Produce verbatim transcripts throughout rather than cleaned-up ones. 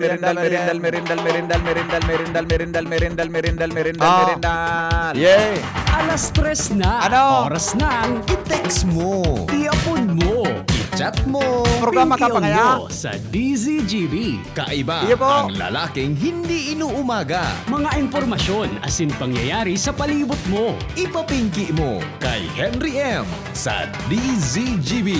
merindal, merindal, merindal, merindal, merindal, merindal, merindal, merindal, merindal, merindal, merindal, merindal, merindal, merindal, merindal, merindal, merindal, merindal, merindal. Yay! Alas tres na. Ano? Oras nang i-text mo, i-apon mo, i-chat mo, Programa ka pa pingkion kaya? mo sa D Z G B. Kaiba Iyo po. ang lalaking hindi inuumaga. Mga impormasyon asin pangyayari sa palibot mo. Ipapingki mo kay Henry M sa D Z G B.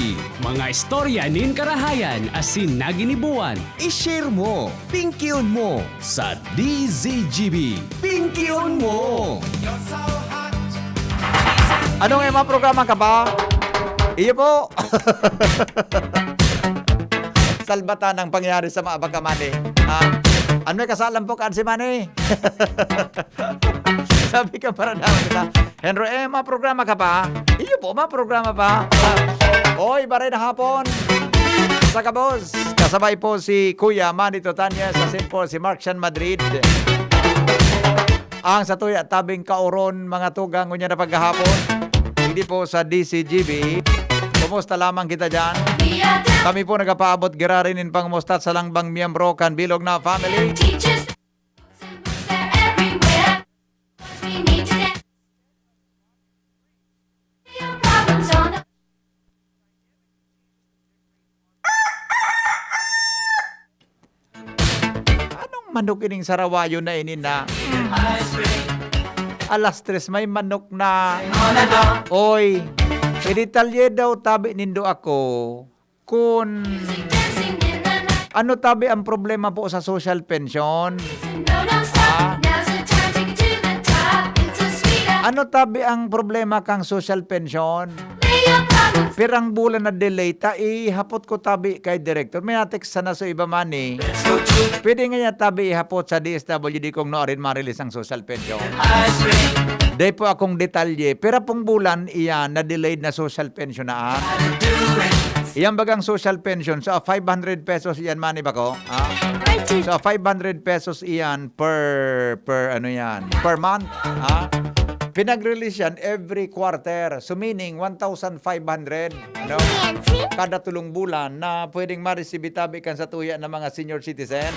Mga istorya nin karahayan asin naginibuan. I-share mo, pingkion mo sa D Z G B. Pingkion mo! Ano nga yung mga programa ka pa? Iyo po. Salbatan ang pangyayari sa mga baka, Manny. Ah, ano yung kasalan po, Kansi Manny? Sabi ka, para daw kita. Henry, eh, mga programa ka pa? Iyo po, mga programa pa. Oy, baray na hapon. Sa kabos, kasabay po si Kuya Manny Totanya, sa Saint Paul, si Mark Shan Madrid. Ang satuya tabing kaoron, mga tugang, unya na paghahapon. Hindi po sa D C G B. Kumusta lamang kita dyan? Kami po nagapaabot girarin nin pangumusta sa langbang miyembro kan bilog na family. Teachers, books and books, they're everywhere. We need to get your problems on the Anong manok ining sarawayo na ini na? Alas tres, may manok na. Oy, idetalye daw tabi nindo ako kun ano tabi ang problema po sa social pension? Ah? Ano tabi ang problema kang social pension? Pirang bulan na delay ta, ihapot ko tabi kay direktor. May na-text sana sa iba man eh. Pwede nga niya tabi ihapot sa D S W D kung no arin ma-release ang social pension. Day po akong detalye. Pira pong bulan iyan na delayed na social pension na, ah? Iyan bagang social pension, so five hundred pesos iyan, money ba ko? Ah? So five hundred pesos iyan per, per ano yan, per month. Ah? Pinag-release yan every quarter. So meaning, one thousand five hundred, no? Kada tulong bulan na pwedeng ma-receive tabi kan satuya na mga senior citizen.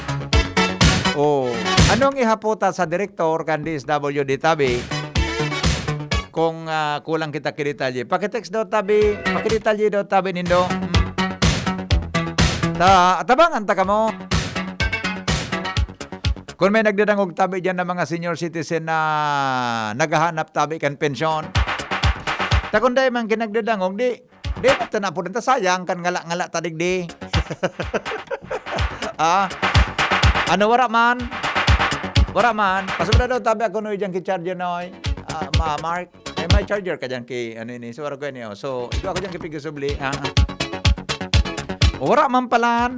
Oh, anong ihapota sa direktor kan D S W D tabi? Kung, ah, kulang kita kidetalye, pakitext daw tabi, pakidetalye daw tabi nindo. Hmm. Ta, tabangan ta kamo. Kung may nagdadangog tabi diyan na mga senior citizen na naghahanap tabi kan pensyon, ta kung dai man kinagdadangog, di, di na ta napudan ta, sayang kan ngala-ngala ta digdi. Ah, ano, wara man? Wara man? Pasubra daw tabi ako, Noy, diyan ki charger, Noy. Ah, ma-, Mark. Eh, may charger ka diyan ki, ano ini, so, wara ko ini, oh. So, ito ako diyan ki Pigosubli, ah. O, wara man palan.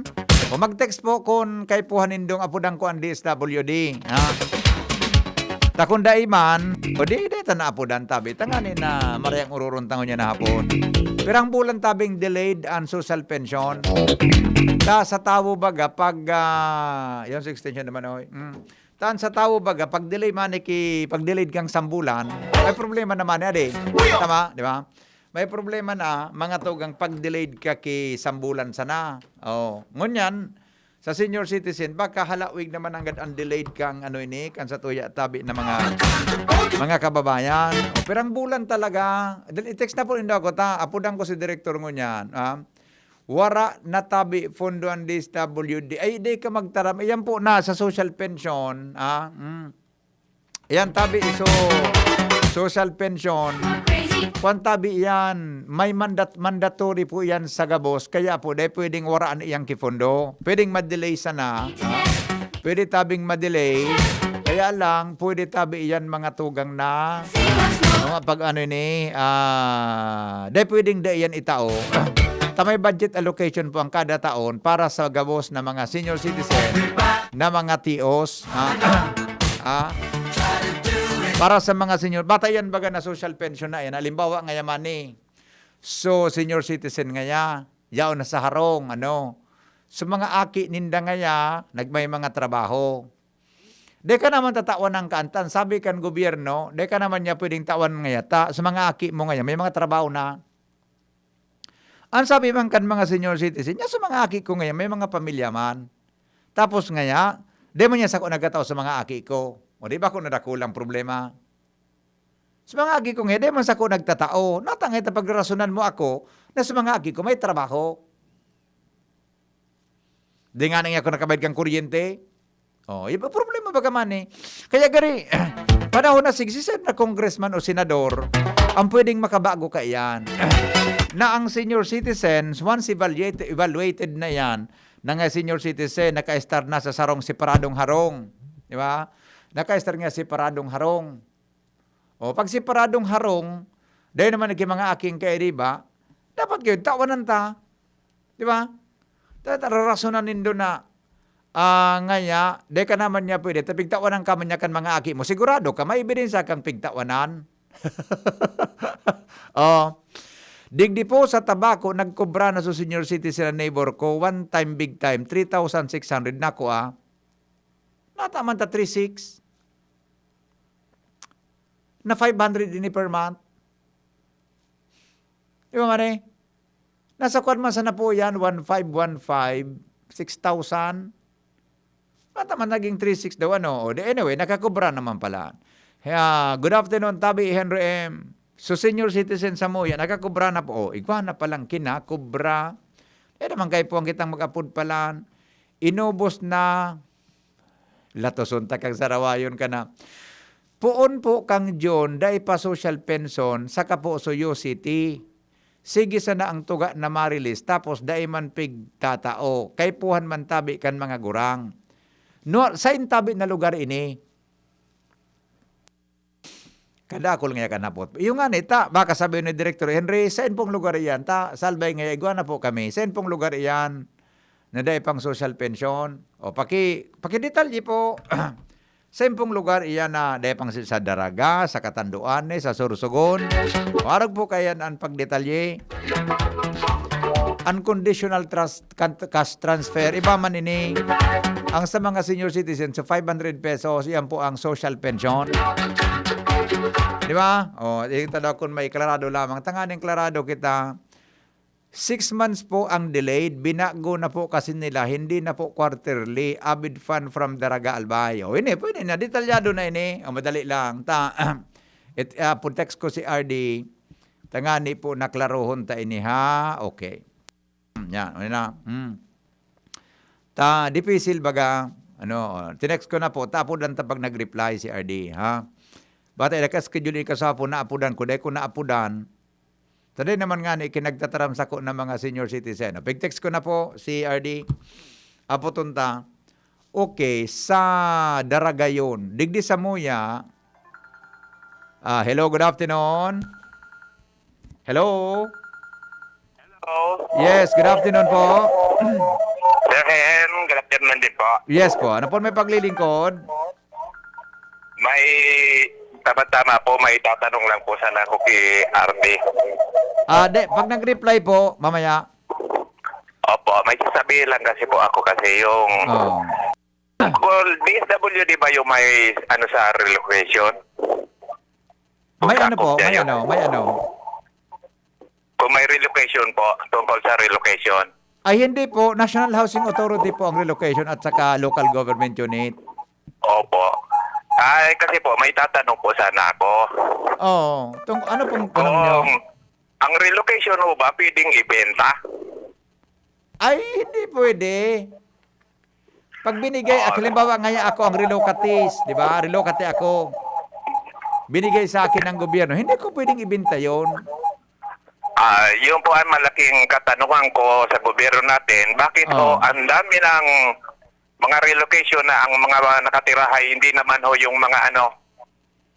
O, mag-text po kun kaipuhan nindong apudan ko ang D S W D, ha? Ta kun dai man, o di, di ta naapudan tabi. Tangani na marayang ururon tangon niya na hapon. Pirang bulan tabing delayed ang social pension. Ta sa tawo baga, pag, ah, yun sa extension naman, oy. Mm. Tan sa tawo baga, pag delay man ki, pag delayed kang sambulan, may problema naman, adi. Tama, di ba? May problema na, mga tugang, pag delayed ka ki sambulan sana. Oh, ngunyan, sa senior citizen, baka halawig naman nanggad ang delayed kang ano ini, kan sa tuya tabi na mga, mga kababayan. O, pirang bulan talaga. Dal-, i-text na po nindo ako, ta, apudan ko si direktor ngunyan, ah. Wara na tabi pondo ang D S W D. Ay, di ka magtaram. Ayan po na sa social pension, ah. Mm. Ayan, tabi, so, social pension. Kwan tabi yan, may mandat-, mandatory po yan sa gabos. Kaya po, di pwedeng waraan iyang kipondo. Pwedeng ma-delay sana. Ah. Pwede tabing ma-delay. Kaya lang, pwede tabi iyan mga tugang na mga pag ano ini, ah, dai pwedeng dai yan itao. Ta may budget allocation po ang kada taon para sa gabos na mga senior citizen na mga T Os, ah, ah, para sa mga senior. Bata yan baga na social pension na yan. Halimbawa, ngayaman ni. So, senior citizen ngaya, yaon na sa harong, ano. So, mga aki ninda ngaya, nagmay mga trabaho. Di ka naman tatawan ng kaantan. Sabi kan gobyerno, di ka naman niya pwedeng tawan ngaya ta, sa mga aki mo ngaya, may mga trabaho na. Ang sabi man kan mga senior citizen, "Ya sa mga aki ko ngaya, may mga pamilya man. Tapos ngaya, di man niya sako nagkatao sa mga aki ko. O di ba kung nadakulang problema? Sa mga aki ko ngaya, di man sako nagtatao. Natangay ta pagrarasonan mo ako na sa mga aki ko may trabaho." Di nga nang ako nakabayad kang kuryente. Oh, iba problema ba ka man eh. Kaya gari, panahon na sigsiset na congressman o senador, ang pwedeng makabago ka iyan. Na ang senior citizens, once evaluated, evaluated na yan, na nga senior citizen, naka-estar na sa sarong separadong harong. Di ba? Naka-estar nga separadong harong. O, pag separadong harong, dahil naman naging mga aking kairiba, dapat kayo, tawanan ta. Di ba? Dapat rarasonan nindo na, ah, ngaya, di ka naman niya pwede, ta pigtawanan ka man niya kan mga aki mo. Sigurado ka, may ebidensya kang pigtawanan. Oh. Digdi po sa Tabaco, nagkobra na sa senior citizen na neighbor ko, one time, big time, three thousand six hundred. Nako, ah. Nata man ta three six. Na five hundred ini per month. Di ba, mare? Nasa kwan man sana po yan, one five one five, six thousand. Nata man naging three six daw, ano? O, di, anyway, nakakubra naman pala. Kaya, good afternoon, Tabi Henry M. So, senior citizen sa Muya, nakakubra na po. O, igwa na palang kinakubra. Eh, naman kayo po ang kitang mag-apod palan. Inubos na. Latoson ta kang sarawayon ka na. Poon po kang John, dai pa social pension, saka po Suyo City. Sige sana ang tuga na marilis, tapos dai man pigtatao. Kaipuhan man tabi kan mga gurang. No, sain tabi na lugar ini? Kadakol nga kan hapot. Iyo nga ni, ta, baka sabi ni Director Henry, "Sain pong lugar iyan?" Ta, "Salbay nga igwa na po kami. Sain pong lugar iyan na dai pang social pension?" O, paki-, pakidetalye po. Sain pong lugar iyan na dai pang si-, sa Daraga, sa Catanduanes, sa Sorsogon? O, arog po kayan ang pagdetalye. Unconditional trust, kan-, cash transfer. Iba man ini. Ang sa mga senior citizen, sa five hundred pesos, yan po ang social pension. Di ba? O, ito daw kung may klarado lamang. Tanganing klarado kita. Six months po ang delayed. Binago na po kasi nila. Hindi na po quarterly. Avid fan from Daraga, Albay. O, ini, pwede na. Detalyado na ini. O, madali lang. Ta, it, ah, po text ko si R D. Tangani po, naklarohon ta ini, ha? Okay. Hmm, yan, ano na? Hmm. Ta, dipisil baga, ano, tinext ko na po, tapod lang ta pag nag-reply si R D, ha? Bata, naka-schedule ka sa hapon, naapodan ko, dai ko naapodan. Today naman nga ni, kinagtataram sako ng mga senior citizen. Pag-text ko na po si R D, apoton ta. Okay, sa Daragayon, digdi sa Muya. Ah, hello, good afternoon. Hello? Hello? Yes, good afternoon po. Sir Hen, good afternoon din po. Yes po. Ano po may paglilingkod? May, tama-tama po, may tatanong lang po sana ako kay R D. Ah, de, pag nag-reply po, mamaya. Opo, may sasabihin lang kasi po ako kasi yung Oo. Kung D S W D ba yung may ano sa relocation? May ano po, Sakop niya may yun? ano, may ano. Kung may relocation po, tungkol sa relocation. Ay, hindi po. National Housing Authority po ang relocation at saka local government unit. Opo. Ay, kasi po, may tatanong po sana ako. Oo. Tung-, ano pong tanong nyo? Kung ang relocation ho ba, pwedeng ibenta? Ay, hindi pwede. Pag binigay, ak-, halimbawa, ngayon ako ang relocatee, di ba? Relocatee ako. Binigay sa akin ng gobyerno, hindi ko pwedeng ibenta yun. Ah, yun po ang malaking katanungan ko sa gobyerno natin. Bakit po Oo. ang dami ng mga relocation na ang mga nakatira ay hindi naman ho yung mga ano,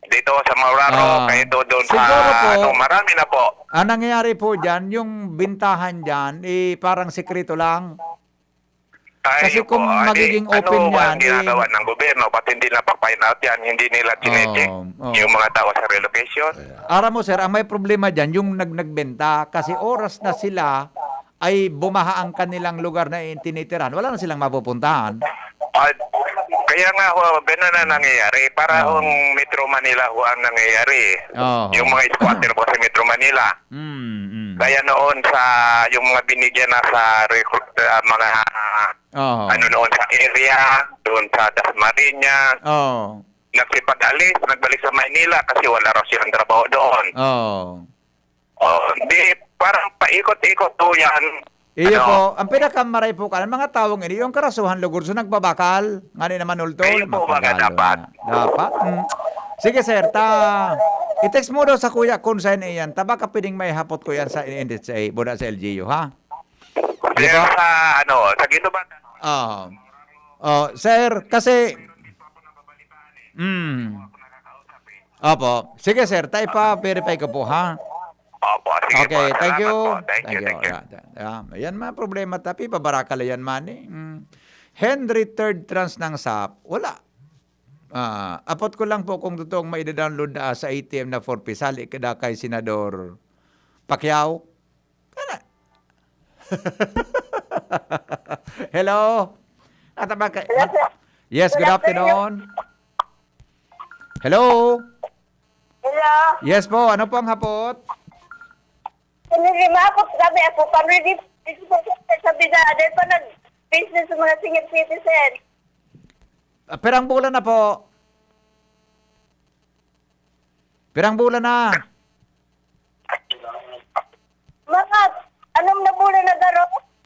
dito sa Mauraro, Ah, kayo doon sa siguro po, ano, marami na po. Ang nangyayari po dyan, yung bintahan dyan, eh, parang sikreto lang. Ay, Kasi yun kung po, ah, di, magiging ano open ba yan, ang ginagawa eh, ng gobyerno? Ba't hindi napapine out yan? Hindi nila chinecheck Oo, oo. yung mga tao sa relocation? Aram mo, sir, ang may problema dyan, yung nag-, nagbenta. Kasi oras na sila ay bumaha ang kanilang lugar na tinitirahan, wala na silang mapupuntahan. Ah, Kaya nga ho, ganun na nangyayari. Parahong Oo. Metro Manila ho ang nangyayari. Oo. Yung mga squatter po sa Metro Manila. Mm, mm. Kaya noon sa, yung mga binigyan na sa recruit, ah, mga, Oo. ano noon sa area, doon sa Dasmariñas, Oo. nagsipag-alis, nagbalik sa Maynila kasi wala raw silang trabaho doon. Oo. Oh, di, parang paikot-ikot po yan. Iyo Ano? po, ang pinakamaray po kanan, mga tawong ini, yung karasuhan lugod, so nagbabakal, ngani naman ultol, Kayo po, baga mapagalo dapat. na. Dapat? Mm. Sige, sir, ta, i-text mo daw sa kuya kung saan iyan. Ta baka pwedeng maihapot ko yan sa N H A, buda sa L G U, ha? Sige Sir, po. sa, ano, sa Guinobatan. Oo. Oh, sir, kasi, mm. Opo. Sige, sir, ta ipa-verify ko po, ha? Opo, sige po. Okay, thank Salamat you. po. Thank you, Thank you. thank you. Yeah, yeah. Yan mga problema, tapi, pabarakal yan, man, eh. Mm. Henry third trans ng sap, wala. Ah, apot ko lang po kung totoong maida-download na sa A T M na four P, sali kada kay Senador Pacquiao. Kana? Hello? Ata ba kay Hello, sir. Yes, Good good afternoon. afternoon. Hello? Hello? Yes po, ano po ang hapot? Ano, lima ako, sabi ako, pamili, sabi na, dahil pa nag-business sa mga senior citizen. Ah, pirang bulan na po? Pirang bulan na? Mga, anong na bulan na garo?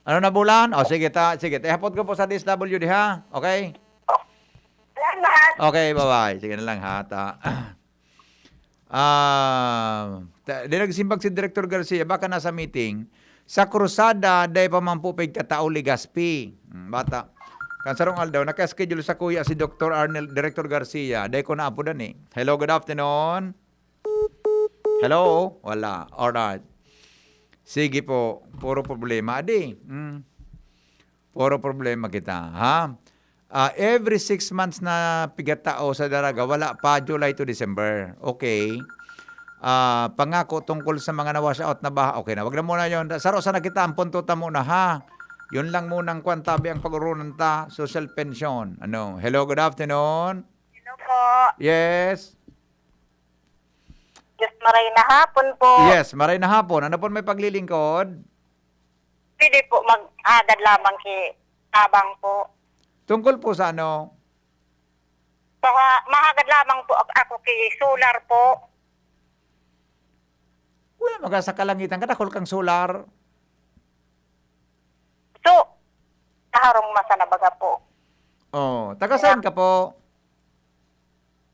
Ano na bulan? O, sige, ta, sige, ta, ihapot ko po sa D S W D, ha? Okay? Salamat. Okay, bye-bye. Sige na lang, ha, ta. Ah, ta, di nagsimbag si Director Garcia, baka nasa meeting. Sa Cruzada, dai pa man po pigkatao Legazpi. Hmm, bata. Kan sarong aldaw, naka-schedule sa kuya si Doktor Arnel, Director Garcia. Dai ko naapodan eh. Hello, good afternoon. Hello? Wala. Alright. Sige po. Puro problema. Adi. Mm. Puro problema kita. Ha? Ah, every six months na pigatao sa Daraga, wala pa, July to December. Okay. Ah, pangako tungkol sa mga na-wash out na baha. Okay na. Wag na muna yon. Saro sana kita ang punto ta muna, ha? Yun lang muna ang kwan tabi ang pag-urunan ta. Social pension. Ano? Hello, good afternoon. Hello po. Yes. Yes, maray na hapon po. Yes, maray na hapon. Ano pon may paglilingkod? Pwede po mag-agad lamang ki Tabang po. Tungkol po sa ano? Baka mahagad lamang po ak-, ako ki solar po. Uy, maga sa kalangitan, kadakol kang solar. So, kaharong masa na baga po. Oh, taga saan ka po?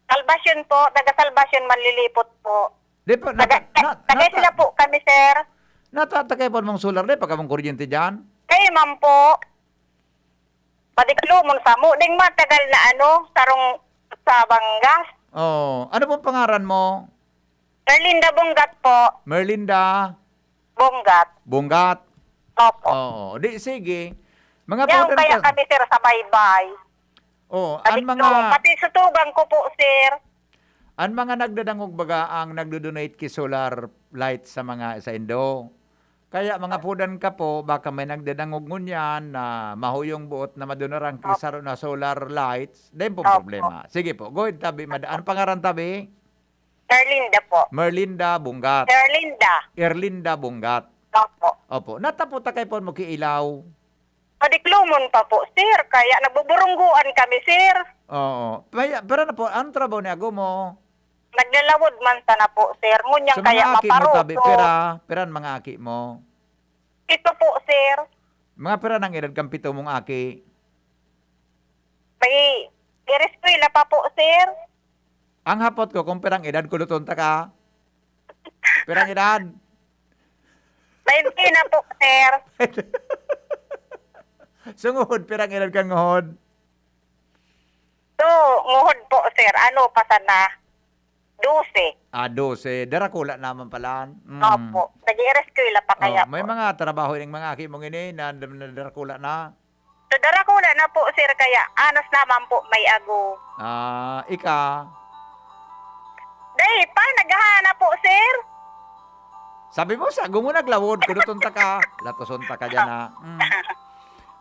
Salvacion po, taga Salvacion, Manlilipot po. Di pa, Taga, nata-, na-, taga nata-, sila po kami, sir. Natatakay pa mong solar, di pa kamong kuryente dyan? Kayo man po. Padiklumon sa mo, ding matagal na ano, sarong sa Banggas. Oh, ano pong pangaran mo? Erlinda Bonggat po. Merlinda? Bonggat. Bonggat? Opo. Oo, di sige. Mga Yaw, pudan kaya ka kami, sir, sa baybay. Oh, an Pati mga to, pati sutugan ko po, sir. An mga nagdadangog baga ang nagdo-donate ki solar light sa mga sa indo. Kaya mga pudan ka po, baka may nagdadangog ngunyan na mahuyong buot na madunaran ki Opo. saro na solar lights, dai po Opo. problema. Sige po, go ahead, tabi, mad-, anong pangaran, tabi? Erlinda po. Merlinda Bunggat. Erlinda. Erlinda Bunggat. Opo. Opo. Natapot ta kay pon mo ki ilaw. Padiklumon pa po, sir. Kaya nagbuburungguan kami, sir. Oo. Paya-, pero na po, anong trabaho ni ago mo? Naglalawod man sana po, sir. Ngunyan So, mga kaya aki mo, tabi, maparoso. pira, pira ang mga aki mo? Pito po, sir. Mga pira nang edad kang pito mong aki? May, may eskwela pa po, sir. Ang hapot ko, kung pirang edad, kuluton ta ka? Pirang edad? Nineteen na po, sir. Sungod, pirang edad ka ngod? So, ngod po, sir. Ano pa sana? Dose. Ah, dose. Darakula naman pala. Mm. Opo. Nag-i-eskwela pa kaya Oh, may po. mga trabaho ning mga aki mong ini na, na, na darakula na. So, darakula na po, sir, kaya anos naman po may ago. Ah, ika? Dai pa, naghahanap po, sir. Sabi mo, sa ago mo naglawod, kuduton ta ka. Latoson ta ka dyan, ha? Mm.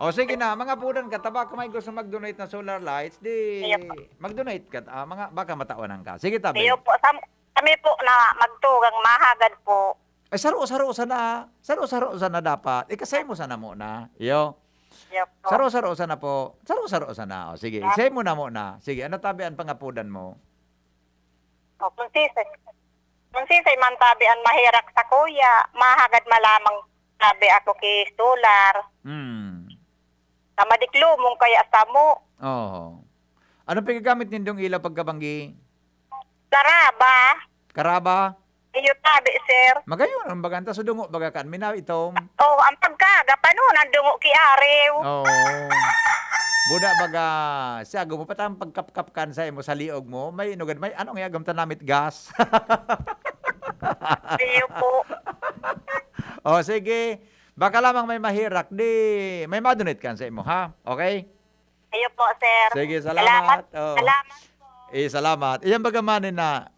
O sige na, mga pudan ka, ta baka may gusto mag-donate na solar lights, di Iyo po. Mag-donate ka, ah, mga, baka matawanan ka. Sige, tabi. Iyo po, sam-, kami po na magtugang mahagad po. Ay, saro-saro sana, saro-saro sana dapat. Ikasay mo sana muna. Iyo. Iyo po. Saro-saro sana po. Saro-saro sana. O, sige, Ah. isay mo na muna. Sige, ano tabi ang pangapudan mo? O, kung sisay, kung sisay man tabi an maherak sakuya, mahagad man lamang tabi ako ki solar. Hmm. Sa madiklumong kaya samo. Oo. Anong piggagamit nindong ilaw pagkabanggi? Karaba. Karaba? Iyo tabi, sir. Magayon ang baganta sa dungo, baga kan minaw itom. Oo, ang pagkaga, panon ang dungo ki Ariw. Oo. Buda baga, siya, gumupatang pagkapkap kan sa imo, sa liog mo, may inugad, may ano nga, gamta namit gas. Iyo po. O, sige. Baka lamang may maherak, di may madonate kan sa imo, ha? Okay? Iyo po, sir. Sige, salamat. Salamat. Oo. Salamat po. Eh, salamat. Iyan baga man na,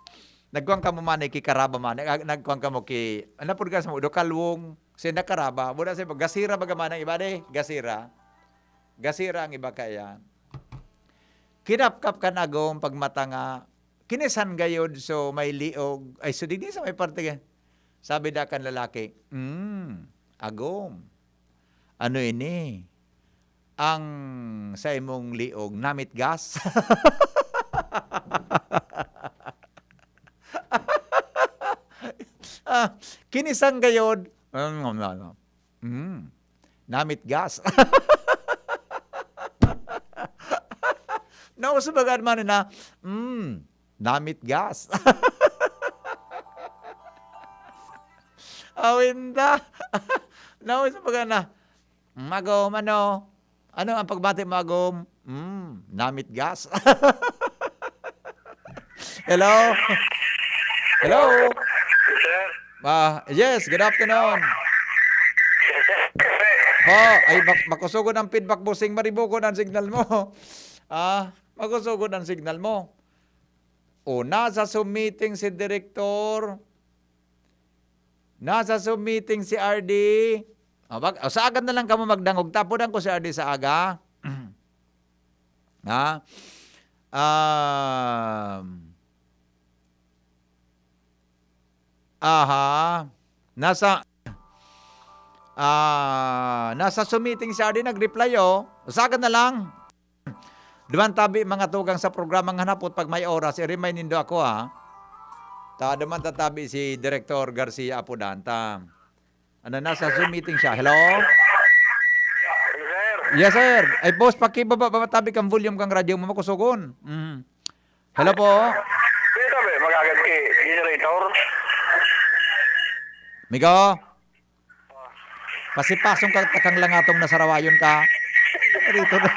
nagkuhan ka mo man, eh, ki Karaba man, nag-, nagkuhan ka mo ki, ano po gas mo, Dokalwong, si Nakaraba, muna sa iba, Gasira baga man ang iba, de, Gasira. Gasira ang iba kaya. Kinapkap kan agom, pagmatanga, kinisan gayod, so may liog, ay, so digdi sa may parte ka. Sabi da kan lalaki, "Mm, agom, ano ini? Ang sa imong liog, namitgas?" Ah, kinisan gayod. Mm, ano, ano. Mm. Namitgas. Nauso baga man na, mm, namitgas. Awinda. Nauso baga na, "Mm, agom, ano? Ano ang pagbati mo, agom?" "Mm, namitgas." Hello? Hello? Sir? Ah, yes, good afternoon. Sir, sir. Po, ay, mak-, makusugon ang feedback, bossing, maribukon ang signal mo. Ah, makusugon ang signal mo. O, nasa Zoom meeting si Direktor. Nasa Zoom meeting si R D. O, bag-, o, sa aga na lang kamo magdangog. Tapudan ko si R D sa aga. Ha? Um, aha. Nasa, ah, nasa Zoom meeting si R D, nag-reply, oh. Sa aga na lang. Duman tabi, mga tugang, sa programang Hanapot, pag may oras, i-remind nindo ako, ha. Ta, duman tatabi si Direktor Garcia Apodanta. Ano, nasa Zoom meeting siya. Hello? Sir. Yes, sir. Ay, boss, pakibaba, baba tabi kang volume kang radyo mo, makusugon. Mm. Hello po. Pwede ba, magagad ki generator? Migo? Pasipasong ka, takang lang atong nasarawayon ka. Dito na.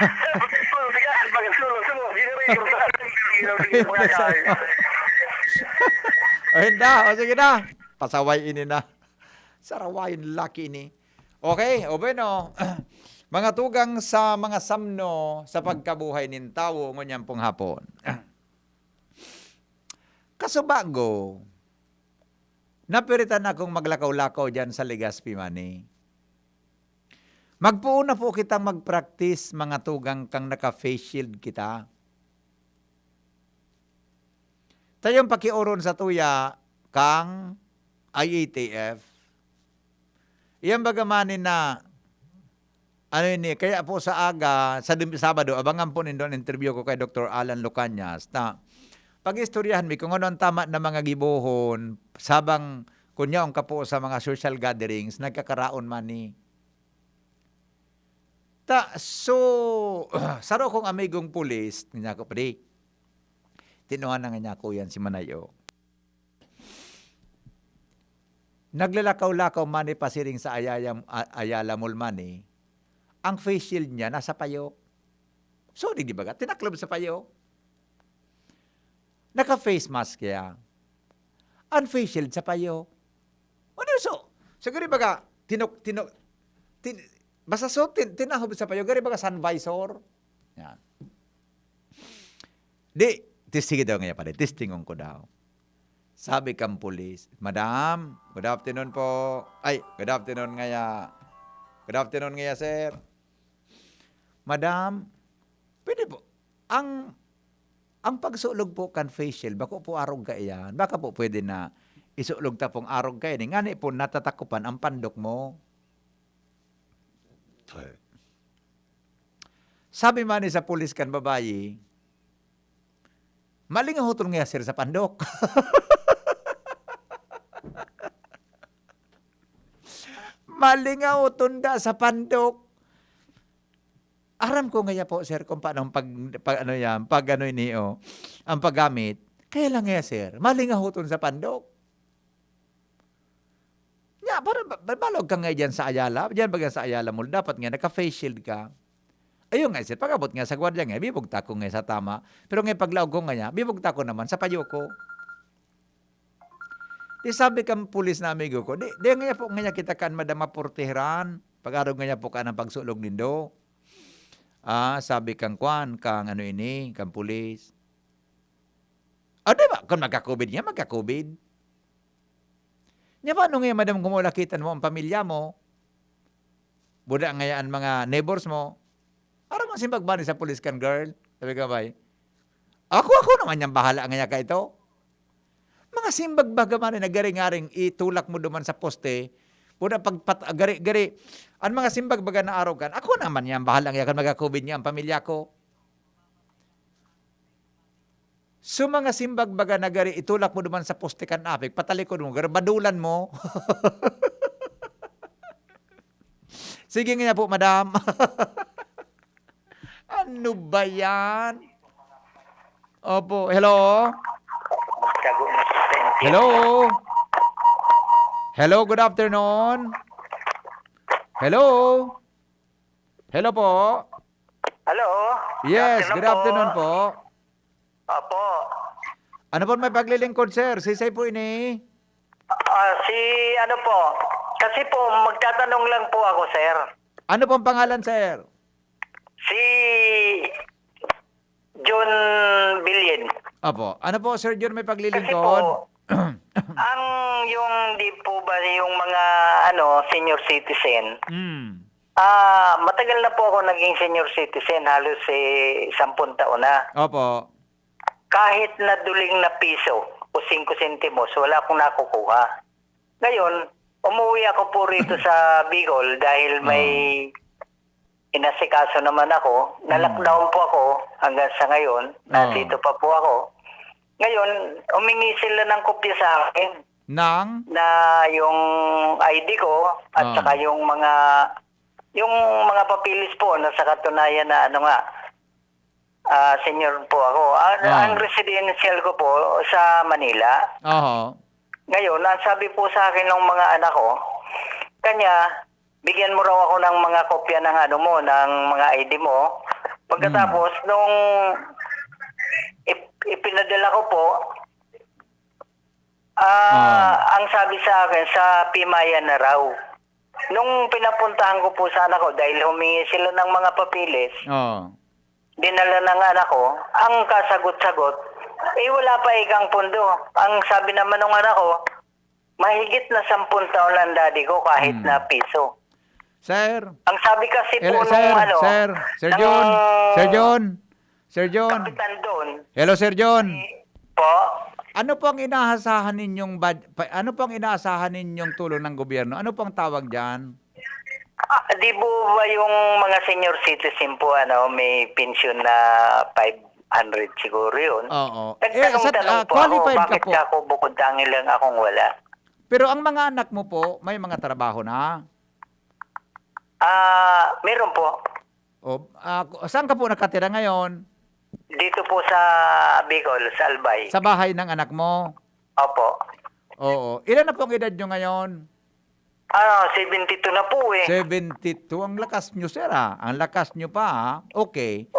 Ay, hindi. O, sige na. Pasaway ini na. Sarawayon laki ini. Okay, o bueno. Mga tugang sa mga samno sa pagkabuhay nin tawo ngunyan pong hapon. Kasubago, napiritan akong maglakaw-lakaw diyan sa Legazpi man, eh. Magpoon na po kitang mag-practice, mga tugang, kang naka-face shield kita. Tayong pakioron sa tuya kang I A T F. Iyan baga man na, ano ini, kaya po sa aga, sa Dum-, Sabado, abangan po nindo an interview ko kay Doktor Alan Lucanias. Ta, pag-istoryahan mi kung ano ang tama na mga gibohon, sabang kun yaon ka po sa mga social gatherings, nagkakaraon man ni. Ta, so, saro kong amigong pulis, niya ko, "Pre, tinuhan na nga niya ko yan si Manayo." Naglalakaw-lakaw man ni pasiring sa Ayayam-, A-, Ayala Mall man ni, ang face shield niya nasa payo. So, di, di ba, tinaklob sa payo. Naka-face mask siya. Ang face shield sa payo. Ano so? Siguro baga, tinok, tinok, tin-, basta so, tin-, tinahob sa payo, gari baga sun visor. Yan. Di, testingi daw ngaya pare, testingon ko daw. Sabi kang pulis, "Madam, good afternoon po." Ay, good afternoon ngaya. Good afternoon ngaya, sir. Madam, pwede po. Ang, ang pagsulog po kan face shield, bako po arog kaiyan. Baka po pwede na isulog ta pong arog kaini. Ngani po, natatakupan ang pandok mo. Sabi man ni sa pulis kan babayi, "Malingahoton ngaya, sir, sa pandok." "Malingahoton da sa pandok." "Aram ko ngaya po, sir, kung paano ang pag, pag ano yan, pag ano ini, oh, ang paggamit. Kaya lang ngaya, sir, malingahoton sa pandok." Nya, para ba, ba, balog ka nga diyan sa Ayala, diyan ba sa Ayala Mall, dapat nga naka-face shield ka. Ayun nga, sir, pag-abot nga sa gwardiya nga, bibugtak ko nga sa tama. Pero nga paglaog ko nga niya, bibugtak ko naman sa payo ko. Di sabi kang pulis na amigo ko, "Di, di nga po nga kita kan madam mapurtihiran. Pag-arog nga po ka ng pagsulog nindo." Ah, sabi kang kwan, kang ano ini, kang pulis. Ah, di ba? Kung magka-covid niya, magka-covid. Nya, paano nga, madam, kung wala kita mo ang pamilya mo? Buda nga yan mga neighbors mo. Aram mo, simbag ba ni sa pulis kan girl? Sabi ka, bay, "Ako, ako naman niyang bahala ngaya ka ito." Mga simbag baga man, eh, nagari-ngaring itulak mo duman sa poste. Buda pagpat-, gari, gari. Ang mga simbag baga na arogan, "Ako naman niyang bahala ngaya kan magka-covid niya ang pamilya ko." So, mga simbag baga na gari, itulak mo duman sa poste kan apik, patalikod mo, gari, badulan mo. Sige nga po, madam. Ano ba yan? Opo, hello? Hello? Hello, good afternoon. Hello? Hello po? Hello? Yes, good afternoon po. Opo. Ano po may paglilingkod, sir? Sisay po ini? Ah, si ano po? Kasi po, magtatanong lang po ako, sir. Ano pong pangalan, sir? Si John Bilyen. Opo. Ano po, Sir John, may paglilingkod? Kasi po, ang yung di po ba yung mga ano, senior citizen? Mm. Ah, matagal na po ako naging senior citizen, halos, eh, sampung taon na. Opo. Kahit na duling na piso o singko sentimos, wala akong nakukuha. Ngayon, umuwi ako po rito sa Bicol dahil may Oo. inasikaso naman ako. Oo. Na-lockdown po ako hanggang sa ngayon. Oo. Nandito pa po ako. Ngayon, humingi sila ng kopya sa akin Nang? na yung I D ko at Oo. saka yung mga, yung mga papeles po na sa katunayan na ano nga, ah, senior po ako. Ah, Ah. ang residential ko po sa Manila. Oho. Ngayon, ang sabi po sa akin ng mga anak ko, kanya, "Bigyan mo raw ako ng mga kopya ng ano mo, ng mga I D mo." Pagkatapos, Hmm. nung ip-, ipinadala ko po, ah, Ah. ang sabi sa akin, sa P-Maya na raw. Nung pinapuntahan ko po sana ko, dahil humingi sila ng mga papeles, Oo. dinala ng anak ko, ang kasagot-sagot, "Eh, wala pa ikang pondo." Ang sabi naman ng anak ko, "Mahigit na sampung taon ang daddy ko kahit Hmm. na piso." Sir. Ang sabi kasi Hello, po nung sir, ano, sir, Sir ng John, Sir John, Sir John. Kapitan doon. Hello, Sir John. Eh, po? Ano po ang inaasahan ninyong bad-, pa-, ano po ang inaasahan ninyong tulong ng gobyerno? Ano po ang tawag diyan? Ah, di po ba yung mga senior citizen po, ano, may pensyon na five hundred siguro yun? Oo. Eh, Nagtanong-tanong sa, ah, po ako, qualified ka bakit po? ka ako bukod tangil lang akong wala? Pero ang mga anak mo po, may mga trabaho na? Ah, meron po. O, ah, ku-, saan ka po nakatira ngayon? Dito po sa Bicol, sa Albay. Sa bahay ng anak mo? Opo. Oo. Ilan na po ang edad nyo ngayon? Ah, seventy-two na po eh. Seventy-two. Ang lakas nyo, sir, ah. Ang lakas nyo pa, ah. Okay.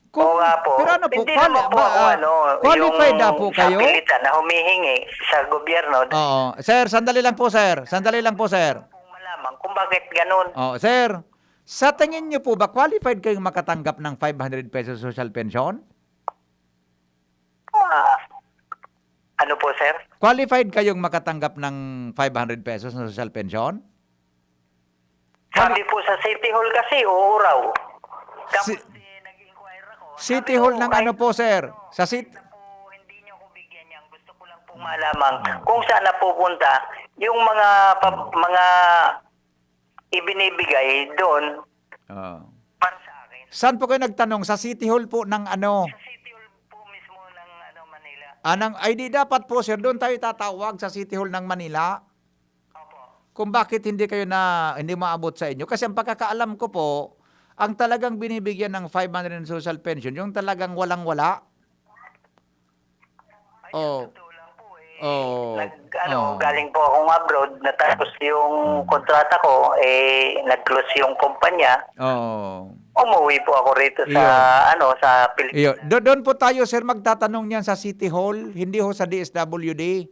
Kung, Oo nga po. pero ano po, Hindi quali-, naman po ba, ako, ah, ano, qualified yung na po kayo? sapilitan na humihingi sa gobyerno. Oo. Sir, sandali lang po, sir. Sandali lang po, sir. Kung malaman kung bakit ganun. Oh, sir, sa tingin nyo po ba, qualified kayong makatanggap ng five hundred pesos social pension? Ah, ano po, sir? Qualified kayong makatanggap ng five hundred pesos na social pension? Sabi po sa City Hall kasi, oo raw. Tapos, Si-, eh, nag-inquire ako. City Sabi Hall ko, ng kahit ano po, sir? Sa sit- Hindi na po, hindi niyo ako bigyan yan. Gusto ko lang pong malaman kung saan napupunta yung mga pab-, mga ibinibigay doon Oo. para sa akin. Saan po kayo nagtanong? Sa City Hall po ng ano? Sa City Hall po mismo ng, ano, Manila. Ah, nang, ay, di dapat po, sir, doon tayo tatawag sa City Hall ng Manila. Opo. Kung bakit hindi kayo na, hindi maabot sa inyo. Kasi ang pagkakaalam ko po, ang talagang binibigyan ng five hundred social pension, yung talagang walang-wala. Ay, Oh. Totoo lang po eh. Oh. Nag, ano, Oh. galing po akong abroad, natapos yung Hmm. kontrata ko, eh, nag-close yung kumpanya. Oo. Umuwi po ako rito sa, Iyo. ano, sa Pilipinas. Iyo. Do-, doon po tayo, sir, magtatanong niyan sa City Hall, hindi ho sa D S W D.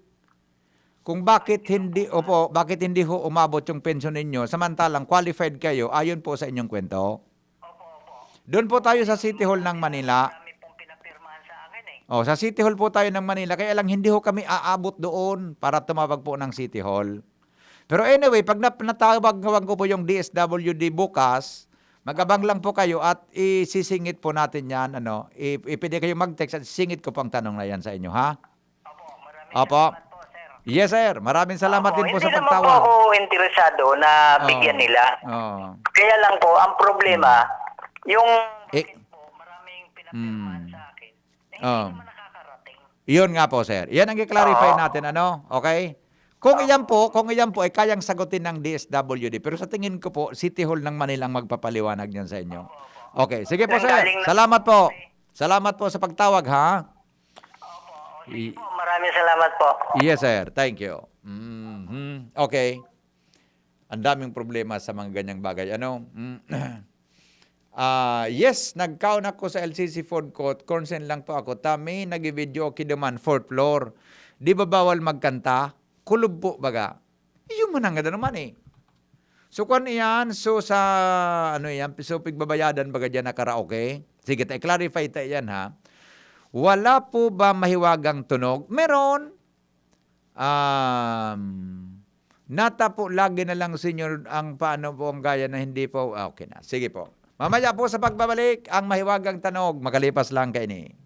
Kung bakit hindi, opo, bakit hindi ho umabot yung pensyon ninyo, samantalang qualified kayo, ayon po sa inyong kwento? Opo, opo. Doon po tayo sa City Hall ng Manila. Dami pong pinapirmahan sa akin eh. Oh, sa City Hall po tayo ng Manila, kaya lang hindi ho kami aabot doon para tumawag po ng City Hall. Pero anyway, pag nap-, natawag ko po yung D S W D bukas, mag-abang lang po kayo at isisingit po natin yan, ano, i-, i-, pwede kayo mag-text at sisingit ko po ang tanong na yan sa inyo, ha? Opo, maraming Opo. salamat po, sir. Yes, sir. Maraming salamat Opo, din po hindi sa naman pagtawag. po ako interesado na Oo. bigyan nila. Oo. Kaya lang po, ang problema, Hmm. yung Eh, bakit po, maraming pinapirmahan hmm. sa akin, na hindi Oo. naman nakakarating. Yun nga po, sir. Yan ang i-clarify Oo. natin, ano? Okay? Kung Oo. iyan po, kung iyan po ay kayang sagutin ng D S W D. Pero sa tingin ko po, City Hall ng Manila ang magpapaliwanag niyan sa inyo. Opo, opo. Okay. Sige po, Saan sir. galing na Salamat po. po, eh? Salamat po sa pagtawag, ha? Opo. Sige I- po. Maraming salamat po. Yes, sir. Thank you. Mhm. Okay. Ang daming problema sa mga ganyang bagay. Ano? Mm. Ah, yes, nagkaon ako sa L C C Food Court. Concern lang po ako. Tami, nag-video okay naman, fourth floor. Di ba bawal magkanta? Kulob po, baga. Iyo man ang ganda naman eh. So, kwan iyan, so sa, ano iyan, so pigbabayadan baga diyan na karaoke? Sige, ta, i-clarify ta iyan, ha? Wala po ba mahiwagang tunog? Meron. Um, nata po, lagi na lang, senyor, ang paano po ang gaya na hindi po, ah, okay na. Sige po. Mamaya po sa pagbabalik, ang mahiwagang tanog, makalipas lang kaini.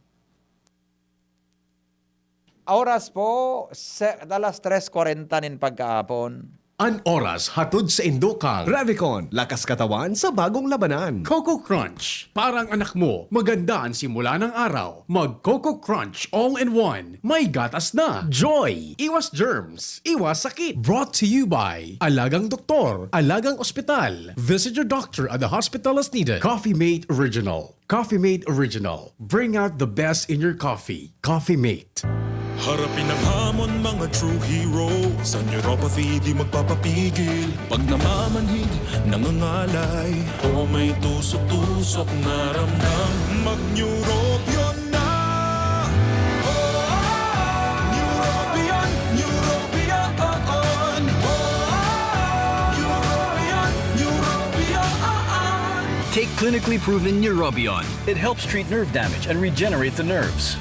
Oras po, se-, alas tres kwarenta nin pagkaapon. An oras hatod sa Indokal. Revicon, lakas katawan sa bagong labanan. Coco Crunch, parang anak mo, maganda ang simula ng araw. Mag Coco Crunch all-in-one. May gatas na. Joy, iwas germs, iwas sakit. Brought to you by Alagang Doktor, Alagang Ospital. Visit your doctor at the hospital as needed. Coffee Mate Original. Coffee Mate Original. Bring out the best in your coffee. Coffee Mate. Harapin ang hamon, mga true hero. Sa neuropathy, di magpapapigil. Pag namamanhid, nangangalay, o may tusok-tusok na ramdam, mag-Neurobion na! Neurobion, Neurobion, oo. Neurobion, Neurobion. Take clinically proven Neurobion. It helps treat nerve damage and regenerate the nerves.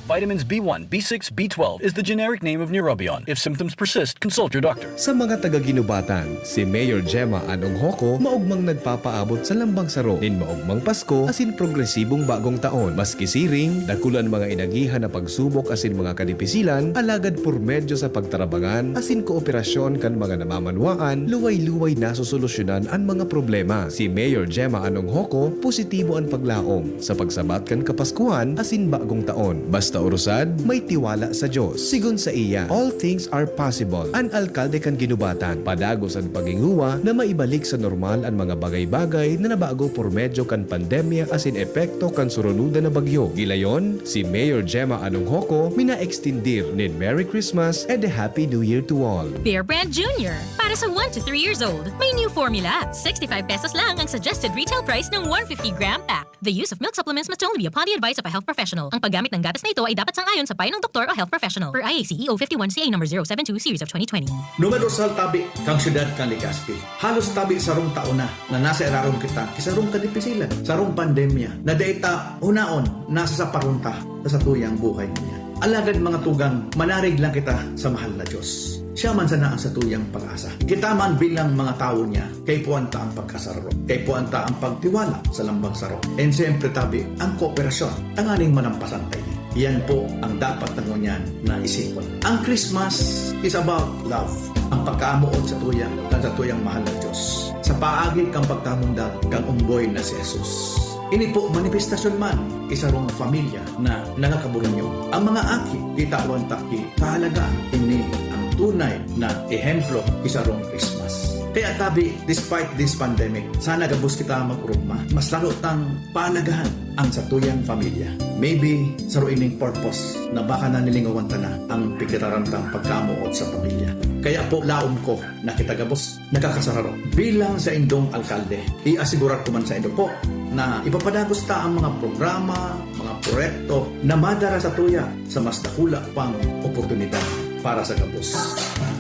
Vitamins B one, B six, B twelve is the generic name of Neurobion. If symptoms persist, consult your doctor. Sa mga taga Guinobatan, si Mayor Gemma Anong Hoco maogmang nagpapaabot sa lambang saro nin maogmang Pasko asin progresibong Bagong Taon. Maski siring, dakul an mga inagihan na pagsubok asin mga kadipisilan, alagad por medyo sa pagtarabangan asin kooperasyon kan mga namamanwaan, luway-luway nasosolusyonan an mga problema. Si Mayor Gemma Anong Hoco, positibo an paglaom sa pagsabat kan Kapaskuhan asin Bagong Taon. Basta orosad, may tiwala sa Dios. Sigon saiya, all things are possible. An alkalde kan Guinobatan, padagos an paghinguwa na maibalik sa normal an mga bagay-bagay na nabago por medyo kan pandemya asin epekto kan surunodan na bagyo. Gilayon, si Mayor Gemma Anong Hoco mina-extindir nin Merry Christmas and a Happy New Year to all. Bear Brand Junior, para sa one to three years old. May new formula. Sixty-five pesos lang ang suggested retail price ng one fifty gram pack. The use of milk supplements must only be upon the advice of a health professional. Ang paggamit ng gatas na ito ay dapat sang-ayon sa payo ng doktor o health professional, per I A C E O fifty-one C A number zero seven two series of twenty twenty. Numero sa tabi kan siyudad kan Legazpi. Halos tabi sarong taon na, na nasa irarom kita ki sarong kadipisilan, sarong pandemya, na dai ta hunaon nasa saparong ta sa satuyang buhay ngunyan. Alagad, mga tugang, manarig lang kita sa mahal na Diyos. Siya man sana ang satuyang pag-asa. Kita man bilang mga tawo niya, kaipuhan ta ang pagkasararo. Kaipuhan ta ang pagtiwala sa lambang saro. And siyempre, tabi, ang kooperasyon, tanganing manampasan ta ini. Yan po ang dapat na ngunyan na isipon. Ang Christmas is about love. Ang pagkaamoon sa tuya, kan sa tuyang mahal na Diyos. Sa paagi kang pagkamundag kang umboy na si Jesus. Ini po, manifestasyon man, isarong pamilya na nagkakaburunyo. Ang mga aki, kitawan ta ki kahalagahan. Ini ang tunay na ehemplo, isarong Christmas. Kaya tabi, despite this pandemic, sana gabos kita mag-urugma. Mas lalo tang pahalagahan ang satuyang pamilya. Maybe, saro ining purpose na baka nanilingawan ta na ang pigkataram tang pagkamoot sa pamilya. Kaya po, laom ko na kita gabos nakakasararo. Bilang saindong alkalde, iasigurar ko man saindo po na ipapadagos ta ang mga programa, mga proyekto na madara sa tuya sa mas dakula pang oportunidad para sa gabos,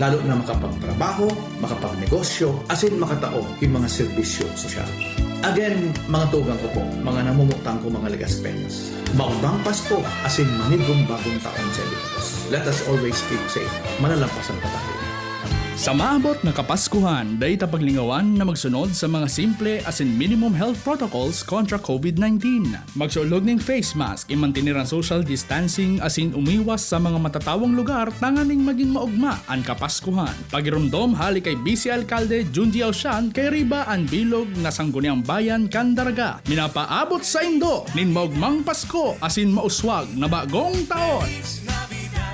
lalo na makapagtrabaho, makapagnegosyo, asin makatao ki mga serbisyo sosyal. Again, mga tugang ko po, mga namumutang ko, mga Legaspeños, magbang Pasko asin manigong bagong taon sa Ilocos. Let us always keep safe. Malalampasan pa tayo. Sa maabot na Kapaskuhan, dai ta paglingawan na magsunod sa mga simple asin minimum health protocols kontra COVID nineteen. Magsulog ning face mask, imantener an social distancing asin umiwas sa mga matatawong lugar tanganing magin maogma an Kapaskuhan. Pagiromdom hali kay Vice Alkalde Junji Ausian kay Riba an bilog na Sangguniang Bayan kan Daraga. Minapaabot saindo nin maogmang Pasko asin mauswag na bagong taon! Babangon tayo.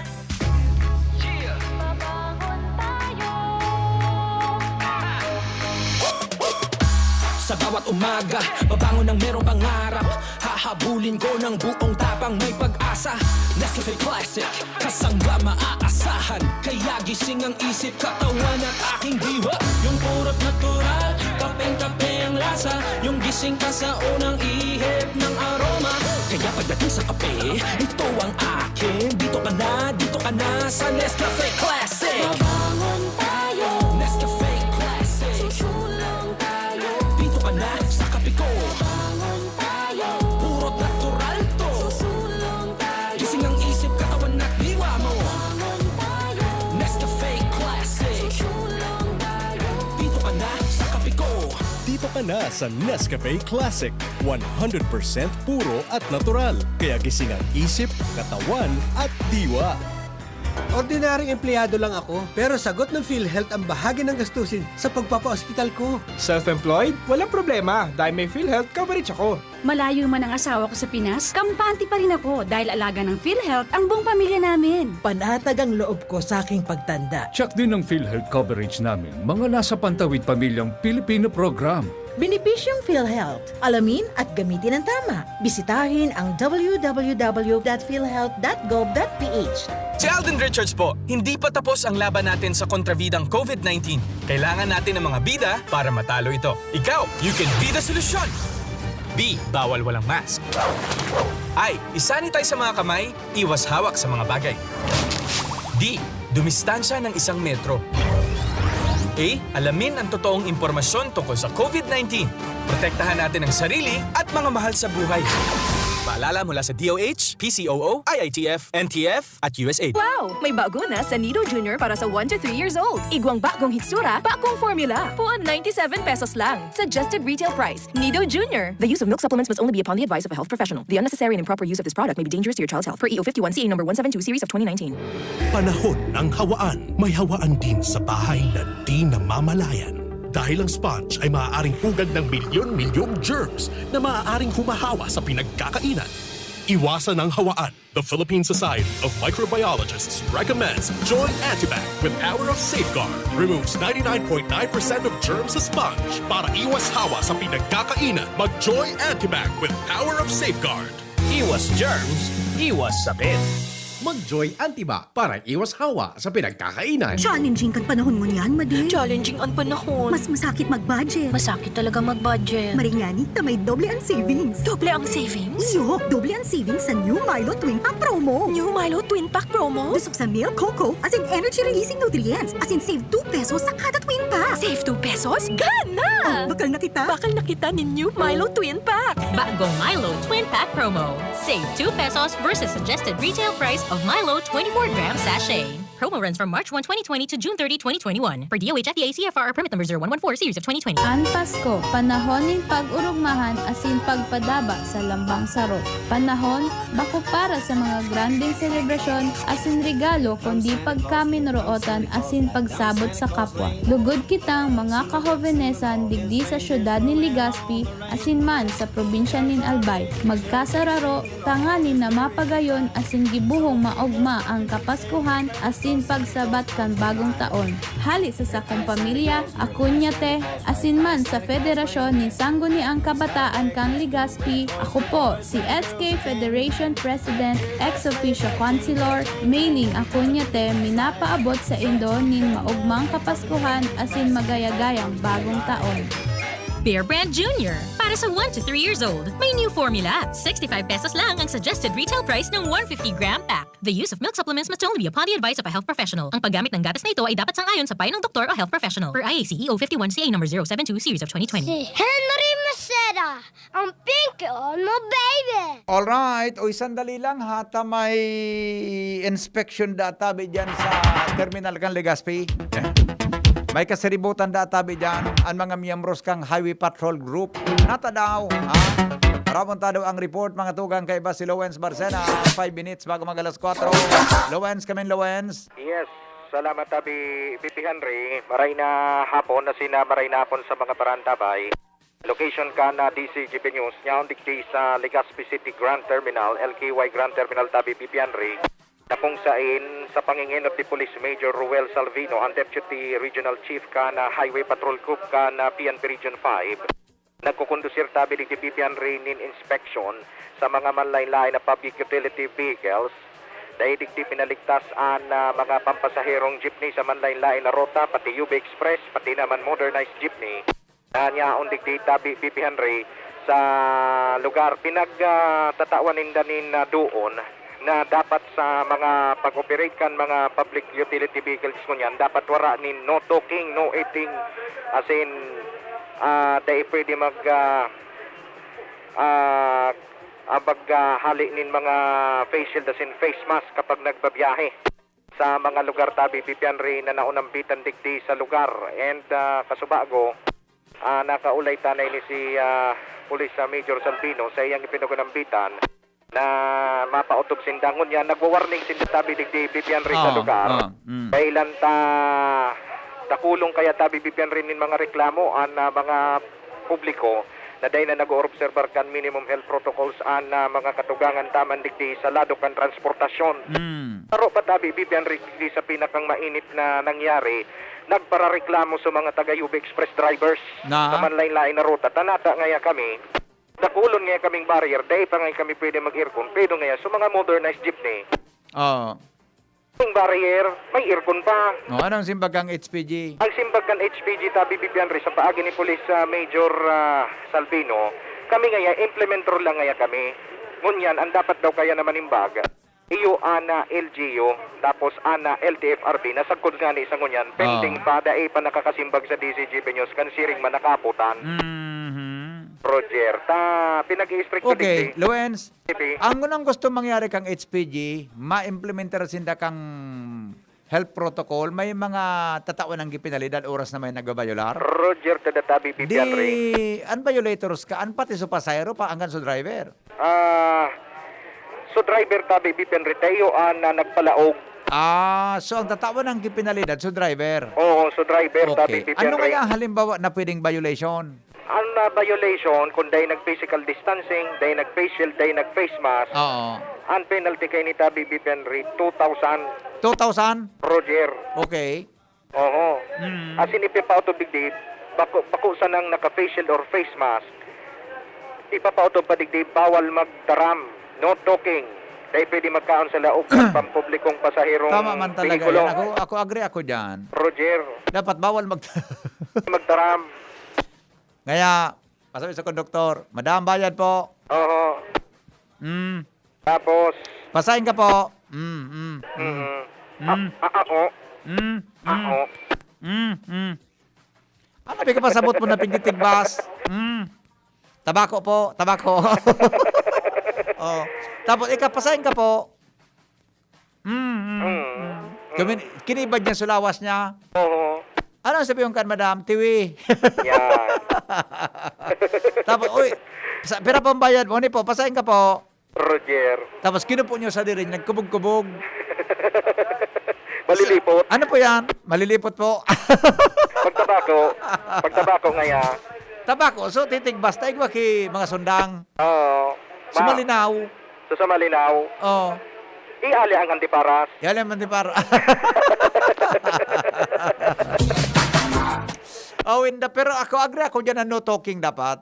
Sa bawat umaga, babangon ng merong pangarap. Hahabulin ko ng buong tapang, may pag-asa. Nescafe Classic, kasangga maaasahan. Kaya gising ang isip, katawan at aking diwa. Yung purot natural, kapeng-kape ang lasa. Yung gising ka sa unang ihip ng aroma. Kaya pagdating sa kape, ito ang akin. Dito ka na, dito ka na sa Nescafe Classic. Babangon tayo. Nescafe Classic. Susulong tayo. Dito ka na sa kape ko. Babangon tayo. Puro natural to. Susulong tayo. Gising ang isip, katawan at diwa mo. Babangon tayo. Nescafe Classic. Susulong tayo. Dito ka na sa kape ko. Dito ka na sa Nescafe Classic. One hundred percent puro at natural. Kaya gising ang isip, katawan at diwa. Ordinaryong empleyado lang ako, pero sagot ng PhilHealth ang bahagi ng gastusin sa pagpapaospital ko. Self-employed? Walang problema dahil may PhilHealth coverage ako. Malayo man ang asawa ko sa Pinas, kampante pa rin ako dahil alaga ng PhilHealth ang buong pamilya namin. Panatag ang loob ko sa aking pagtanda. Tiyak din ang PhilHealth coverage namin, mga nasa pantawid pamilyang Pilipino program. Benepisyong PhilHealth. Alamin at gamitin ang tama. Bisitahin ang w w w dot philhealth dot gov dot p h. Si Alden Richards po, hindi pa tapos ang laban natin sa kontrabidang COVID-nineteen. Kailangan natin ng mga bida para matalo ito. Ikaw, you can be the solution! B. Bawal walang mask. I. I-sanitize sa mga kamay, iwas hawak sa mga bagay. D. Dumistansya ng isang metro. A. Alamin ang totoong impormasyon tungkol sa COVID-nineteen. Protektahan natin ang sarili at mga mahal sa buhay. Paalala mula sa D O H, P C O O, I I T F, N T F, at U S A I D. Wow! May bago na sa Nido Junior para sa one to three years old. Igwang bagong hitsura, bagong formula. Puon ninety-seven pesos lang. Suggested retail price. Nido Junior. The use of milk supplements must only be upon the advice of a health professional. The unnecessary and improper use of this product may be dangerous to your child's health. Per E O fifty-one C A number one seven two series of twenty nineteen. Panahon ng hawaan. May hawaan din sa bahay na di namamalayan. Dahil ang sponge ay maaaring pugad ng milyon-milyong germs na maaaring humahawa sa pinagkakainan. Iwasan ang hawaan. The Philippine Society of Microbiologists recommends Joy Antibac with Power of Safeguard. Removes ninety-nine point nine percent of germs sa sponge. Para iwas hawa sa pinagkakainan, mag Joy Antibac with Power of Safeguard. Iwas germs, iwas sakit. Mag-Joy Antibac para iwas hawa sa pinagkakainan. Challenging kan panahon ngunyan, Madi. Challenging an panahon. Mas masakit mag-budget. Masakit talaga mag-budget. Maray ngani ta may doble ang savings. Doble ang savings? Iyo, doble ang savings sa New Milo Twin Pack Promo. New Milo Twin Pack Promo? Busog sa milk, cocoa, as in energy-releasing nutrients, as in save two pesos sa kada Twin Pack. Save two pesos? Gana! Oh, bakal na kita. Bakal na kita nin New Milo Twin Pack. Bagong Milo Twin Pack Promo. Save two pesos versus suggested retail price Milo twenty-four gram sachet. Promo runs from March one, twenty twenty to June thirty, twenty twenty-one. Per D O H F D A C F R permit number zero one one four series of twenty twenty. An Pasko, panahon nin pag-urugmahan asin pagpadaba sa lambang saro. Panahon, bako para sa mga grandeng selebrasyon asin regalo, kundi pagkaminrootan asin pagsabot sa kapwa. Lugod kitang mga kahobenesan digdi sa siyudad nin Legazpi asin man sa probinsya nin Albay. Magkasararo tanganing na mapagayon asin gibohong maogma an Kapaskuhan asin pagsabat kan Bagong Taon. Hali sa sakong pamilya, Acuñate, asin man sa Federasyon nin Sangguniang Kabataan kan Legazpi, ako po, si S K Federation President, ex officio councilor, Meiling Acuñate, minapaabot saindo nin maogmang Kapaskuhan asin magayagayang Bagong Taon. Bear Brand Junior, para sa one to three years old. May new formula. Sixty-five pesos lang ang suggested retail price ng one fifty gram pack. The use of milk supplements must only be upon the advice of a health professional. Ang paggamit ng gatas na ito ay dapat sang-ayon sa payo ng doktor o health professional. Per I A C E O fifty-one C A number zero seven two series of twenty twenty. Si Henry Maceda, ang pinky on mo, baby! Alright, uy, sandali lang ha, ta may inspection da tabi dyan sa terminal kan Legazpi. May kasiributan da tabi dyan, ang mga miyembros kang Highway Patrol Group. Nata daw, ha? Rabon ta daw ang report, mga tugang, kaiba si Lawens Barcena. Five minutes bago mag alas kwatro. Lawens, kamin Lawens. Yes, salamat, Abi, Bibi Henry. Maray na hapon, asin na maray na hapon sa mga parantabay. Location kan, ah, D C G P News, nyaon digdi sa Legazpi City Grand Terminal, L K Y Grand Terminal, tabi, Bibi Henry, na kung sain, sa pangingenot ni Police Major Ruel Salvino, ang Deputy Regional Chief kan, ah, Highway Patrol Group kan, ah, P N P Region five, nagkukondusir tabi digdi, Bibi Henry, nin inspeksyon sa mga manlain-lain na public utility vehicles. Dai digdi pinaligtas an, ah, mga pampasaherong jeepney sa manlain-lain na ruta, pati U B Express, pati naman modernized jeepney na nyaon digdi tabi, Bibi Henry, sa lugar. Pinag, ah, tatawan ninda nin, ah, doon na dapat sa mga pag-operate kan mga public utility vehicles ngunyan, dapat wara nin no talking, no eating, asin, ah, dai pwede mag, ah, ah, ah, pag, ah, hali nin mga face shield asin face mask kapag nagbabiyahe sa mga lugar tabi, Bibi Henry, na naunambitan digdi sa lugar. And, ah, kasubago, ah, nakaulay ta na ini si, ah, Police, ah, Major Salvino sa iyang ipinagunambitan na mapaotob sinda. Ngunyan, nagwa-warning sinda tabi digdi, Bibi Henry, sa Oo, lugar. Oo, mm. Kailan ta dakulon kaya tabi, Bibi Henry, nin mga reklamo an, ah, mga publiko na dai na nag-oobserbar kan minimum health protocols an, ah, mga katugangan ta man digdi sa lado kan transportasyon. Mm. Saro pa tabi, Bibi Henry, digdi sa pinakang mainit na nangyari, nagparareklamo sa mga taga U B Express drivers Na? sa manlain-lain na ruta. Ta nata ngaya kami, dakulon ngaya kaming barrier, dai pa ngaya kami pwede mag-aircon, pero ngaya sa mga modernized jeepney, Oo. yung barrier, may aircon pa. O, anong simbag kang H P G? Ang simbag kan H P G tabi, Bibi Henry, sa paagi ni Police, ah, Major, ah, Salvino, kami ngaya, implementor lang ngaya kami. Ngunyan, ang dapat daw kaya naman imbag, iyo ana L G U, tapos ana L T F R B, nasagkod ngani sa ngunyan, pending Oo. pa, dai pa nakakasimbag sa D C G P News, kan siring man nakaputan. Mhm. Roger, ta pinag-i-strict ko Okay, digdi. Lawens, Sige. Ang ngunang gusto mangyari kang H P G, ma-implementar sinda kang health protocol, may mga tatawan ang gipinalidad oras na may nagbabayolar? Roger, tada tabi, Di, Bibi Henry. An violators ka, an pati su pasahero pa, anggan su driver. Ah, su driver tabi, Bibi Henry, tayo an, ah, nagpalaog. Ah, so ang tatawan ang gipinalidad, su driver? Oo, su driver tabi, Okay. Bibi Ano Henry. kaya ang halimbawa na pwedeng violation? An, ah, violation, kung dai nag-physical distancing, dai nag-face shield, dai nag-face mask, Oo. an penalty kay ni tabi, Bibi Henry, two thousand. Two thousand? Roger. Okay. Oo. Mm. Asin ipipaotob digdi, bako, bako sanang naka-face shield or face mask, ipapaotob pa digdi, bawal magtaram, no talking. Dai pwede magkaon sa laog kan pampublikong pasaherong Tama man talaga vehikulo. yan. Ako, ako agree ako dyan. Roger. Dapat bawal mag- Magtaram. Ngaya, pasabi sa konduktor, "Madam, bayad po." Oo. Mm. Tapos? "Pasahin ka po." Mm, mm, mm. Mm. Mm. Ah, ah, ah, oh. Mm, mm. Ah, oh. Mm, mm. Ano, di ka pasabot mo na pinitigbas? Mm. "Tabako po, tabako." Oh. Tapos, ika, "Pasahin ka po." Mm, mm, Mm. mm. Kumin-, kinibad niya sa lawas niya. Oo. Ano ang sabi yung kan madam? Tiwi. Yan. Tapos, uy, sa, pira pambayad mo? Ni po, pasahin ka po. Roger. Tapos kinupo niyo sa diri, nagkubog-kubog. Malilipot. Ano po yan? Malilipot po. Pagtabako. Pagtabako ngaya. Tabako, so titigbas, taigwa ki mga sundang. Oo. Sumalinaw. So sa malinaw, Oh. iali ang antiparas. Yan naman di para. Oh, inda, pero ako, agree ako dyan na no talking dapat.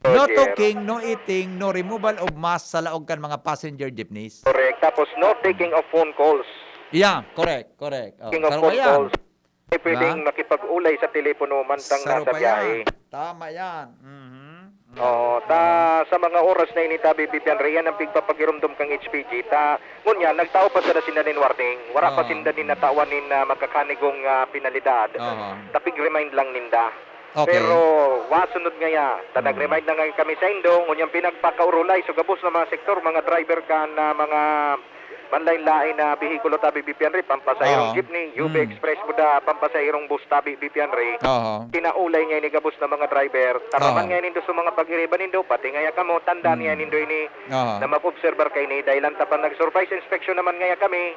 No Roger. Talking, no eating, no removal of mask sa laog kan mga passenger jeepneys. Correct. Tapos no taking of phone calls. Yeah, correct, correct. Oh, Taking of saro phone ba yan? calls. Hindi pwedeng makipag-ulay sa telepono mantang Saro nasa pa biyahe. Yan. Tama yan. Mhm. Oo, ta sa mga oras na ini, Tabi Bibian Rey, yan ang pigpapagirumdom kang H P G. Ta, ngunyan, nagtao pa sana sinda nin warning. Wara pa Oo. sinda nin natawan nin ah, makakanigong ah, penalidad. Oo. Tapig-remind lang ninda. Okay. Pero wasunod ngaya, ta Mm. nag-remind na nga kami sa indo, ngunyan pinagpakaurulay sa gabos na mga sektor, mga driver kan ah, mga manlain-lain na behikulo, Tabi Bibian Rey, pampasaherong Oo. jeepney, U B Mm. Express, buda pampasaherong bus, Tabi Bibian Rey. Oo. Kinaulay niya ini gabos na mga driver. Taraman Oo. nga nindo sa mga pag-iriba nindo, pati ngaya kamo, tandaan Mm. nga nindo ini Oo. na mag-obserbar kay ini. Dahil lang ta pa nag-surprise inspection naman ngaya kami,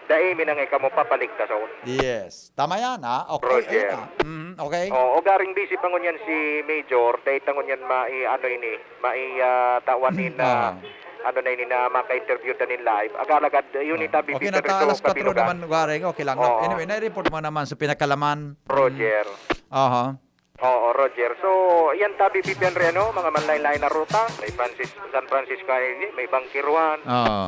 dai mi na ngaya kamo papaligtason. Yes. Tama yan, ha? Okay. Roger. Ayun, ah. Mhm, okay. Oo, garing busy pa ngunyan si Major, dahil ta ngunyan mai, ano ini, mai ah, tawan ni na, Oo. ano na ini na maka-interview ta nin live. Agalagad, yun Oo. ita, Bibi Okay na ta, Perito, alas kwatro Kabilugan. naman, Wareng. Okay lang. Oo. Anyway, na-report mo naman sa pinakalaman. Roger. Aha. Oo, Roger. So, yan ta, Bibi Henry, ano, mga manlain-lain na ruta. May Francis, San Francisco Highway, may Bangkiruan. Oo.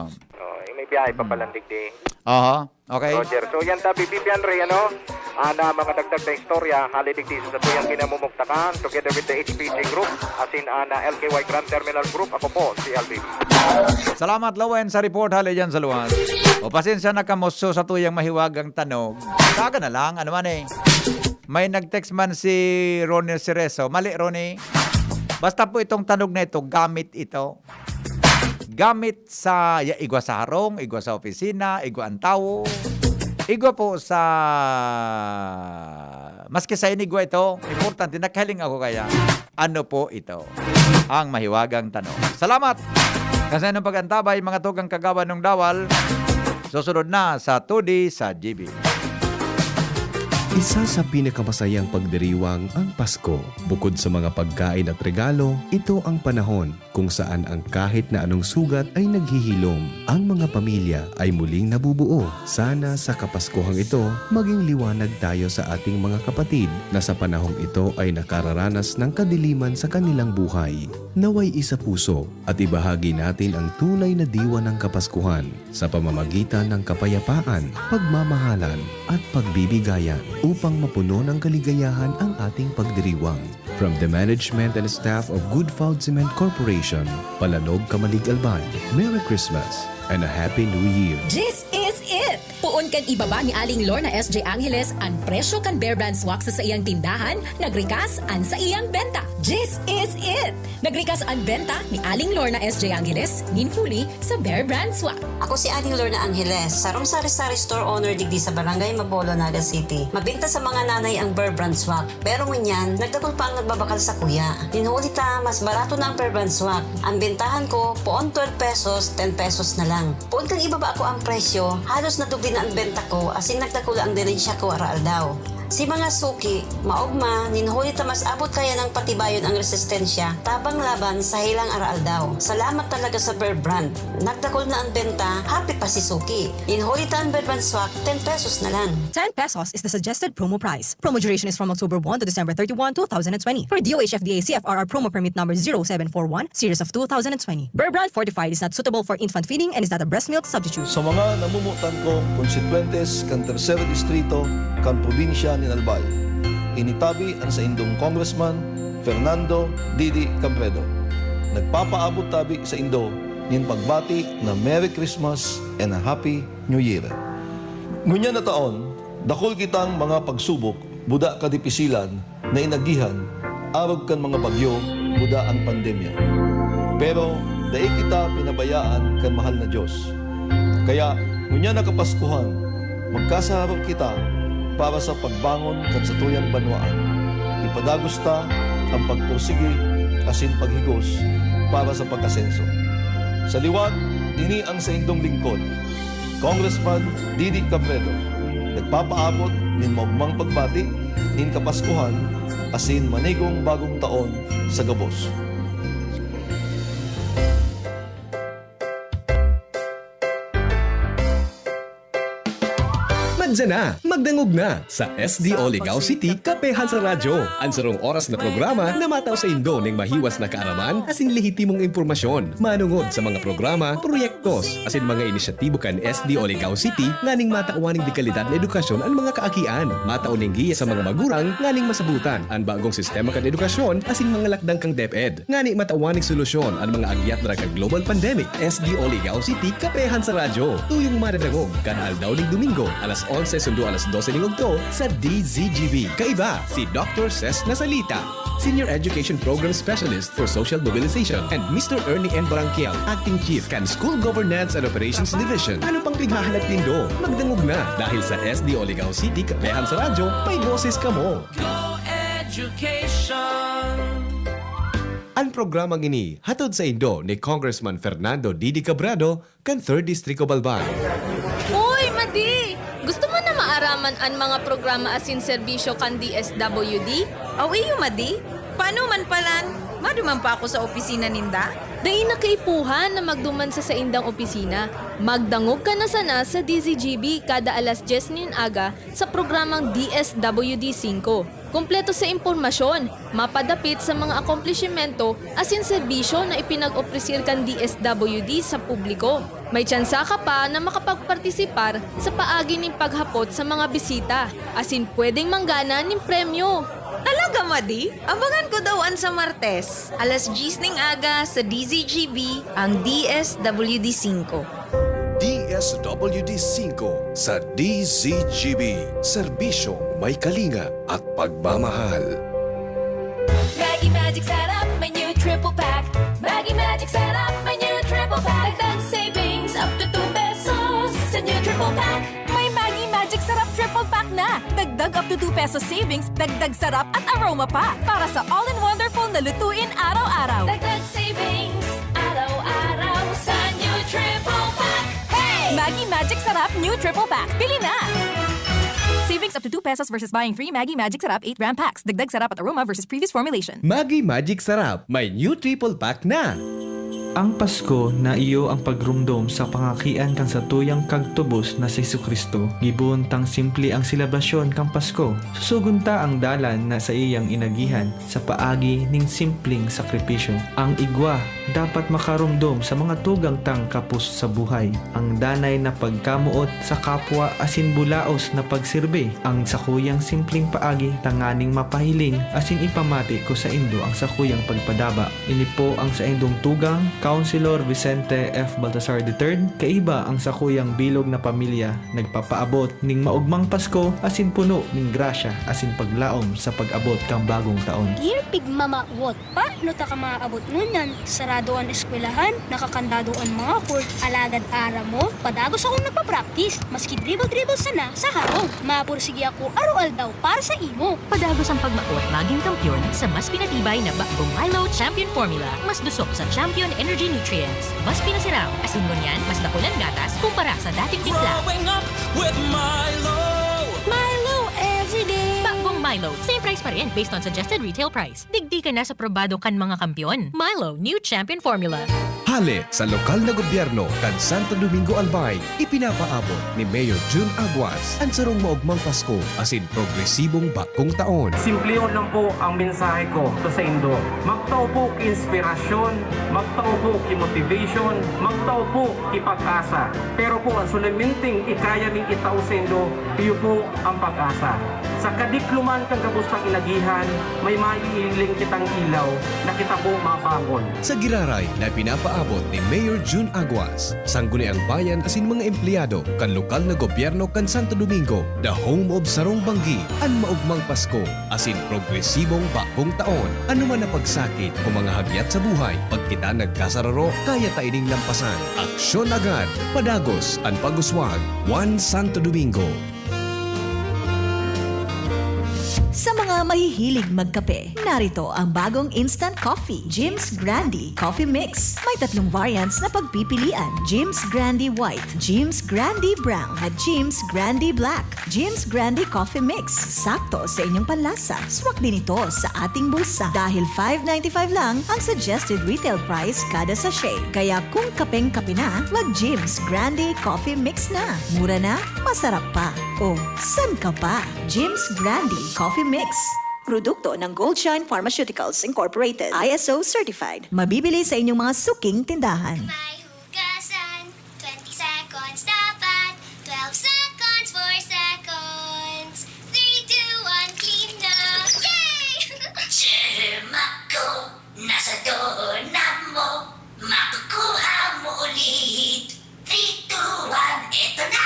Oh, eh, may biyahe pa palandig di. Aha. Okay. Roger. So, yan ta, Bibi Henry, ano, ana mga dagdag na istorya, hali digdi sa tuyang kinamumugtakan, together with the H P G Group, asin ana L K Y Grand Terminal Group. Ako po, si L B B. Salamat, Lowen, sa report hali dyan sa luwas. O, pasensya na kamo sa tuyang mahiwagang tanog. Saga na lang, ano man eh. May nag-text man si Ronnie Cerezo. Mali, Ronnie. Basta po itong tanog na ito, gamit ito. Gamit sa ya, igwa sa harong, igwa sa opisina, igwa ang tawo. Igwa po sa, maski sa inigwa ito, importante, nakahiling ako kaya. Ano po ito? Ang mahiwagang tanong. Salamat! Kasi anong pag-antabay, mga tugang kagawa ng dawal, susunod na sa two D sa G B. Isa sa pinakamasayang pagdiriwang ang Pasko. Bukod sa mga pagkain at regalo, ito ang panahon kung saan ang kahit na anong sugat ay naghihilom. Ang mga pamilya ay muling nabubuo. Sana sa Kapaskuhang ito, maging liwanag tayo sa ating mga kapatid na sa panahong ito ay nakararanas ng kadiliman sa kanilang buhay. Naway isa puso at ibahagi natin ang tunay na diwa ng Kapaskuhan sa pamamagitan ng kapayapaan, pagmamahalan, at pagbibigayan upang mapuno ng kaligayahan ang ating pagdiriwang. From the management and staff of Good Food Cement Corporation, Palanog, Camalig, Albay, Merry Christmas and a Happy New Year! This is it! Poon kan ibaba ni Aling Lorna S J Angeles an presyo kan Bear Brand Swak sa saiyang tindahan, nagrikas an saiyang benta. This is it! Nagrikas an benta ni Aling Lorna S J Angeles nin huli sa Bear Brand Swak. Ako si Aling Lorna Angeles, sarong sari-sari store owner digdi sa Barangay Mabolo, Naga City. Mabinta sa mga nanay ang Bear Brand Swak, pero ngunyan, nagdakul pa ang nagbabakal sa kuya. Nin huli ta, mas barato na ang Bear Brand Swak. Ang bentahan ko, poon twelve pesos, ten pesos na lang. Poon kan ibaba ko ang presyo, halos nadubli na ang benta ko, asin nagdakul ang diligensya ko araaldaw. Si mga suki, maogma, nin huli ta mas abot kaya nang patibayon ang resistensya, tabang laban sa helang araaldaw. Salamat talaga sa Bear Brand. Nagdakul na ang benta, happy pa si suki. Nin huli ta ang Bear Brand Swak, ten pesos na lang. Ten pesos is the suggested promo price. Promo duration is from October one to December thirty-one, two thousand and twenty. For D O H F D A C F R R promo permit number zero seven four one, series of two thousand and twenty. Bear Brand Fortified is not suitable for infant feeding and is not a breast milk substitute. Sa mga namumutan kong konstituyentes kan Tercer Distrito kan probinsya nin Albay, initabi an saindong Congressman Fernando Didi Cabredo. Nagpapaabot tabi saindo nin pagbati na Merry Christmas and a Happy New Year. Ngunyan na taon, dakul kitang mga pagsubok, buda kadipisilan na inagihan arog kan mga bagyo, buda an pandemya. Pero dai kita pinabayaan kan mahal na Dios. Kaya Ngunyan na Kapaskuhan, magkasararo kita para sa pagbangon kan satuyang banwaan. Ipadagos ta an pagpursigi asin paghigos para sa pag-asenso. Sa liwat, ini ang saindong lingkod, Congressman Didi Cabredo, nagpapaabot nin maogmang pagbati nin Kapaskuhan asin manigong Bagong Taon sa gabos. Madya na! Magdangog na! Sa S D O Ligao City, Kapehan sa Radyo. An sarong oras na programa na matao saindo ning mahiwas na kaaraman asin lehitimong impormasyon manongod sa mga programa, proyektos, asin mga inisyatibo kan S D O Ligao City nganing matawan ning dekalidad na edukasyon an mga kaakian. Matao ning giya sa mga magurang nganing masabotan an bagong sistema kan edukasyon asin mga lakdang kan DepEd. Ngani matawan ning solusyon an mga agyat dara kan global pandemic. S D O Ligao City, Kapehan sa Radyo. Tuyong madadangog kan aldaw ning Domingo, alas onse sundo alas dose ning udto sa D Z G B. Kaiba, si Doctor Ses Nasalita, Senior Education Program Specialist for Social Mobilization, and Mister Ernie N. Barangkiel, Acting Chief kan School Governance and Operations Division. Ano pang pighahanap nindo? Magdangog na, dahil sa S D O Ligao City, Kapehan sa Radyo, may boses kamo. Go Education! An programang ini hatod saindo ni Congressman Fernando Didi Cabredo kan Third District of Albay. Uy, Madi! Gusto mo na maaraman an mga programa asin serbisyo kan D S W D? Aw, iyo, Madi. Paano man palan? Maduman pa ako sa opisina ninda? Dai na kaipuhan na magduman sa saindang opisina. Magdangog ka na sana sa D Z G B kada alas dyes nin aga sa programang D S W D singko. Kompleto sa impormasyon, mapadapit sa mga akomplishimento asin serbisyo na ipinag-opresir kan D S W D sa publiko. May tsansa ka pa na makapagpartisipar sa paagi nin paghapot sa mga bisita, asin pwedeng manggana nin premyo. Talaga, Madi? Abangan ko daw an sa Martes, alas dyes ning aga sa D Z G B, ang D S W D singko. D S W D singko sa D Z G B. Serbisyong may kalinga at pagmamahal. Maggi Magic Sarap, may new triple pack. Maggi Magic Sarap, may new triple pack. Dagdag savings up to two pesos sa new triple pack. May Maggi Magic Sarap triple pack na. Dagdag up to two pesos savings, dagdag sarap at aroma pa. Para sa all-in-wonderful na lutuin araw-araw. Dagdag savings araw-araw sa new triple pack. Hey! Maggi Magic Sarap New Triple Pack. Pili na! Savings up to two pesos versus buying three Maggi Magic Sarap eight gram packs. Dagdag sarap at aroma versus previous formulation. Maggi Magic Sarap, may new triple pack na! Ang Pasko na iyo ang pagromdom sa pangakian kan satuyang Kagtubos na si Jesu-Cristo. Gibohon tang simple ang selebrasyon kan Pasko. Susugon ta ang dalan na saiyang inagihan sa paagi ning simpleng sakripisyo. Ang igwa dapat makaromdom sa mga tugang tang kapos sa buhay, ang danay na pagkamoot sa kapwa asin bulaos na pagserbi. Ang sakuyang simpleng paagi tanganing mapahiling asin ipamati ko saindo ang sakuyang pagpadaba. Ini po ang saindong tugang, Councilor Vicente F. Baltasar the third, kaiba ang sakuyang bilog na pamilya, nagpapaabot ning maogmang Pasko asin puno ning grasya asin paglaom sa pag-abot kan bagong taon. Dear Pigmamawot, paano ta ka maabot ngunyan? Sarado an eskwelahan, nakakandado an mga court, alagad aram mo, padagos akong nagpa-practice, maski dribble-dribble sana sa harong. Mapursigi ako aroaldaw para sa imo. Padagos ang pagmaot magin kampiyon sa mas pinatibay na Bagong Milo Champion Formula. Mas dusok sa Champion Energy Nutrients. Mas pinasiram, asin ngunyan, mas dakul an gatas kumpara sa dating timpla. Growing up with Milo. Milo everyday. Bagong Milo, same price pa rin based on suggested retail price. Digdi ka na sa probado kan mga kampiyon. Milo, new champion formula. Hale sa lokal na gobyerno kan Santo Domingo Albay, ipinapaabot ni Mayor Jun Aguas an sarong maogmang Pasko asin progresibong bagong taon. Simplehon lang po ang mensahe ko sa saindo. Magtao po ki inspirasyon, magtao po ki motivation, magtao po ki pag-asa. Pero po, ang solemneng ikaya ming itao saindo, iyo po ang pag-asa. Sa kadikloman kan gabos tang inagihan, may maiiling kitang ilaw na kita po mabangon. Sa giraray na pinapa Abot ni Mayor Jun Aguas, Sangguniang Bayan asin mga empleyado kan lokal na gobyerno kan Santo Domingo, the home of sarong banggi, an maogmang Pasko, asin progresibong bagong taon. Ano man ang pagsakit o mga hagyat sa buhay, pag kita nagkasararo, kaya ta ining lampasan. Aksyon agad, padagos an pag-uswag. One Santo Domingo. Sa mga mahihilig magkape, narito ang bagong instant coffee, Jim's Grande Coffee Mix. May tatlong variants na pagpipilian, Jim's Grande White, Jim's Grande Brown, at Jim's Grande Black. Jim's Grande Coffee Mix, sakto sa inyong panlasa. Swak din ito sa ating bulsa dahil five ninety-five lang ang suggested retail price kada sachet. Kaya kung kapeng-kape na, mag-Jim's Grande Coffee Mix na. Mura na, masarap pa. O, san ka pa? Jim's Grande Coffee Mix. Produkto ng Goldshine Pharmaceuticals Incorporated, I S O certified. Mabibili sa inyong mga suking tindahan. May hugasan, twenty seconds dapat, twelve seconds, four seconds, three, two, one, clean na. Yay! Germ ako, nasa donab mo, makukuha mo ulit. Three, two, one, eto na!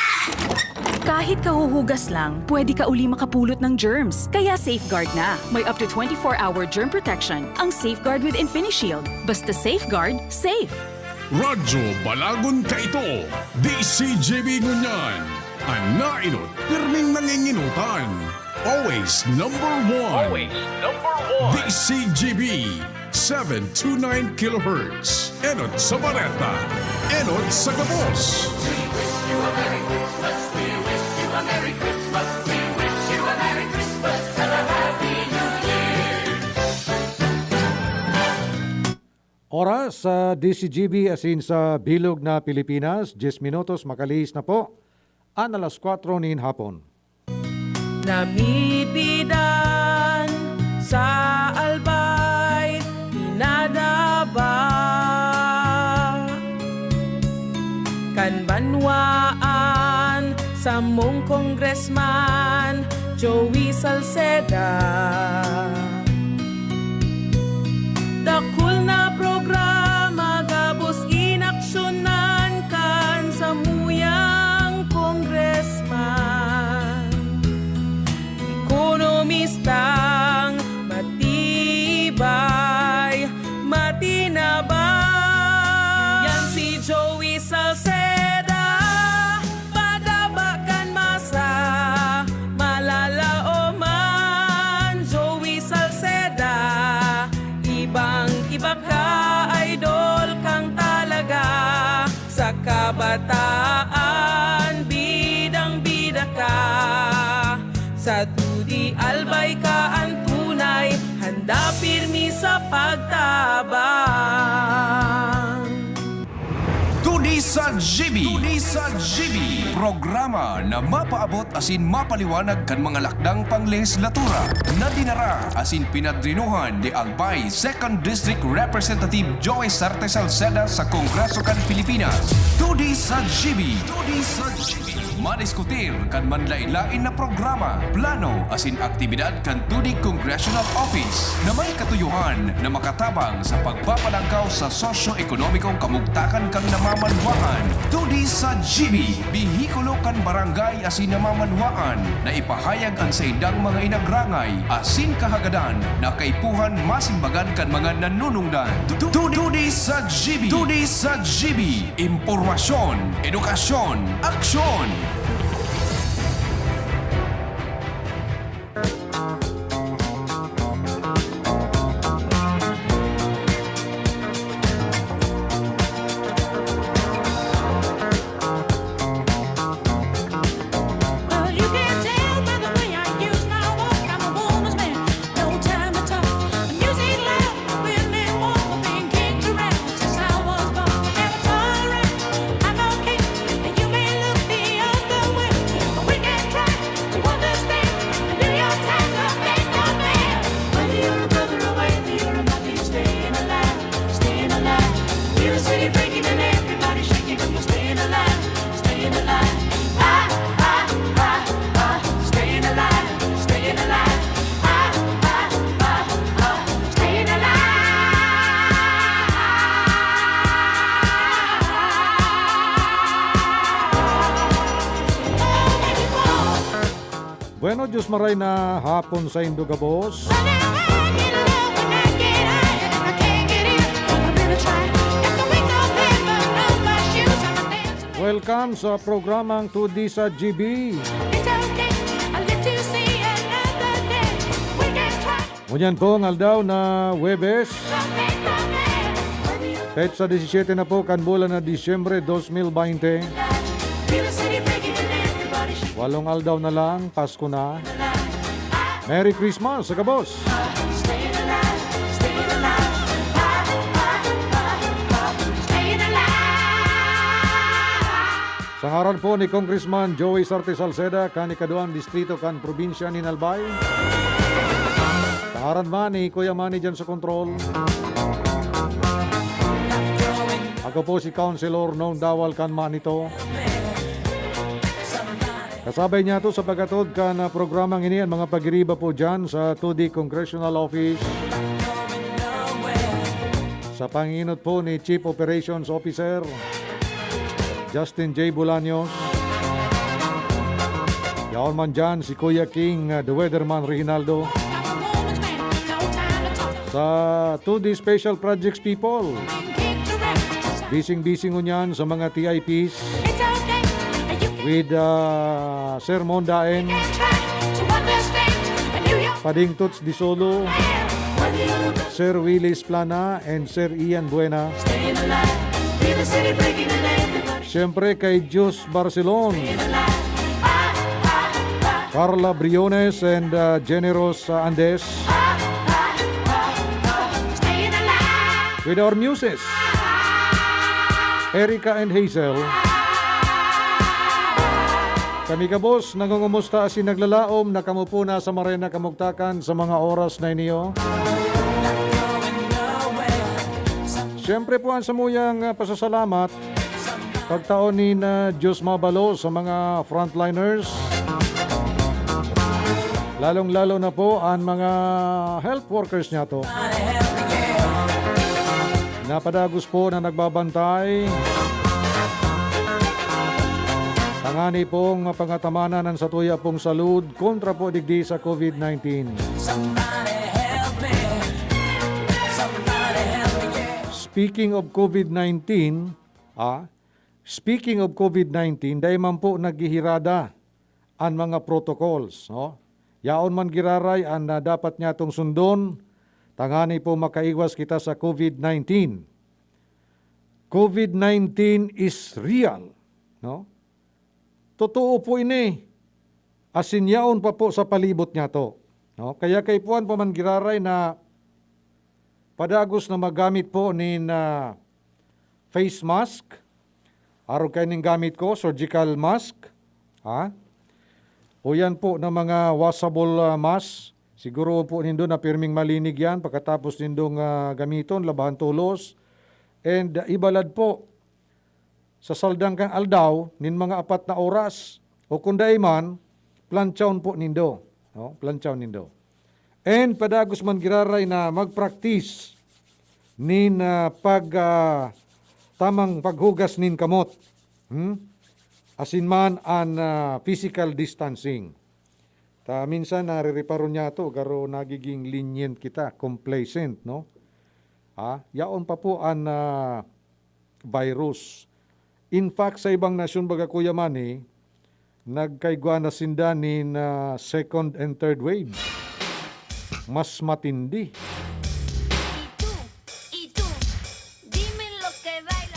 Kahit kahuhugas lang, pwede ka uli makapulot ng germs. Kaya Safeguard na. May up to twenty-four hour germ protection ang Safeguard with InfiniShield. Basta Safeguard, safe! Radyo Balagon kaito, D C G B ngunyan. An naenot, pirming nangingenotan. Always number one. Always number one. D C G B, seven two nine kilohertz. Enot sa bareta. Enot sa gabos. Oras sa D C G B asin sa bilog na Pilipinas, diyes minutos makalihis na po an alas kwatro nin hapon. Namipidan sa Albay, pinadaba kan banwaan samong Congressman Joey Salceda. Dakul na programa gabos inaksyonan kan samuyang congressman. Ekonomistang matibay, matinabang. Yan si Joey Salceda, padaba kan masa, malalaoman. Joey Salceda, ibang-iba ka, idol kang talaga. Sa kabataan, bidang-bida ka. Sa Todi Albay ka an tunay, handa pirmi sa pagtabang. Todi sa G B. Todi sa G B. Programa na mapaabot asin mapaliwanag kan mga lakdang panglehislatura na dinara asin pinadrinohan ni Albay Second District Representative Joey Sarte Salceda sa Kongreso kan Pilipinas. Todi sa G B. Todi sa G B. Madiskutir kan manlaen-laen na programa, plano asin aktibidad kan Todi Congressional Office na may katuyohan na makatabang sa pagpapalangkaw sa sosyo-ekonomikong kamugtakan kan namamanwaan. Todi sa G B, behikulo kan barangay asin namamanwaan na ipahayag an saindang mga inagrangay asin kahagadan na kaipuhan masimbagan kan mga nanunungdan. Tu-, tu-, Todi sa G B, Todi sa G B, impormasyon, edukasyon, aksyon! Well, you can tell by the way I use my walk, I'm a woman's man, no time to talk. The music loud, women walk, thinking to rap, since I was born. Never tolerate, I'm okay, and you may look the other No, Diyos maray na hapon saindo gabos. Welcome sa programang Two D sa G B. Ngunyan pong aldaw na Huwebes, petsa disisiete na po kan bulan na Disyembre dos mil baynte. Walong aldaw na lang, Pasko na. Merry Christmas sa gabos! Sa ngaran po ni Congressman Joey Sarte Salceda, kan ikaduang distrito kan probinsya nin Albay. Sa ngaran man ni Kuya Manny dyan sa kontrol. Ako po si Councilor Nong Dawal kan Manito. Kasabay niyato sa paghatod kan, ah, programang ini an mga pagiriba po dyan sa two D Congressional Office. Sa panginot po ni Chief Operations Officer Justin J Bolaños. Yaon man dyan si Kuya King, ah, The Weatherman Reginaldo. Sa two D Special Projects People. Bising-bising ngunyan sa mga T I Ps with, ah, Sir Mon Daen. Pading Toots Disolo, Sir Willis Plana, and Sir Ian Buena. Siyempre kay Jus Barcelon, Carla Briones, and, ah, Generous, ah, Andes. With our muses, Erica and Hazel. Kami gabos, nangungumusta asin naglalaom na kamo po nasa maray na kamugtakan sa mga oras na iniyo. Siyempre po, an samuyang, ah, pasasalamat, pagtao nin, ah, Diyos mabalo sa mga frontliners, lalong-lalo na po an mga health workers niyato. Napadagos po na nagbabantay tangani pong pangatamanan an satuya pong salud kontra po digdi sa COVID nineteen. Speaking of COVID nineteen, ah, speaking of COVID nineteen, dai man po naghihirada an mga protocols, no? Yaon man giraray an, ah, dapat niyatong sundon, tangani po makaiwas kita sa COVID nineteen. COVID nineteen is real, no? Totoo po ini. Asin yaon pa po sa palibot niyato, no? Kaya kaipuhan pa man giraray na padagos na maggamit po nin, ah, face mask, arog kayo nin gamit ko, surgical mask, ha? O yan po na mga washable, ah, mask. Siguro po nindo na pirming malinig yan pagkatapos nindong, ah, gamiton, labahan tolos. And, ah, ibalad po sa saldang kan aldaw nin mga apat na oras. O kung dai man, planchahon po nindo, no? Planchahon nindo. And padagos man giraray na mag-practice nin, ah, pag, ah, tamang paghugas nin kamot. Hmm? Asin man an, ah, physical distancing. Ta minsan narereparo niyato, garo nagiging lenient kita, complacent, no? Ah, yaon pa po an, ah, virus. In fact, sa ibang nasyon, baga, Kuya Manny, nagkaigwa na sinda nin, ah, second and third wave. Mas matindi.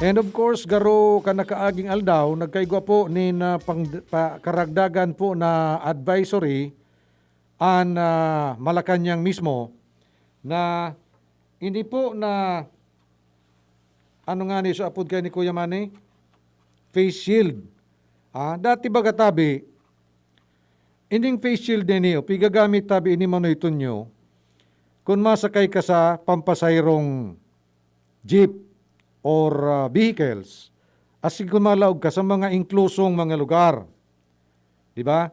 And of course, garo kan nakaaging aldaw, nagkaigwa po nin, ah, pang, pa, karagdagan po na advisory an, ah, Malacañang mismo na ini po na, ano nga ni, so apod kayo ni Kuya Manny? Face shield. Ah, dati baga tabi, ining face shield na ini, o, pigagamit tabi ini, Manoy Tonyo, kun masakay ka sa pampasayrong jeep or, ah, vehicles, asin kun malaog ka sa mga inklusong mga lugar. Di ba?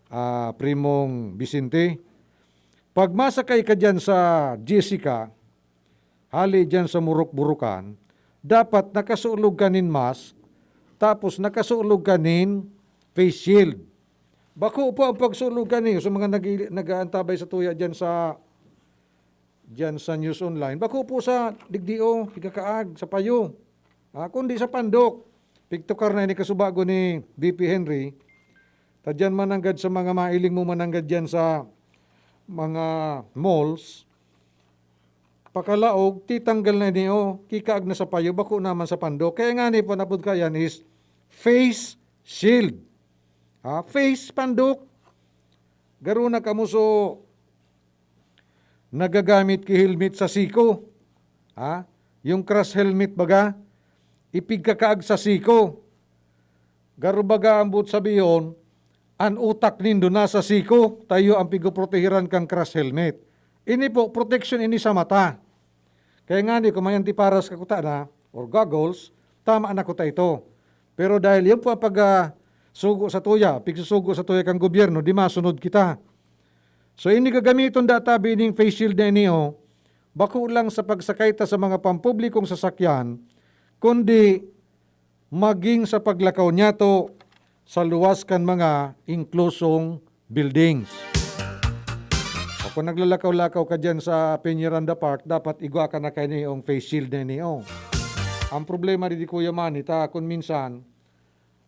Ah, Primong Vicente, pag masakay ka diyan sa Jessica, hali diyan sa Muruk-Burukan, dapat nakasulog ka nin mask, tapos nakasulog ka nin face shield. Bako po ang pagsulog kaniyo sa mga nag-, nag-aantabay sa tuya diyan sa, diyan sa News Online. Bako po sa digdi o pigkakaag, sa payo. Ah, kundi sa pandok. Pigtukar na ini kasubago ni V P Henry. Ta diyan mananggad sa mga mailing mo mananggad diyan sa mga malls. Pakalaog, titanggal na ini, oh, kikaag na sa payo, bako naman sa pandok. Kaya nga ni po napod kayan is face shield. Ha? Face pandok. Garo na kamo so nagagamit ki helmet sa siko. Ha? Yung crash helmet baga, ipigkakaag sa siko. Garo baga ambot sabihon, an utak nindo nasa siko, tayo ang pigoprotehiran kan crash helmet. Ini po, protection ini sa mata. Kaya nga ni, kung may antiparas ka kuta na, or goggles, tama na kuta ito. Pero dahil yun po ang pag, ah, sugo sa tuya, pigsusugo sa tuya kan gobyerno, di masunod kita. So, ini gagamiton da tabi ining face shield na ini, oh, bako lang sa pagsakay ta sa mga pampublikong sasakyan, kundi maging sa paglakaw niyato sa luwas kan mga inklusong buildings. O kung naglalakaw-lakaw ka dyan sa Peñaranda Park, dapat igwa ka na kaini yung face shield na ini, oh. Ang problema di, di Kuya Manny, ta kung minsan,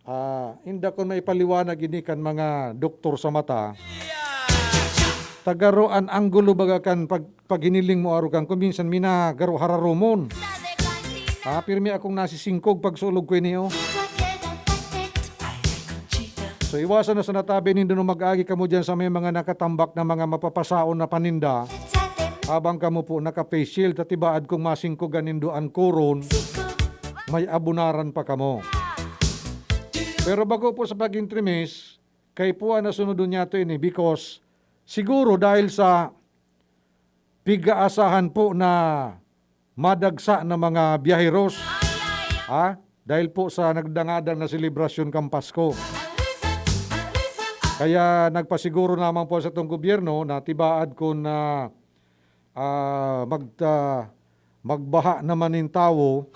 ah, inda kung maipaliwanag ini kan mga doktor sa mata, tagaro an anggulo baga kan pag-, paghiniling mo, aro kan, kung minsan minagaro hararomon. Ah, pirmi akong nasisingkog pagsulog ko ini, oh. So, iwasan na sa natabi nindo nung mag-agi kamo dyan sa may mga nakatambak na mga mapapasaon na paninda. Habang kamo po naka-face shield, ta tibaad kung masingkogan nindo an koron, may abunaran pa kamo. Pero bako po sa pag-intrimis, kay po ang nasunod niya to ini, because siguro dahil sa pig-aasahan po na madagsa na mga biyaheros, ha? Dahil po sa nagdangadang na selebrasyon kan Pasko. Kaya nagpasiguro naman po sa itong gobyerno na tibaad kun, ah, ah, mag-, ah, magbaha naman nin tawo,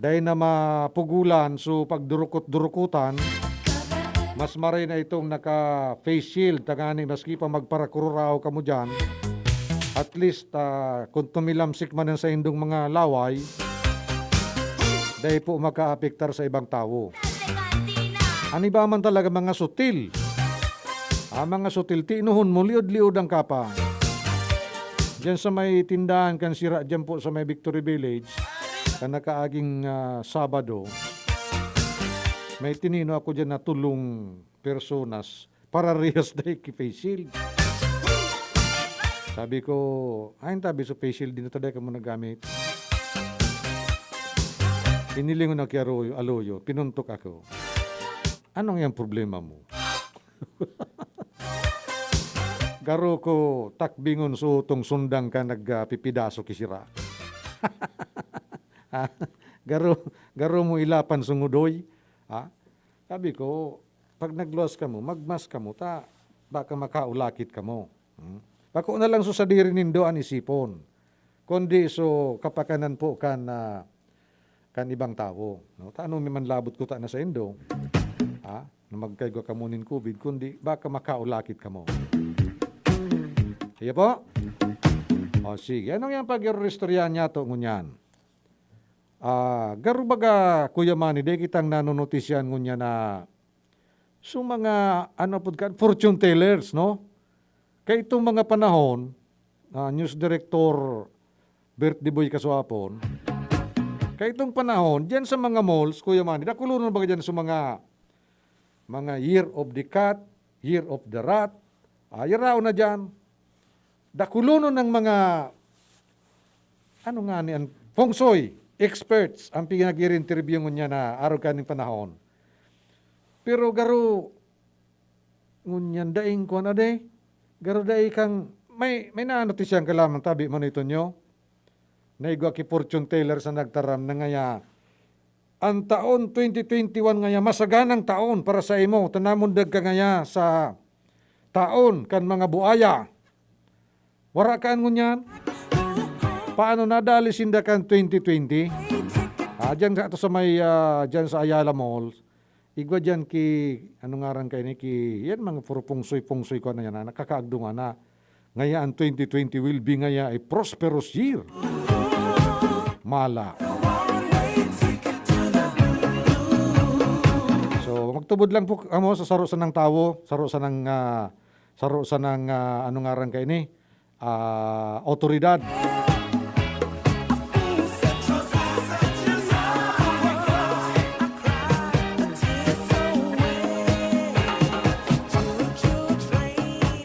dahil na mapugulan, so pagdurukot-durukutan, mas maray na itong naka-face shield, tangani maski pa magparakururaw kamo dyan, at least, ah, kung tumilamsik man ang saindong mga laway, dahil po makaapektar sa ibang tawo. An iba man talaga mga sutil. Ah, mga sutil, tinuhon mo, liod-liod ang kapa. Diyan sa may tindahan kan sira, diyan po sa may Victory Village, kan nakaaging, ah, Sabado, may tinino ako diyan na tulong personas, pararehas na iki face shield. Sabi ko, "Ay, tabi sa face shield, di na taday ka mo nagamit." Inilingon ako ki Aroyo, Aloyo, pinuntok ako. "Anong yang problema mo?" Garo ko takbingon sutong sundang ka nagpipidaso ki sira. Ha? Garo, garo mo ilapan sungudoy. Ha? Sabi ko, "Pag nagluwas kamo, magmas kamo ta baka makaulakit kamo." Hmm? Bako na lang so sadiri nindo an isipon, kundi so kapakanan po kan, ah, kan ibang tawo, no? Ta ano mi man labot ko ta na saindo, ha? Na magkaigwa kamo nin covid, kundi baka makaulakit kamo. Iyo po? O, sige. Anong yang pag-iristoryahan niya to ngunyan? Ah, garo baga, Kuya Manny, dai kitang nanonotisyahan ngunyan na so mga, ano pod ka, fortune tellers, no? Kay itong mga panahon, ah, News Director Bert Diboy Kasuapon, kay itong panahon, diyan sa mga malls, Kuya Manny, dakulonon baga diyan sa mga, mga Year of the Cat, Year of the Rat, ah, yaraon na diyan. Dakulonon ng mga, ano nga ni, an feng shui experts ang pinag-i-interview ngunyan na arog kaning panahon. Pero garo, ngunyan daing kuwan ade, garo dai kang, may, may naano ti siyang kalaman tabi mo nito nyo? Naigwa ki fortune teller sa nagtaram na ngaya, "An taon twenty twenty-one ngaya, masaganang taon para sa imo, ta namundag ka ngaya sa taon kan mga buaya." Wara ka an ngunyan? Paano nadali sinda kan twenty twenty? Ah, diyan sa, ato sa may, ah, diyan sa Ayala Mall. Igwa diyan ki, ano ngaran kaini, ki, yan mga puro feng shui, feng shui ko na yan, na nakakaagdungan na. Ngaya ang twenty twenty will be ngaya a prosperous year. Mala. So, magtubod lang po kamo sa saro sanang tawo, saro sanang, ah, saro sanang, ah, ano ngaran kaini, ah, awtoridad.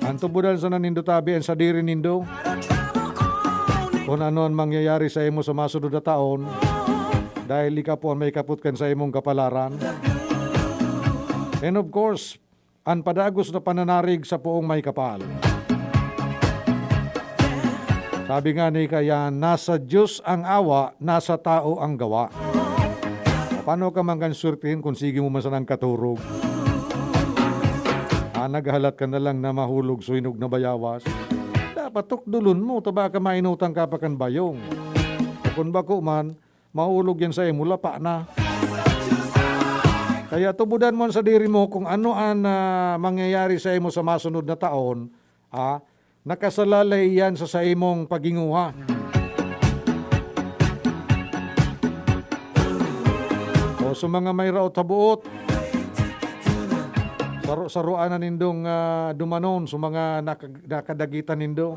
Ang tubudan sana nindo tabi, ang sadiri nindo. Kung ano ang mangyayari sa imo sa masunod na taon, dahil ika po ang may kapot kan sa imong kapalaran. And of course, an padagos na pananarig sa poong may kapal. Sabi nga ni Kayan, "Nasa Diyos ang awa, nasa tao ang gawa." Paano ka man kan swertihin kung sige mo man sanang katurog? Ah, naghalat ka na lang na mahulog suinog na bayawas. Dapat tukdulon mo, ta baka mainutan ka pa kan bayong. Kung bako man, mahulog yan sa imo, lapa na. Kaya tubudan mo sa diri mo kung ano an, ah, mangyayari sa imo sa masunod na taon, ah, nakasalalay yan sa saimong paghinguha. O sa mga may raot sa buot, saro-saroan na nindong, ah, dumanon sa mga naka-, nakadagitan nindo.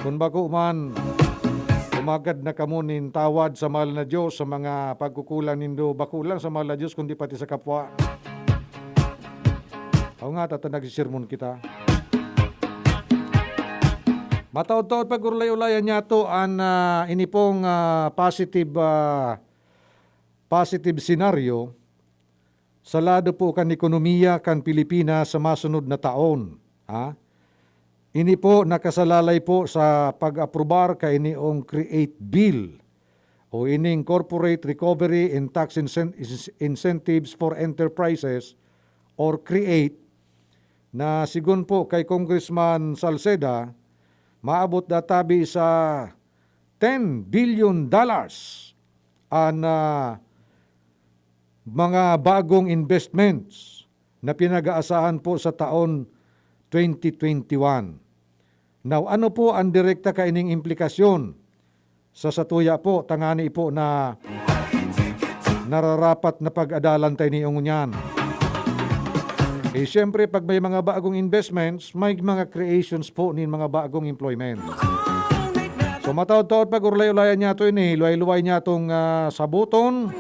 Kun bako man, tumagad na kamo nin tawad sa mahal na Diyos sa mga pagkukulang nindo, bako lang sa mahal na Diyos, kundi pati sa kapwa. Ako nga, tata, nagsisermon kita. Mataod-taod pag-ulay-ulayan niyato an, ah, ini pong, ah, positive, ah, positive scenario sa lado po kan ekonomiya kan Pilipinas sa masunod na taon, ha? Ini po nakasalalay po sa pag-aprobar kaini ong create bill o ining Corporate Recovery and Tax Incen-, Incentives for Enterprises or create, na sigon po kay Congressman Salceda, maabot databi sa ten billion dollars an, ah, mga bagong investments na pinag-aasahan po sa taon twenty twenty-one. Now, ano po ang direkta kaining implikasyon sa satuya po, tangani po na nararapat na pag-adalan ta ini ngunyan? Eh, siyempre, pag may mga bagong investments, may mga creations po nin mga bagong employment. So, mataod-taod pag-ulay-ulayan niyato ini, luway-luway niyatong, ah, sabuton.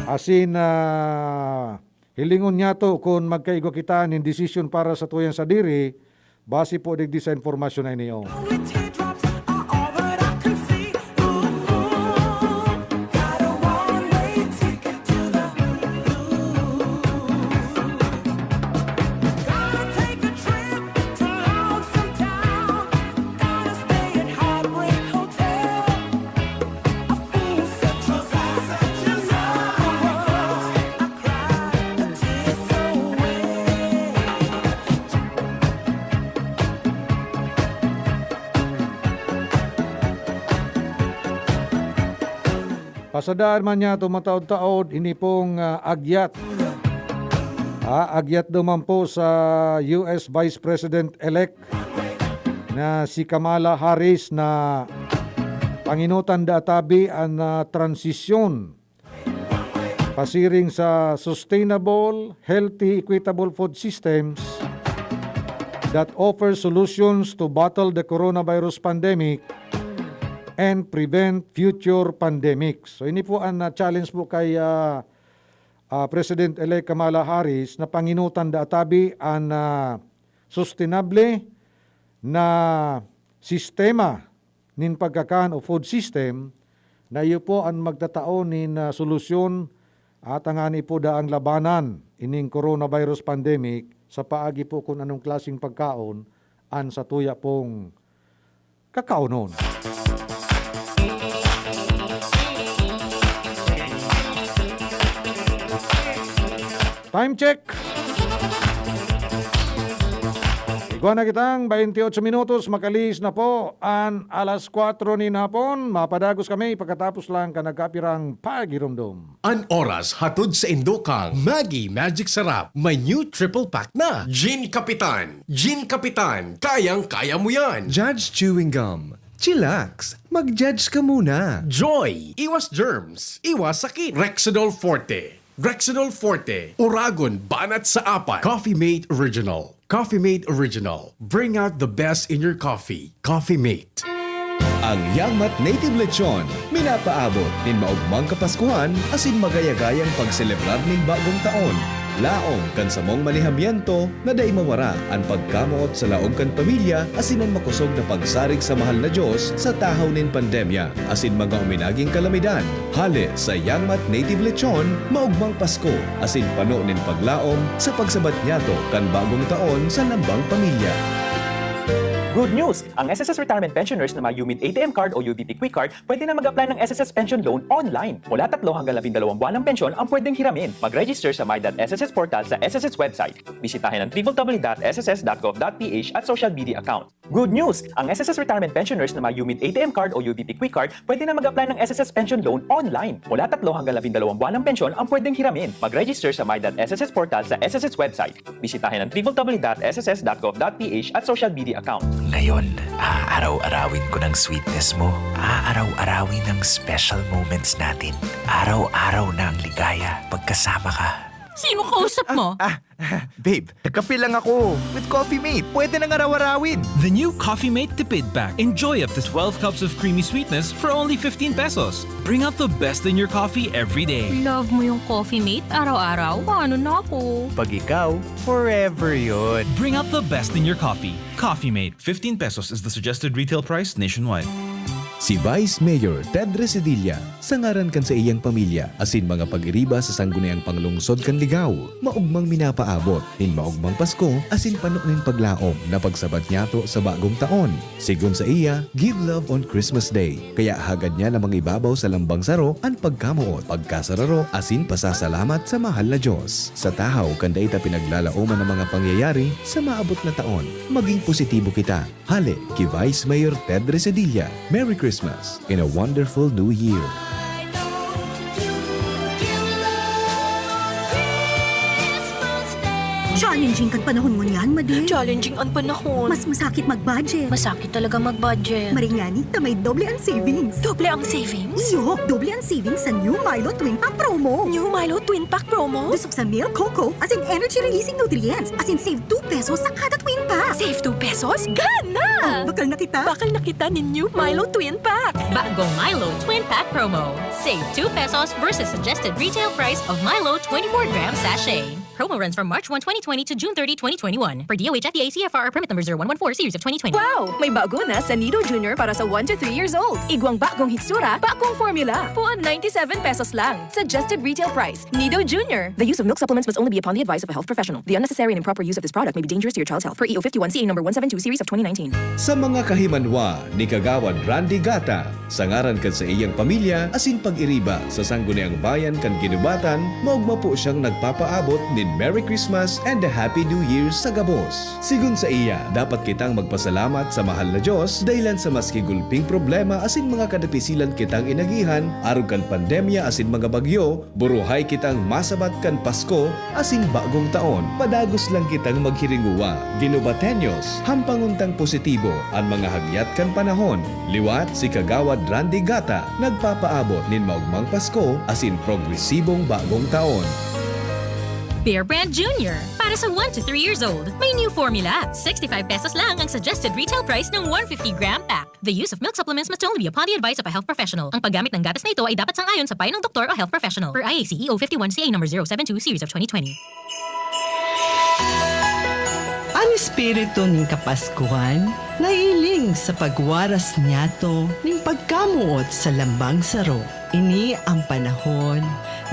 Asin, ah, hilingon niyato kun magkaigwa kita nin desisyon para sa tuyang sadiri, base po digdi sa impormasyon na ini, oh. Pasadaan man niyato mataod-taod, ini pong, ah, agyat. Ah, agyat duman po sa U S Vice President-elect na si Kamala Harris na panginutan da tabi an, ah, transisyon pasiring sa sustainable, healthy, equitable food systems that offer solutions to battle the coronavirus pandemic and prevent future pandemics. So, ini po ang, ah, challenge po kay, ah, ah, President-elect Kamala Harris na panginutan da tabi an, ah, sustainable na sistema nin pagkakan o food system na iyo po an magtatao nin, ah, solusyon, ah, tangani po daang labanan ining coronavirus pandemic sa paagi po kun anong klaseng pagkaon an satuya pong kakaonon. Time check! Duwa na kitang baynte otso minutos, makalihis na po an alas kwatro nin hapon. Mapadagos kami pagkatapos lang kan nagkapirang pagiromdom. An oras hatod saindo kan Maggi Magic Sarap. May new triple pack na. Gin Kapitan. Gin Kapitan. Kayang-kaya mo yan. Judge Chewing Gum. Chillax. Mag-judge ka muna. Joy. Iwas germs. Iwas sakit. Rexidol Forte. Rexidol Forte. Uragon banat sa apat. Coffee Mate Original. Coffee Mate Original. Bring out the best in your coffee. Coffee Mate. Ang Yangmat Native Lechon, minapaabot nin maogmang Kapaskuhan asin magayagayang pagselebrar nin bagong taon. Laom kan samong manihamiento na dai mawara an pagkamoot sa laog kan pamilya asin an makosog na pagsarig sa mahal na Dios sa tahaw nin pandemya asin mga uminaging kalamidad. Hale sa Yangmat Native Lechon, maogmang Pasko asin pano nin paglaom sa pagsabat niyato kan bagong taon sa lambang pamilya. Good news! Ang S S S Retirement Pensioners na may UMID A T M card o U B P Quick Card pwede na mag-apply ng S S S Pension Loan online. Mula tatlo hanggang labindalawang buwan ng pensyon ang pwedeng hiramin. Mag-register sa my dot S S S portal sa S S S website. Bisitahin ang w w w dot s s s dot gov dot p h at social media account. Good news! Ang S S S Retirement Pensioners na may UMID A T M card o U B P Quick Card pwede na mag-apply ng S S S Pension Loan online. Mula tatlo hanggang labindalawang buwan ng pensyon ang pwedeng hiramin. Mag-register sa my dot S S S portal sa S S S website. Bisitahin ang w w w dot s s s dot gov dot p h at social media account. Ngayon, aaraw-arawin ko ng sweetness mo. Aaraw-arawin ang special moments natin. Araw-araw na ang ligaya pagkasama ka. Sino kausap mo? Ah, ah, babe, nagkape lang ako with Coffee Mate. Pwede nang araw-arawin. The new Coffee Mate Tipid Pack. Enjoy up to twelve cups of creamy sweetness for only fifteen pesos. Bring out the best in your coffee every day. Love mo yung Coffee Mate? Araw-araw? Paano na ako? Pag ikaw, forever yun. Bring out the best in your coffee. Coffee Mate. Fifteen pesos is the suggested retail price nationwide. Si Vice Mayor Ted Resedilla, sa ngaran kan saiyang pamilya asin mga pag-iriba sa Sangguniang Panglungsod kan Ligao, maogmang minapaabot nin maogmang Pasko asin pano nin paglaom na pagsabat niyato sa bagong taon. Sigon saiya, give love on Christmas Day. Kaya hagad niya na mangibabaw sa lambang saro an pagkamoot, pagkasararo asin pasasalamat sa mahal na Dios. Sa tahaw kan dai ta pinaglalaoman an mga pangyayari sa maabot na taon, maging positibo kita. Hale ki Vice Mayor Ted Resedilla, Merry Christmas and a wonderful New Year! Challenging kan panahon ngunyan, Madi. Challenging an panahon. Mas masakit mag-budget. Masakit talaga mag-budget. Maray ngani ta may doble an savings. Doble ang savings? Iyo, doble an savings sa new Milo Twin Pack Promo. New Milo Twin Pack Promo? Dusog sa milk, cocoa, asin energy-releasing nutrients, asin save two pesos sa kada Twin Pack. Save two pesos? Gana! Oh, bakal na kita. Bakal na kita nin new Milo Twin Pack. Bagong Milo Twin Pack Promo. Save two pesos versus suggested retail price of Milo twenty-four gram sachet. Promo runs from March one, twenty twenty to June thirty, twenty twenty-one. Per D O H F D A C F R R Permit Number zero one one four Series of twenty twenty. Wow! May bago na sa Nido Junior para sa one to three years old. Igwang bagong hitsura, bagong formula. Puon ninety-seven pesos lang. Suggested retail price. Nido Junior. The use of milk supplements must only be upon the advice of a health professional. The unnecessary and improper use of this product may be dangerous to your child's health. Per E O fifty-one C A number one seven two series of twenty nineteen. Sa mga kahimanwa ni Kagawad Randy Gata, sa ngaran kan saiyang pamilya asin pag-iriba sa Sangguniang Bayan kan Guinobatan, maogma po siyang nagpapaabot nin Merry Christmas and a Happy New Year sa gabos. Sigon saiya, dapat kitang magpasalamat sa mahal na Dios dahilan sa maski gulping problema asin mga kadapisilan kitang inagihan arog kan pandemya asin mga bagyo, buruhay kitang masabat kan Pasko asin Bagong Taon. Padagos lang kitang maghiringowa, Guinobateños, hampangon tang positibo an mga hagyat kan panahon. Liwat si Kagawad Randy Gata, nagpapaabot nin maogmang Pasko asin progresibong Bagong Taon. Bear Brand Junior, para sa one to three years old. May new formula. Sixty-five pesos lang ang suggested retail price ng one fifty gram pack. The use of milk supplements must only be upon the advice of a health professional. Ang paggamit ng gatas na ito ay dapat sang-ayon sa payo ng doktor o health professional. Per I A C E O fifty-one C A number zero seven two series of twenty twenty. An espiritu nin Kapaskuhan nahihiling sa pagwaras niyato nin pagkamoot sa lambang saro. Ini an panahon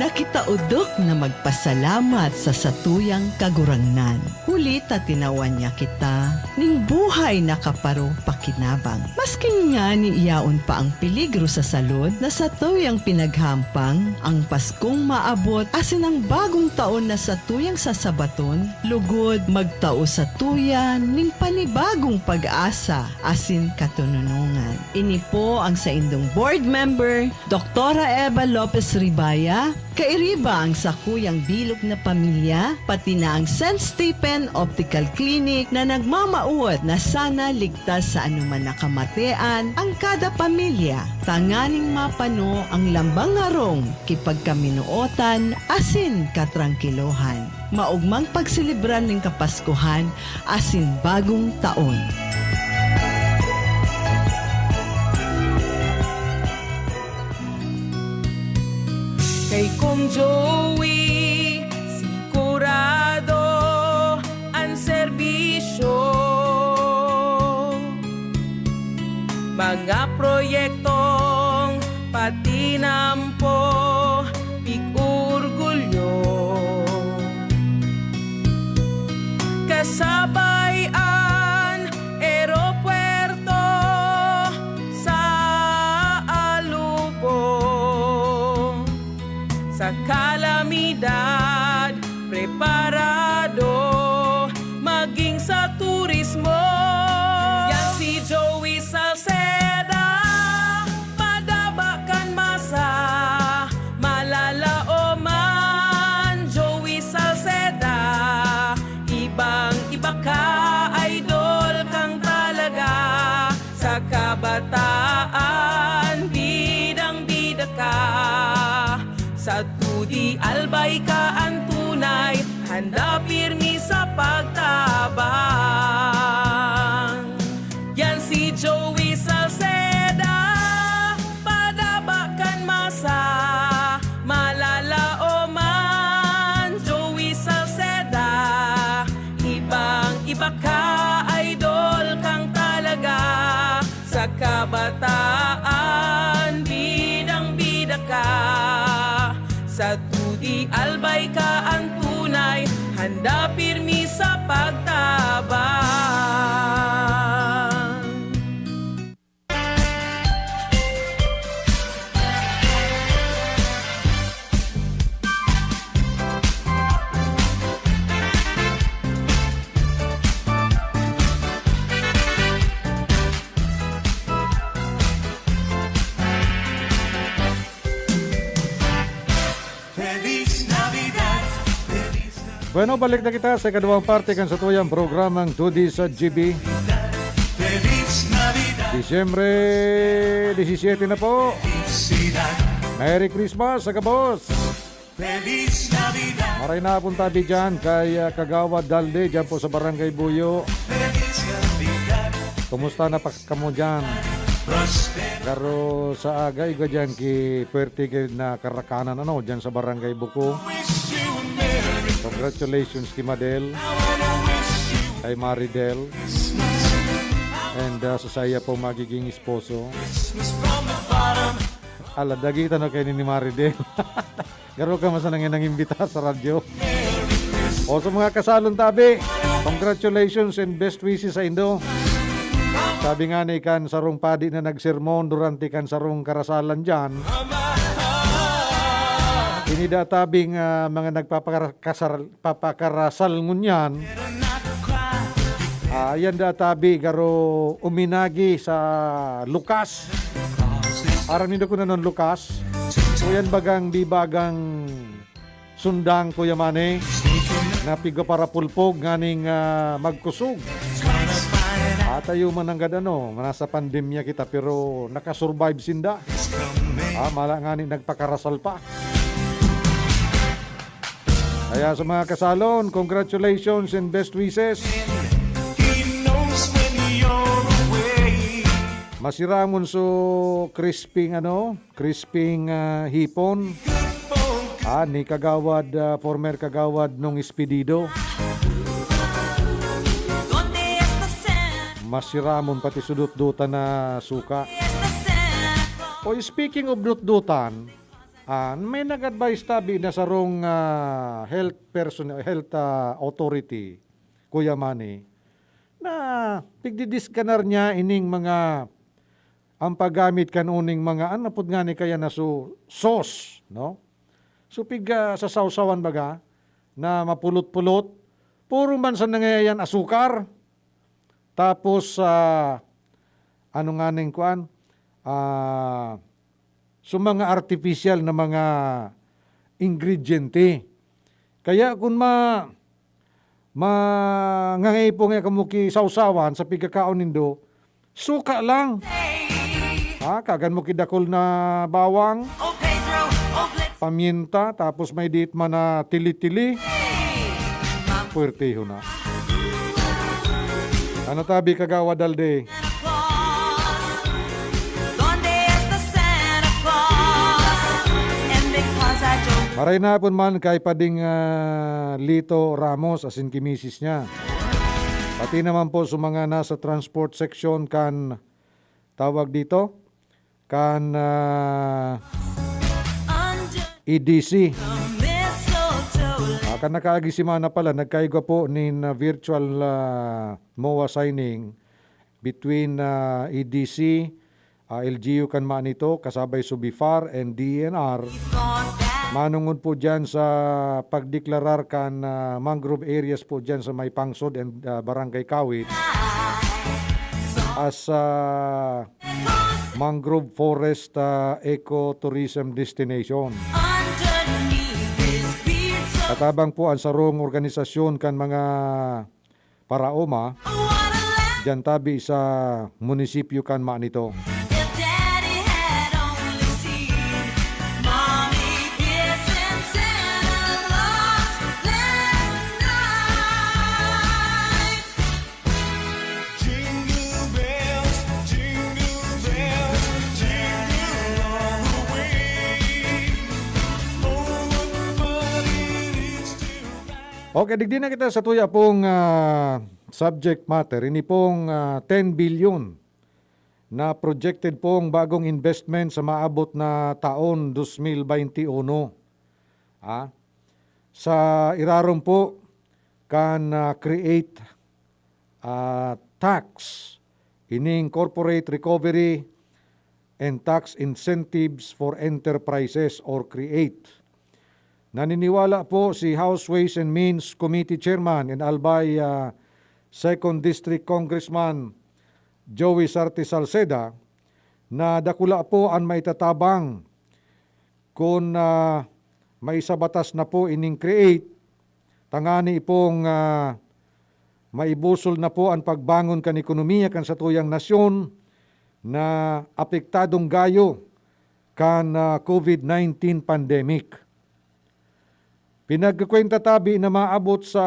na kita odok na magpasalamat sa satuyang Kagurangnan, huli ta tinawan niya kita ning buhay na kaparo pakinabang. Maskin ngani yaon pa ang peligro sa salud na satuyang pinaghampang, ang Paskong maabot asin ang bagong taon na satuyang sasabaton, lugod magtao satuya nin panibagong pag-asa asin katononongan. Ini po ang saindong board member, Doktora Eva Lopez Ribaya, kairiba ang sakuyang bilog na pamilya, pati na ang Saint Stephen Optical Clinic na nagmamawot na sana ligtas sa anuman na kamatean ang kada pamilya, tanganing mapano ang lambang harong ki pagkaminootan asin katrangkilohan. Maogmang pagselebrar nin Kapaskuhan asin Bagong Taon. Kay Kong Joey, sigurado an serbisyo. Mga proyektong patinampo, pig-orgulyo. Kasabay an eropuerto sa Alubo. Sa kalamidad, preparado maging sa turismo. Yan si Joey Salceda, madaba kan masa, malalaom man. Joey Salceda, ibang-iba ka, idol kang talaga. Sa kabataan, bidang-bida ka. Sa Tudi Albay ka an tunay, handa pirmi sa pagtabang. Yan si Joey Salceda, padaba kan masa, malalaom man. Joey Salceda, ibang-iba ka, idol kang talaga. Sa kabataan, bidang-bida ka. Sa Tudi Albay ka an tunay, handa pirmi sa pagtabang. Feliz Navidad. Feliz Navidad. Bueno, balik na kita sa ikaduwang parte kan satuyang programang Tudi sa G B. Feliz Navidad. Disyembre disisiete na po. Felicidad. Merry Christmas sa gabos. Feliz Navidad. Maray na hapon tabi dyan kay, ah, Kagawad Dalde dyan po sa Barangay Buyo. Feliz Navidad. Kumusta na pa kamo dyan? Prospero. Garo sa aga, igwa dyan ki puwerte gayud na karakanan, ano, dyan sa Barangay Buko. Wish you a Merry Congratulations ki Madel, I wanna wish you kay Maridel, Christmas. And, ah, sa saya po magiging esposo. Christmas from the bottom. Ala, dagita na kayo ni Maridel. Garo ka man sana nang imbita sa radyo. O sa mga kasalon tabi, congratulations and best wishes sa indo. Sabi nga ni kan sarong padi na nagsermon durante kan sarong karasalan diyan, ini da tabing, ah, mga nagpapakasal, papakarasal ngunyan. Ah, yan da tabi, garo uminagi sa lukas. Aram nindo kun ano an lukas? Kuyan bagang bibagang sundang, Kuya Manny, na pigpaparapulpog nganing, ah, magkusog. Atayo man nanggad ano, nasa pandemya kita, pero nakasurvive sinda. Ah, mala ngani nagpakarasal pa. Kaya sa mga kasalon, congratulations and best wishes. He knows when you're away. Masiramon so crisping, ano, crisping, ah, hipon. Ah, ni Kagawad, ah, former Kagawad Nong Espedido. Masiramon pati sudot-dutan na suka. O, speaking of dutdutan, Ah, may nag-advise tabi na sarong, ah, health person, health, ah, authority, Kuya Manny, na pigdidiskanar niya ining mga, ang paggamit kan uning mga, ano pud ngani kaya na su-, sauce, no? So, pig, ah, sasawsawan baga na mapulot-pulot, puro man sa nangayan asukar. Tapos, ah, ano nga ning kuan? Ah, so mga artificial na mga ingrediente. Kaya kun ma-, mangangaipo nga kamo ki sawsawan sa pigkakaon nindo, suka lang. Ha, kagan mo ki dakul na bawang, paminta, tapos may diit man na tili-tili. Puwertehon na. Ano tabi, Kagawad Alde? Maray na hapon man kay Pading, ah, Lito Ramos, asin ki misis niya. Pati naman po sa mga nasa transport section kan, tawag dito, kan, ah, E D C. Ah, kan nakaagi semana pala, nagkaigwa po nin, ah, virtual, ah, MOA signing between, ah, E D C, ah, L G U kan manito, kasabay Subifar and D E N R. Manungod po dyan sa pagdeklarar kan, ah, mangrove areas po dyan sa may Pangsod and, ah, Barangay Kawit as, ah, mangrove forest, ah, ecotourism destination. Katabang po ang sarong organisasyon kan mga paraoma, dyan tabi sa munisipyo kan manito. Okay, digdi na kita sa tuya pong, ah, subject matter. Ini pong, ah, ten bilyon na projected pong bagong investment sa maabot na taon dos mil baynte uno. Ah, sa irarom po kan, ah, create, ah, tax, ining corporate recovery and tax incentives for enterprises or create. Naniniwala po si House Ways and Means Committee Chairman and Albay, ah, Second District Congressman Joey Sarte Salceda na dakula po an maitatabang kun, ah, maisabatas na po ining create, tangani pong, ah, maibusol na po an pagbangon kan ekonomiya kan satuyang nasyon na apektadong gayo kan, ah, covid nineteen pandemic. Pinagkukwenta tabi na maabot sa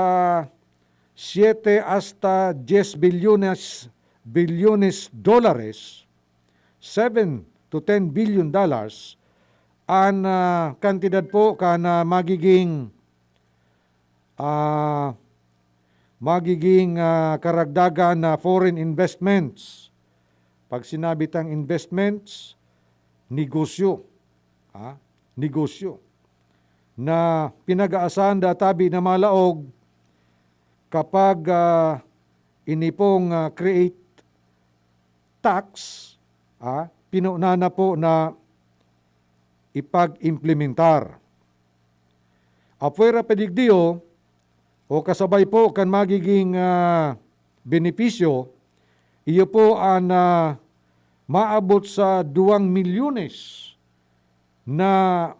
siete hasta diez bilyones, bilyones dolares, seven to ten billion dollars, an, ah, kantidad po kan, ah, magiging, ah, magiging, ah, karagdagan na foreign investments. Pag sinabi tang investments, negosyo. Ha? Negosyo. Na pinag-aasahan da tabi na malaog kapag, ah, ini pong, ah, create tax, ah, pinuna na po na ipag-implementar. Apwera pa digdi, o, o kasabay po kan magiging, ah, benepisyo, iyo po an, ah, maabot sa duwang milyones na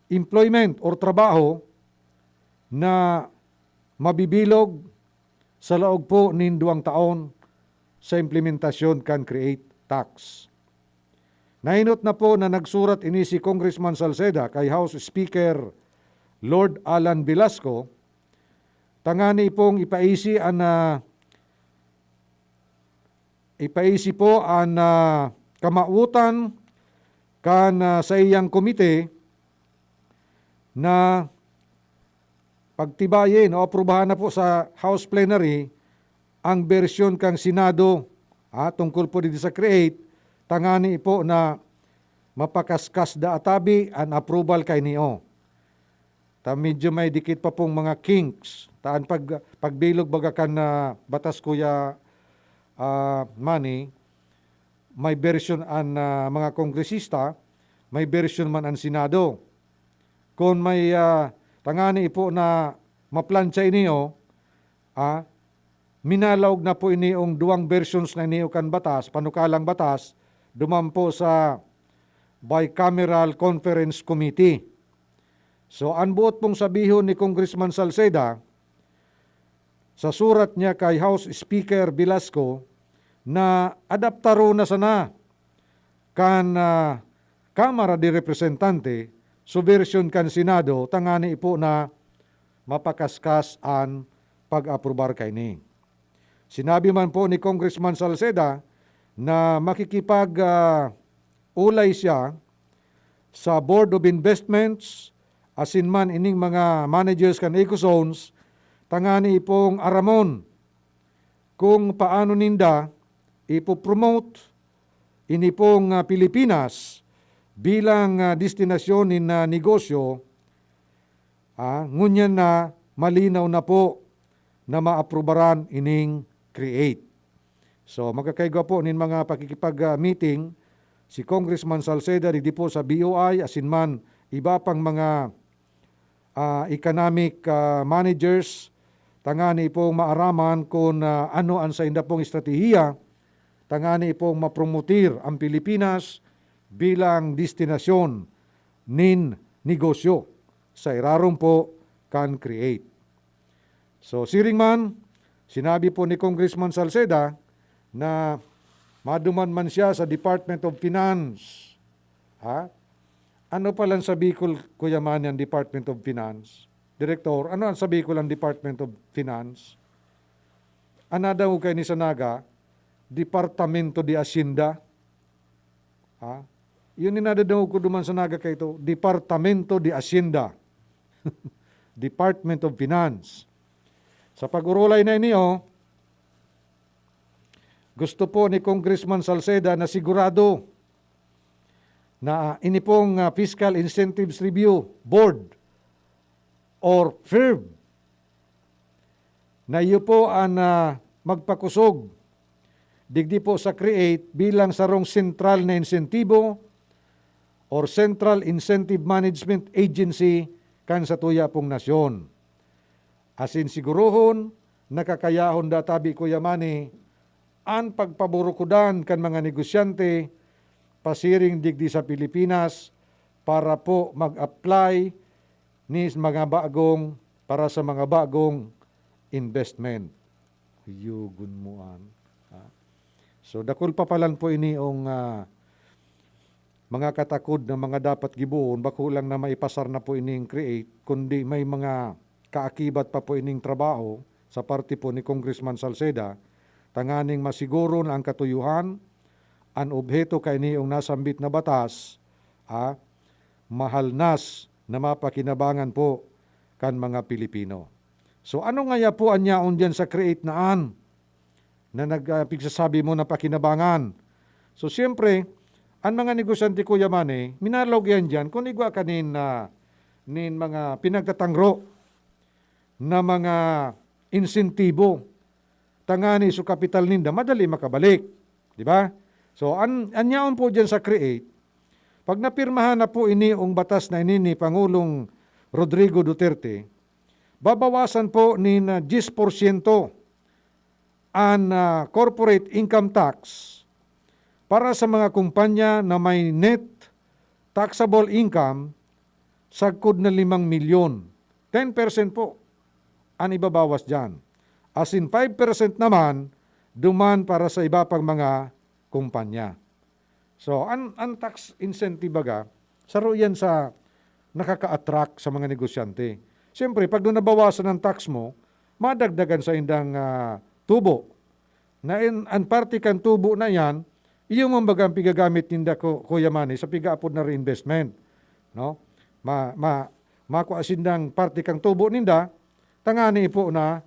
employment or trabaho na mabibilog sa laog po nin duwang taon sa implementasyon kan create tax. Nainot na po na nagsurat ini si Congressman Salceda kay House Speaker Lord Alan Velasco, tangani pong ipaisi an, ah, ipaisi po an, ah, kamawotan kan, ah, saiyang komite na pagtibayin o aprubahan na po sa House Plenary ang bersyon kan Senado, ah, tungkol po dito sa create, tangani po na mapakaskas da atabi an approval kaini, o. Ta medyo may dikit pa pong mga kinks. Ta an pag-, pagbilog baga kan, ah, batas, Kuya, ah, Manny, may bersyon an, ah, mga kongresista, may bersyon man an Senado. Kun may, ah, tangani po na maplantsa ini, oh, ah, minalaog na po ini yung duwang versions na ini kan batas, panukalang batas, duman po sa Bicameral Conference Committee. So, an boot pong sabihon ni Congressman Salceda, sa surat niya kay House Speaker Velasco na adaptaron na sana kan, ah, Kamara de Representante, so version kan Senado, tangani po na mapakaskas an pag-aprobar kaini. Sinabi man po ni Congressman Salceda na makikipag, ah, ulay siya sa Board of Investments, asin man ining mga managers kan Ecozones, tangani pong aramon kung paano ninda ipopromote ini pong, ah, Pilipinas bilang, ah, destinasyon nin, ah, negosyo, ah, ngunyan na malinaw na po na maaprubaran ining create. So, magkakaigwa po nin mga pakikipag, ah, meeting si Congressman Salceda digdi po sa B O I, asin man iba pang mga, ah, economic, ah, managers, tangani pong maaraman kun, ah, ano an sainda pong estratehiya, tangani pong mapromotir ang Pilipinas bilang destinasyon nin negosyo sa irarom po kan create. So, siring man, sinabi po ni Congressman Salceda na maduman man siya sa Department of Finance. Ha? Ano palan sa Bicol, Kuya Manny, ang Department of Finance? Direktor, ano ang sa Bicol ang Department of Finance? An nadangog kaini sa Naga, Departamento de Hacienda. Ha? Yun yung nadadangog ko duman sa Naga kaito, Departamento de Hacienda. Department of Finance. Sa pag-urulay na ini, oh, gusto po ni Congressman Salceda na sigurado na ini pong, ah, Fiscal Incentives Review Board or FIRB na iyo po an, ah, magpakosog digdi po sa create bilang sarong sentral na insentibo or Central Incentive Management Agency kan satuya pong nasyon. Asin sigurohon, nakakayahon da tabi, Kuya Manny, an pagpaburukodan kan mga negosyante pasiring digdi sa Pilipinas para po mag-apply ni mga bagong, para sa mga bagong investment. Yugon mo an, ha? So, dakul pa palan po ini ang, ah, mga katakod na mga dapat gibohon, bako lang na maipasar na po ining create, kundi may mga kaakibat pa po ining trabaho sa parte po ni Congressman Salceda, tanganing masiguro na ang katuyohan, an obheto kainiyong nasambit na batas, ah, mahalnas na mapakinabangan po kan mga Pilipino. So, ano ngaya po an yaon diyan sa create na an na nag, ah, pigsasabi mo na pakinabangan? So, siyempre, an mga negosyante, Kuya Manny, minalaog yan diyan kun igwa ka nin, ah, nin mga pinagtatangro na mga insentibo, tangani so kapital ninda madali makabalik, di ba? So, an, an yaon po diyan sa create, pag napirmahan na po ini ong batas na ini ni Pangulong Rodrigo Duterte, babawasan po nin, ah, diyes porsyento an, ah, corporate income tax para sa mga kumpanya na may net taxable income sagkod na limang milyon. Ten percent po an ibabawas diyan. As in, five percent naman duman para sa iba pang mga kumpanya. So, an, an tax incentive baga, saro yan sa nakaka-attract sa mga negosyante. Siyempre, pag doon nabawasan ang tax mo, madagdagan sa indang, ah, tubo. Na in, an parte kan tubo na yan, iyo man baga ang pigagamit ninda, Ku-, Kuya Manny, sa pigaapod na reinvestment. No? Ma, ma, makua sindang parte kang tubo ninda, tangani po na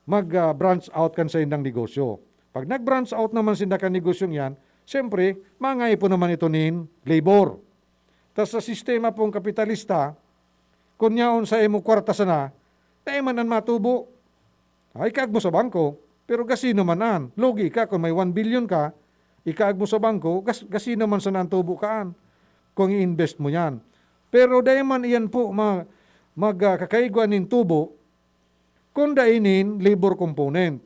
mag, ah, branch out kan saindang negosyo. Pag nag-branch out naman sinda kan negosyong yan, siyempre, mangaipon naman ito nin labor. Tas sa sistema pong kapitalista, kun yaon sa imo kwarta sana, dai man an matubo. Ay, kaag mo sa bangko, pero gasino man an. Lugi ka kung may one billion ka, ikaag mo sa bangko, gas-, gasino man sana an tubo kaan kung i-invest mo yan. Pero dai man iyan po ma-, mag-, ah, kakaigwa nin tubo, kung dai nin labor component,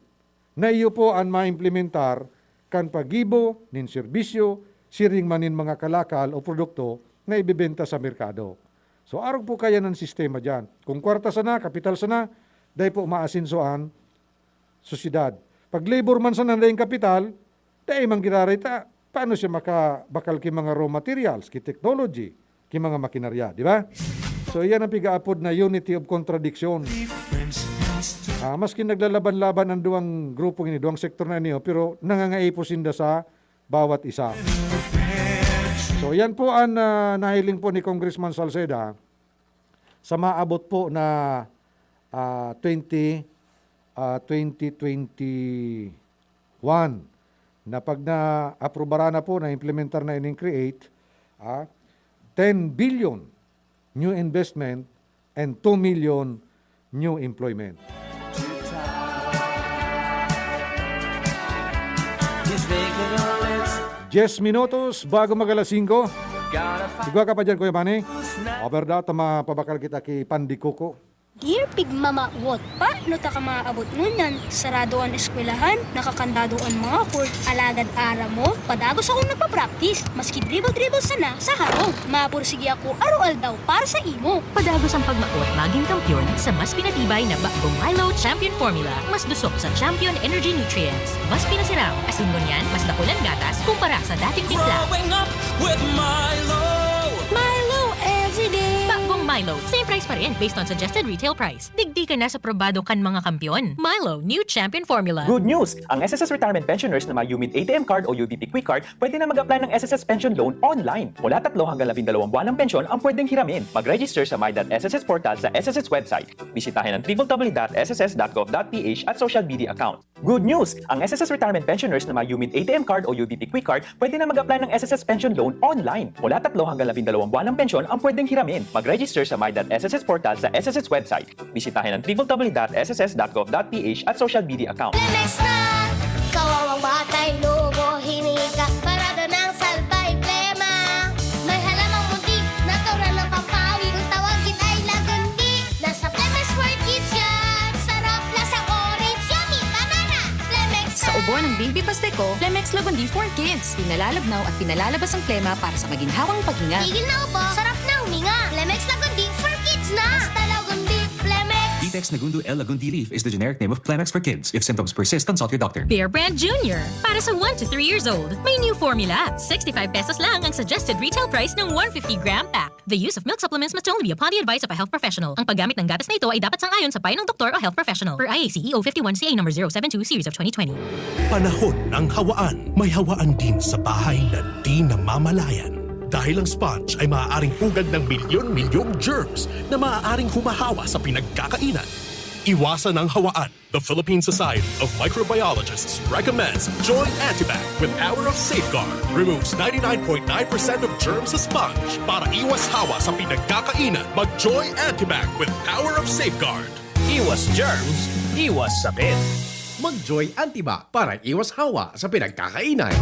na iyo po an maimplementar kan paggibo nin serbisyo, siring man nin mga kalakal o produkto na ibebenta sa merkado. So, arog po kaya ng sistema diyan. Kung kwarta sana, kapital sana, dai po maasenso an sosyedad. Pag labor man sana daing kapital, dai man giraray ta, paano siya makabakal ki mga raw materials, ki technology, ki mga makinarya, di ba? So, iyan ang pigaapod na unity of contradiction. Ah, maski naglalaban-laban ang duwang grupong ini, duwang sektor na ini, oh, pero nangangaipo sinda sa bawat isa. So, yan po ang, ah, nahiling po ni Congressman Salceda sa maabot po na, ah, twenty, ah, twenty twenty-one, na pag na-aprobara na po, na-implementar na ining create, ah, ten billion new investment and two million new employment. Diyes minutos bago mag alas singko. Igwa ka pa dyan, Kuya Manny? Over daw, ta mapabakal kita ki Pandi Coco. Dear Pigmamawot, paano ta ka maabot ngunyan? Sarado an eskwelahan, nakakandado an mga court, alagad aram mo, padagos akong nagpa-practice, maski dribble-dribble sana sa harong. Mapursige ako aroaldaw para sa imo. Padagos ang pagmawot magin kampiyon sa mas pinatibay na Bagong Milo Champion Formula. Mas dusok sa Champion Energy Nutrients. Mas pinasiram, asin ngunyan, mas dakul an gatas kumpara sa dating timpla. Growing up with Milo. Milo every day. Bagong Milo, same price pa rin based on suggested retail price. Digdi ka na sa probado kan mga kampiyon. Milo, new champion formula. Good news! Ang S S S Retirement Pensioners na may UMID A T M card o U B P Quick Card pwede na mag-apply ng S S S Pension Loan online. Mula tatlo hanggang labindalawang buwan ng pensyon ang pwedeng hiramin. Mag-register sa my dot S S S portal sa S S S website. Bisitahin ang triple W dot S S S dot gov dot P H at social media account. Good news! Ang S S S Retirement Pensioners na may UMID A T M card o U B P Quick Card pwede na mag-apply ng S S S Pension Loan online. Mula tatlo hanggang labindalawang buwan ng pensyon ang pwedeng hiramin. Mag-register sa my dot S S S portal sa S S S website. Bisitahin ang triple W dot S S S dot gov dot P H at social media account. Lemex na! Kawawang batay, lobo, hiningi ka, parada ng salbay, plema. May halamang muntik, natural na pampawi, kung tawagin ay lagundi. Nasa Lemex for Kids yan! Sarap, lasang orange, yummy, banana! Lemex Sa na! Ubo ng baby pasteko, Lemex Lagundi for Kids. Pinalalabnaw at pinalalabas ang plema para sa maginhawang paghinga. Tigil na ubo, sarap na huminga. Lemex Lagundi for Kids na! Basta Lagundi, Lemex! Vitex Nagundo L Lagundi leaf is the generic name of Clemex for kids. If symptoms persist, consult your doctor. Bear Brand Junior. Para sa one to three years old, may new formula. Sixty-five pesos lang ang suggested retail price ng one fifty gram pack. The use of milk supplements must only be upon the advice of a health professional. Ang paggamit ng gatas na ito ay dapat sang-ayon sa payo ng doktor o health professional. Per I A C E O fifty-one C A number zero seven two series of twenty twenty. Panahon ng hawaan. May hawaan din sa bahay na di namamalayan. Dahil ang sponge ay maaaring pugad ng milyon-milyong germs na maaaring humahawa sa pinagkakainan. Iwasan ang hawaan. The Philippine Society of Microbiologists recommends Joy Antibac with Power of Safeguard. Removes ninety-nine point nine percent of germs sa sponge para iwas hawa sa pinagkakainan. Mag Joy Antibac with Power of Safeguard. Iwas germs, iwas sakit. Mag Joy Antibac para iwas hawa sa pinagkakainan.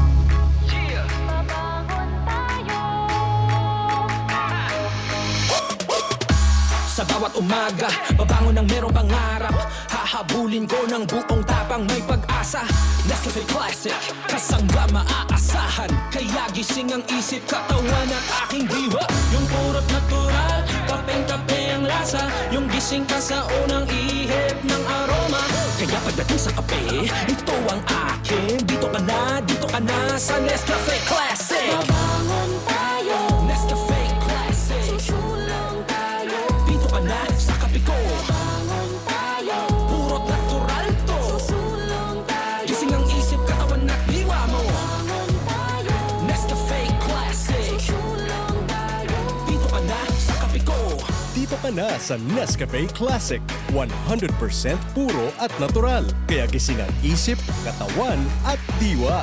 Sa bawat umaga, babangon ng merong pangarap. Hahabulin ko ng buong tapang, may pag-asa. Nescafe Classic, kasangga maaasahan. Kaya gising ang isip, katawan at aking diwa. Yung purot natural, kapeng-kape ang lasa. Yung gising ka sa unang ihip ng aroma. Kaya pagdating sa kape, ito ang akin. Dito ka na, dito ka na sa Nescafe Classic. Mabangon tayo. Nescafe Classic. Susulong tayo. Dito ka na sa kape ko. Mabangon tayo. Puro natural to. Susulong tayo. Gising ang isip, katawan at diwa mo. Mabangon tayo. Nescafe Classic. Susulong tayo. Dito ka na sa kape ko. Dito ka na sa Nescafe Classic. One hundred percent puro at natural. Kaya gising ang isip, katawan at diwa.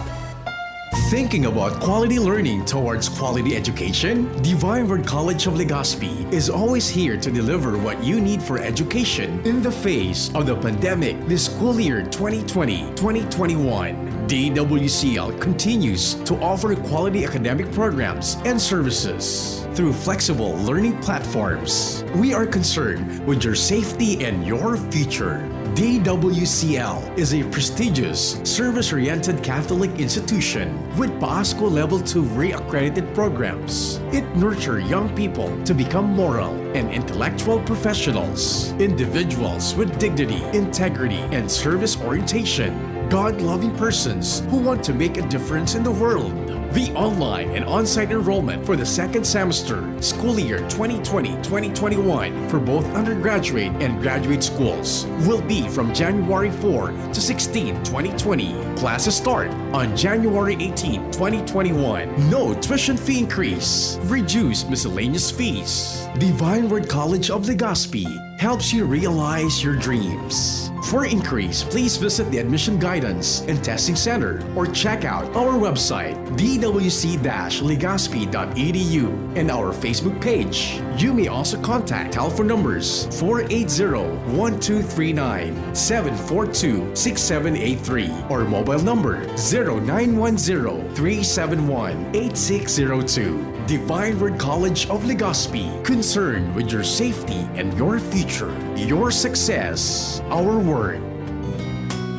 Thinking about quality learning towards quality education? Divine Word College of Legazpi is always here to deliver what you need for education in the face of the pandemic this school year twenty twenty, twenty twenty-one. D W C L continues to offer quality academic programs and services through flexible learning platforms. We are concerned with your safety and your future. D W C L is a prestigious, service-oriented Catholic institution with Pasko Level two re-accredited programs. It nurtures young people to become moral and intellectual professionals, individuals with dignity, integrity, and service orientation, God-loving persons who want to make a difference in the world. The online and on-site enrollment for the second semester, school year twenty twenty, twenty twenty-one, for both undergraduate and graduate schools will be from January four to sixteen, twenty twenty. Classes start on January eighteen, twenty twenty-one. No tuition fee increase. Reduced miscellaneous fees. Divine Word College of Legazpi helps you realize your dreams. For inquiries, please visit the Admission Guidance and Testing Center or check out our website, d w c dash legazpi dot e d u, and our Facebook page. You may also contact telephone numbers four eight zero, one two three nine, seven four two, six seven eight three, or mobile number zero nine one zero, three seven one, eight six zero two. Divine Word College of Legazpi, concerned with your safety and your future. Your success, our word.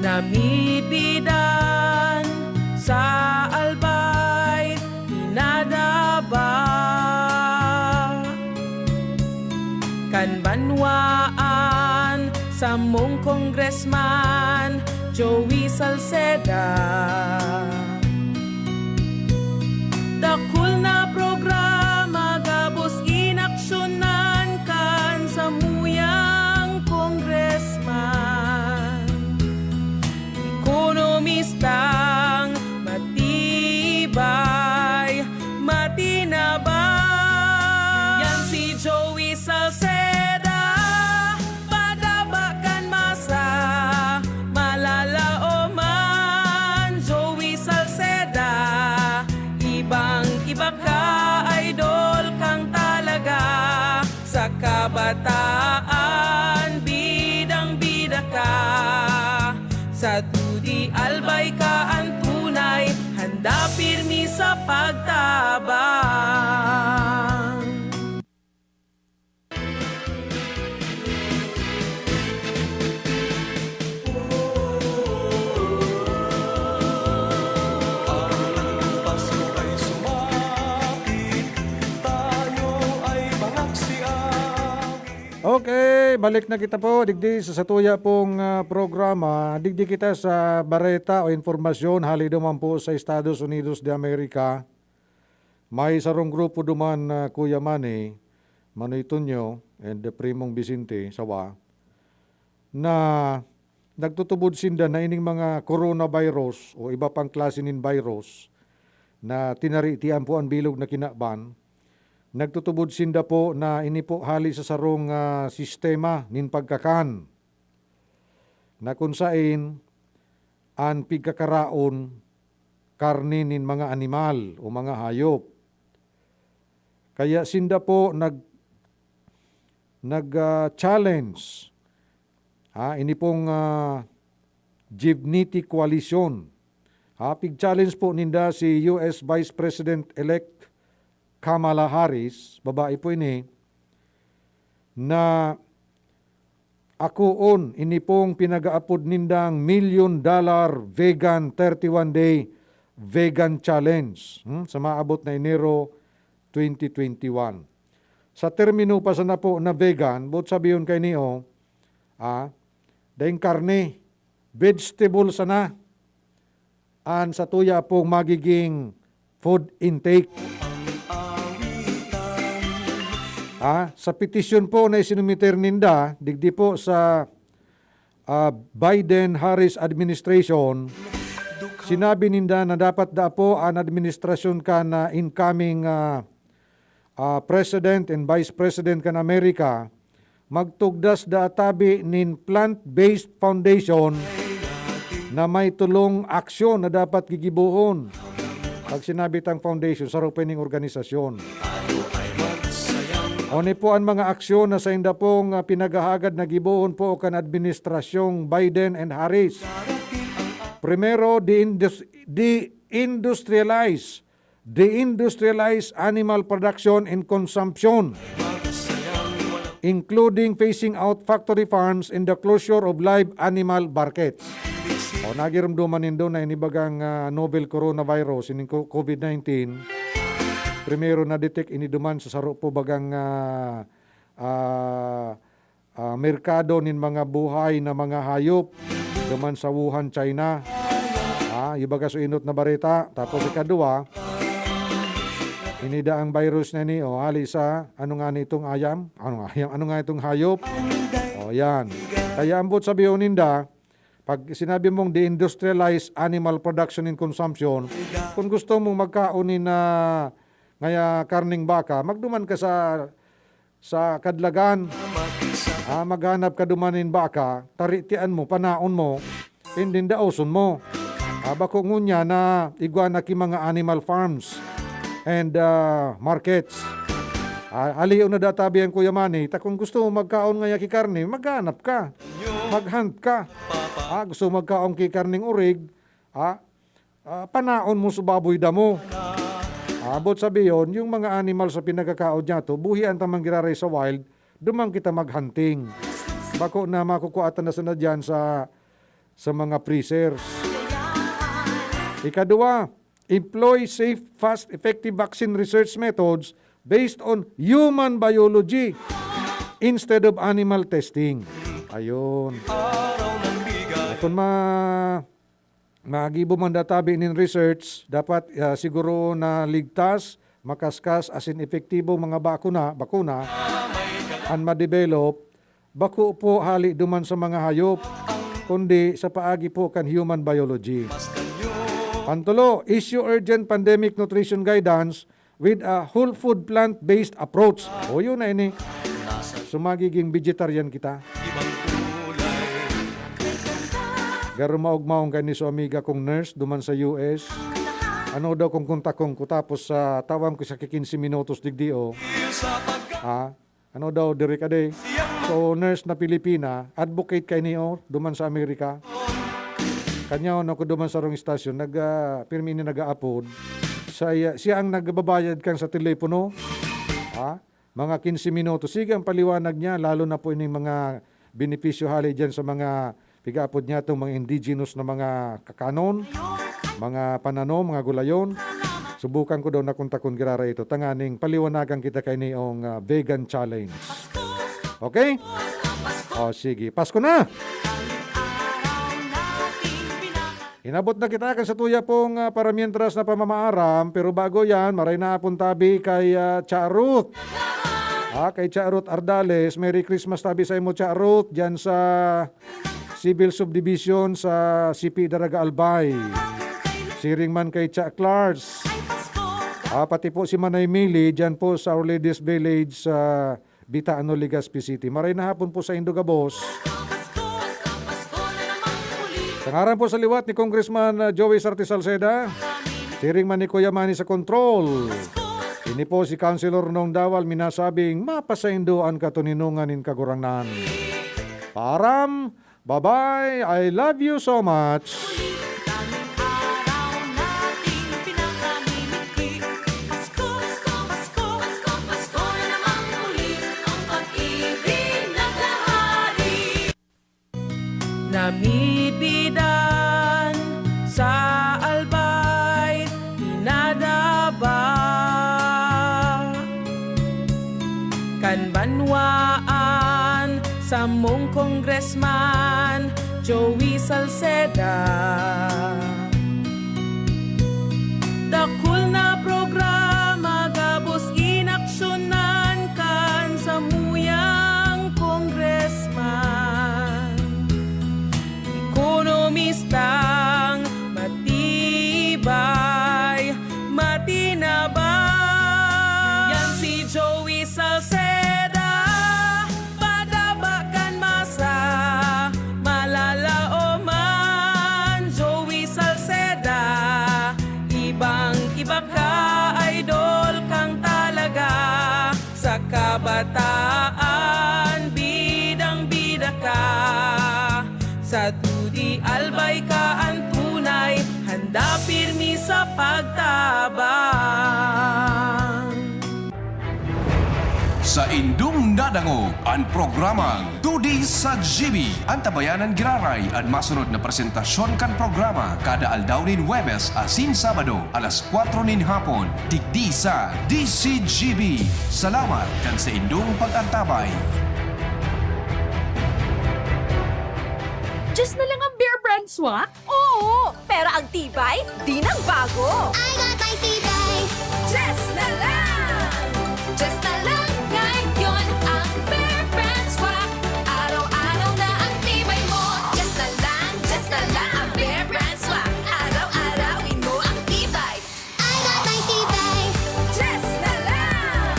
Namibidan sa Albay, pinadaba kan banwaan, samong Congressman, Joey Salceda. Dakul na programa gabos inaksyonan kan samuyang congressman. Ekonomistang matibay, matinabang. Yan si Joey Salceda, padaba kan masa, malalaoman. Joey Salceda, ibang-iba ka, idol kang talaga. Sa kabataan, bidang-bida ka. Sa dudi, Albay ka an tunay, handa pirmi sa pagtabang. Ang Pasko ay sumapit, tayo ay mangaksiawit. Okay, balik na kita po digdi sa satuya pong, ah, programa. Digdi kita sa bareta o impormasyon hali duman po sa Estados Unidos de America. May sarong grupo duman, ah, Kuya Manny, Manoy Tonyo, and, ah, Primong Vicente Sawa, na nagtutubod sinda na ining mga coronavirus o iba pang klase nin virus na tinaritian po an bilog na kinaban, nagtutubod sinda po na ini po hali sa sarong, ah, sistema nin pagkakan na kun saen an pigkakaraon karne nin mga animal o mga hayop. Kaya sinda po nag-, nag, ah, challenge, ah, ini pong, ah, Givniti Coalition. Ah, pig-challenge po ninda si U S Vice President-elect Kamala Harris, babae po ini, na akoon ini pong pinag-aapod nindang Million Dollar Vegan thirty-one Day Vegan Challenge, hmm, sa maabot na Enero twenty twenty-one. Sa termino pa sana po na vegan, boot sabihon kaini, oh, ah, daing karne, vegetable sana an satuya pong magiging food intake. Ah, sa petisyon po na isinumiter ninda, digdi po sa, ah, Biden-Harris administration, sinabi ninda na dapat daa po an administrasyon kan, ah, incoming, ah, ah, President and Vice President kan Amerika, magtugdas daa tabi nin plant-based foundation na may tolong aksyon na dapat gigibohon. Pag sinabi tang foundation, saro pa ining organisasyon. Oni po an mga aksyon na sainda pong, ah, pinaghahagad na gibohon po kan Administrasyong Biden and Harris? Primero, de-indus-, de-industrialize, de-industrialize animal production and consumption, including phasing out factory farms and the closure of live animal markets. O, nagirumduman nindo na inibagang, ah, novel coronavirus, ining co-, covid nineteen, primero na-detect ini duman sa saro po bagang, ah, ah, ah, merkado nin mga buhay na mga hayop duman sa Wuhan, China. Ah, ibaga so inot na bareta. Tapos ikadua, inida ang virus na ini, o, hali sa, ano nga nitong ayam? Ano nga ayam? Ano nga itong hayop? O, yan. Kaya ambot sabi ninda, pag sinabi mong de-industrialize animal production and consumption, kung gusto mong magkaon nin, ah, ngaya karneng baka, magduman ka sa, sa kadlagan. Ah, maghanap ka duman nin baka, taritian mo, panaon mo, and then daoson mo. Ah, bako ngunyan na igwa na ki mga animal farms and, ah, markets. Ah, aliyo na databi ang Kuya Manny, ta kung gusto mo magkaon ngaya ki karne, maghanap ka. Mag-hunt ka. Ah, gusto mo magkaon ki karneng orig, ah, ah, panaon mo sa baboy damo. Abot sabi yon, yung mga animal sa pinagkakaon niya to, buhian ta man giraray sa wild, duman kita maghunting. Bako na makukuha ta na sana dyan sa, sa mga freezers. Ikadua, employ safe, fast, effective vaccine research methods based on human biology instead of animal testing. Ayun. Kung ma-, magibo man databi nin research, dapat, ah, siguro na ligtas, makaskas, asin epektibo mga bakuna, bakuna, an ma-develop, bako po hali duman sa mga hayop, kundi sa paagi po kan human biology. Pantulo, issue urgent pandemic nutrition guidance with a whole food plant-based approach. O, yun na ini. So, magiging vegetarian kita. Garo maogmaon kaini so amiga kong nurse duman sa U S. Ano daw kung kontakon ko, tapos, ah, tawan ko sa ki quince minutos digdi, oh. Ha? Ano daw, diri ka di? So, nurse na Pilipina, advocate kaini, oh, duman sa Amerika. Kanya, ano ko duman sa rong istasyon, nag, ah, pirmi ini nag-aapod. Sa iya, siya ang nagbabayad kan sa telepono. Ha? Mga quince minutos. Sige ang paliwanag niya, lalo na po ining mga benepisyo hali diyan sa mga pigaapod niya, itong mga indigenous na mga kakanon, mga pananom, mga gulayon. Subukan ko daw na kontakon giraray ito. Tanganing paliwanagan kita kaini ong, ah, vegan challenge. Okay? O, sige. Pasko na! Inabot na kita kan sa tuya pong, ah, paramientras na pamamaaram, pero bago yan, maray na apon tabi kay, ah, Cha Ruth. Ah, kay Cha Ruth Ardales, Merry Christmas tabi sa imo, Cha Ruth, dyan sa Civil Subdivision sa C P Daraga Albay. Siring man kay Cha Clars. Ah, pati po si Manay Mili, dyan po sa Our Lady's Village sa Bita, ano, Legazpi City. Maray na hapon po sa indo gabos. Sa ngaran po sa liwat ni Congressman, uh, Joey Sarte Salceda, siring man ni Kuya Manny sa control. Ini po si Councilor Nong Dawal, minasabing mapasaindo an katoninongan nin Kagurangnan. Paaram, bye-bye, I love you so much. Namipidan sa Albay, pinadaba kan banwaan, samong Congressman Joey Salceda. Dakul na programa gabos inaksyonan kan samuyang congressman. Ekonomistang matibay, matinabang. Yan si Joey Salceda. Padaba kan masa, malalaoman, pagtabang. Sa indong nadangog an programang Tudi sa G B, an tabayanan giraray an masunod na presentasyon kan programa kada aldaw nin Huwebes asin Sabado, alas kwatro nin hapon, digdi sa D C G B. Salamat kan sa indong pag-antabay. Diyos na lang ang Bear Brand Swak? Oo, pero ang tibay, di nagbago. I got my tibay. Diyos na lang! Diyos na lang ngayon ang Bear Brand Swak. Araw-araw na ang tibay mo. Diyos na lang, Diyos na lang ang Bear Brand Swak. Araw-arawin mo ang tibay. I got my tibay. Diyos na lang!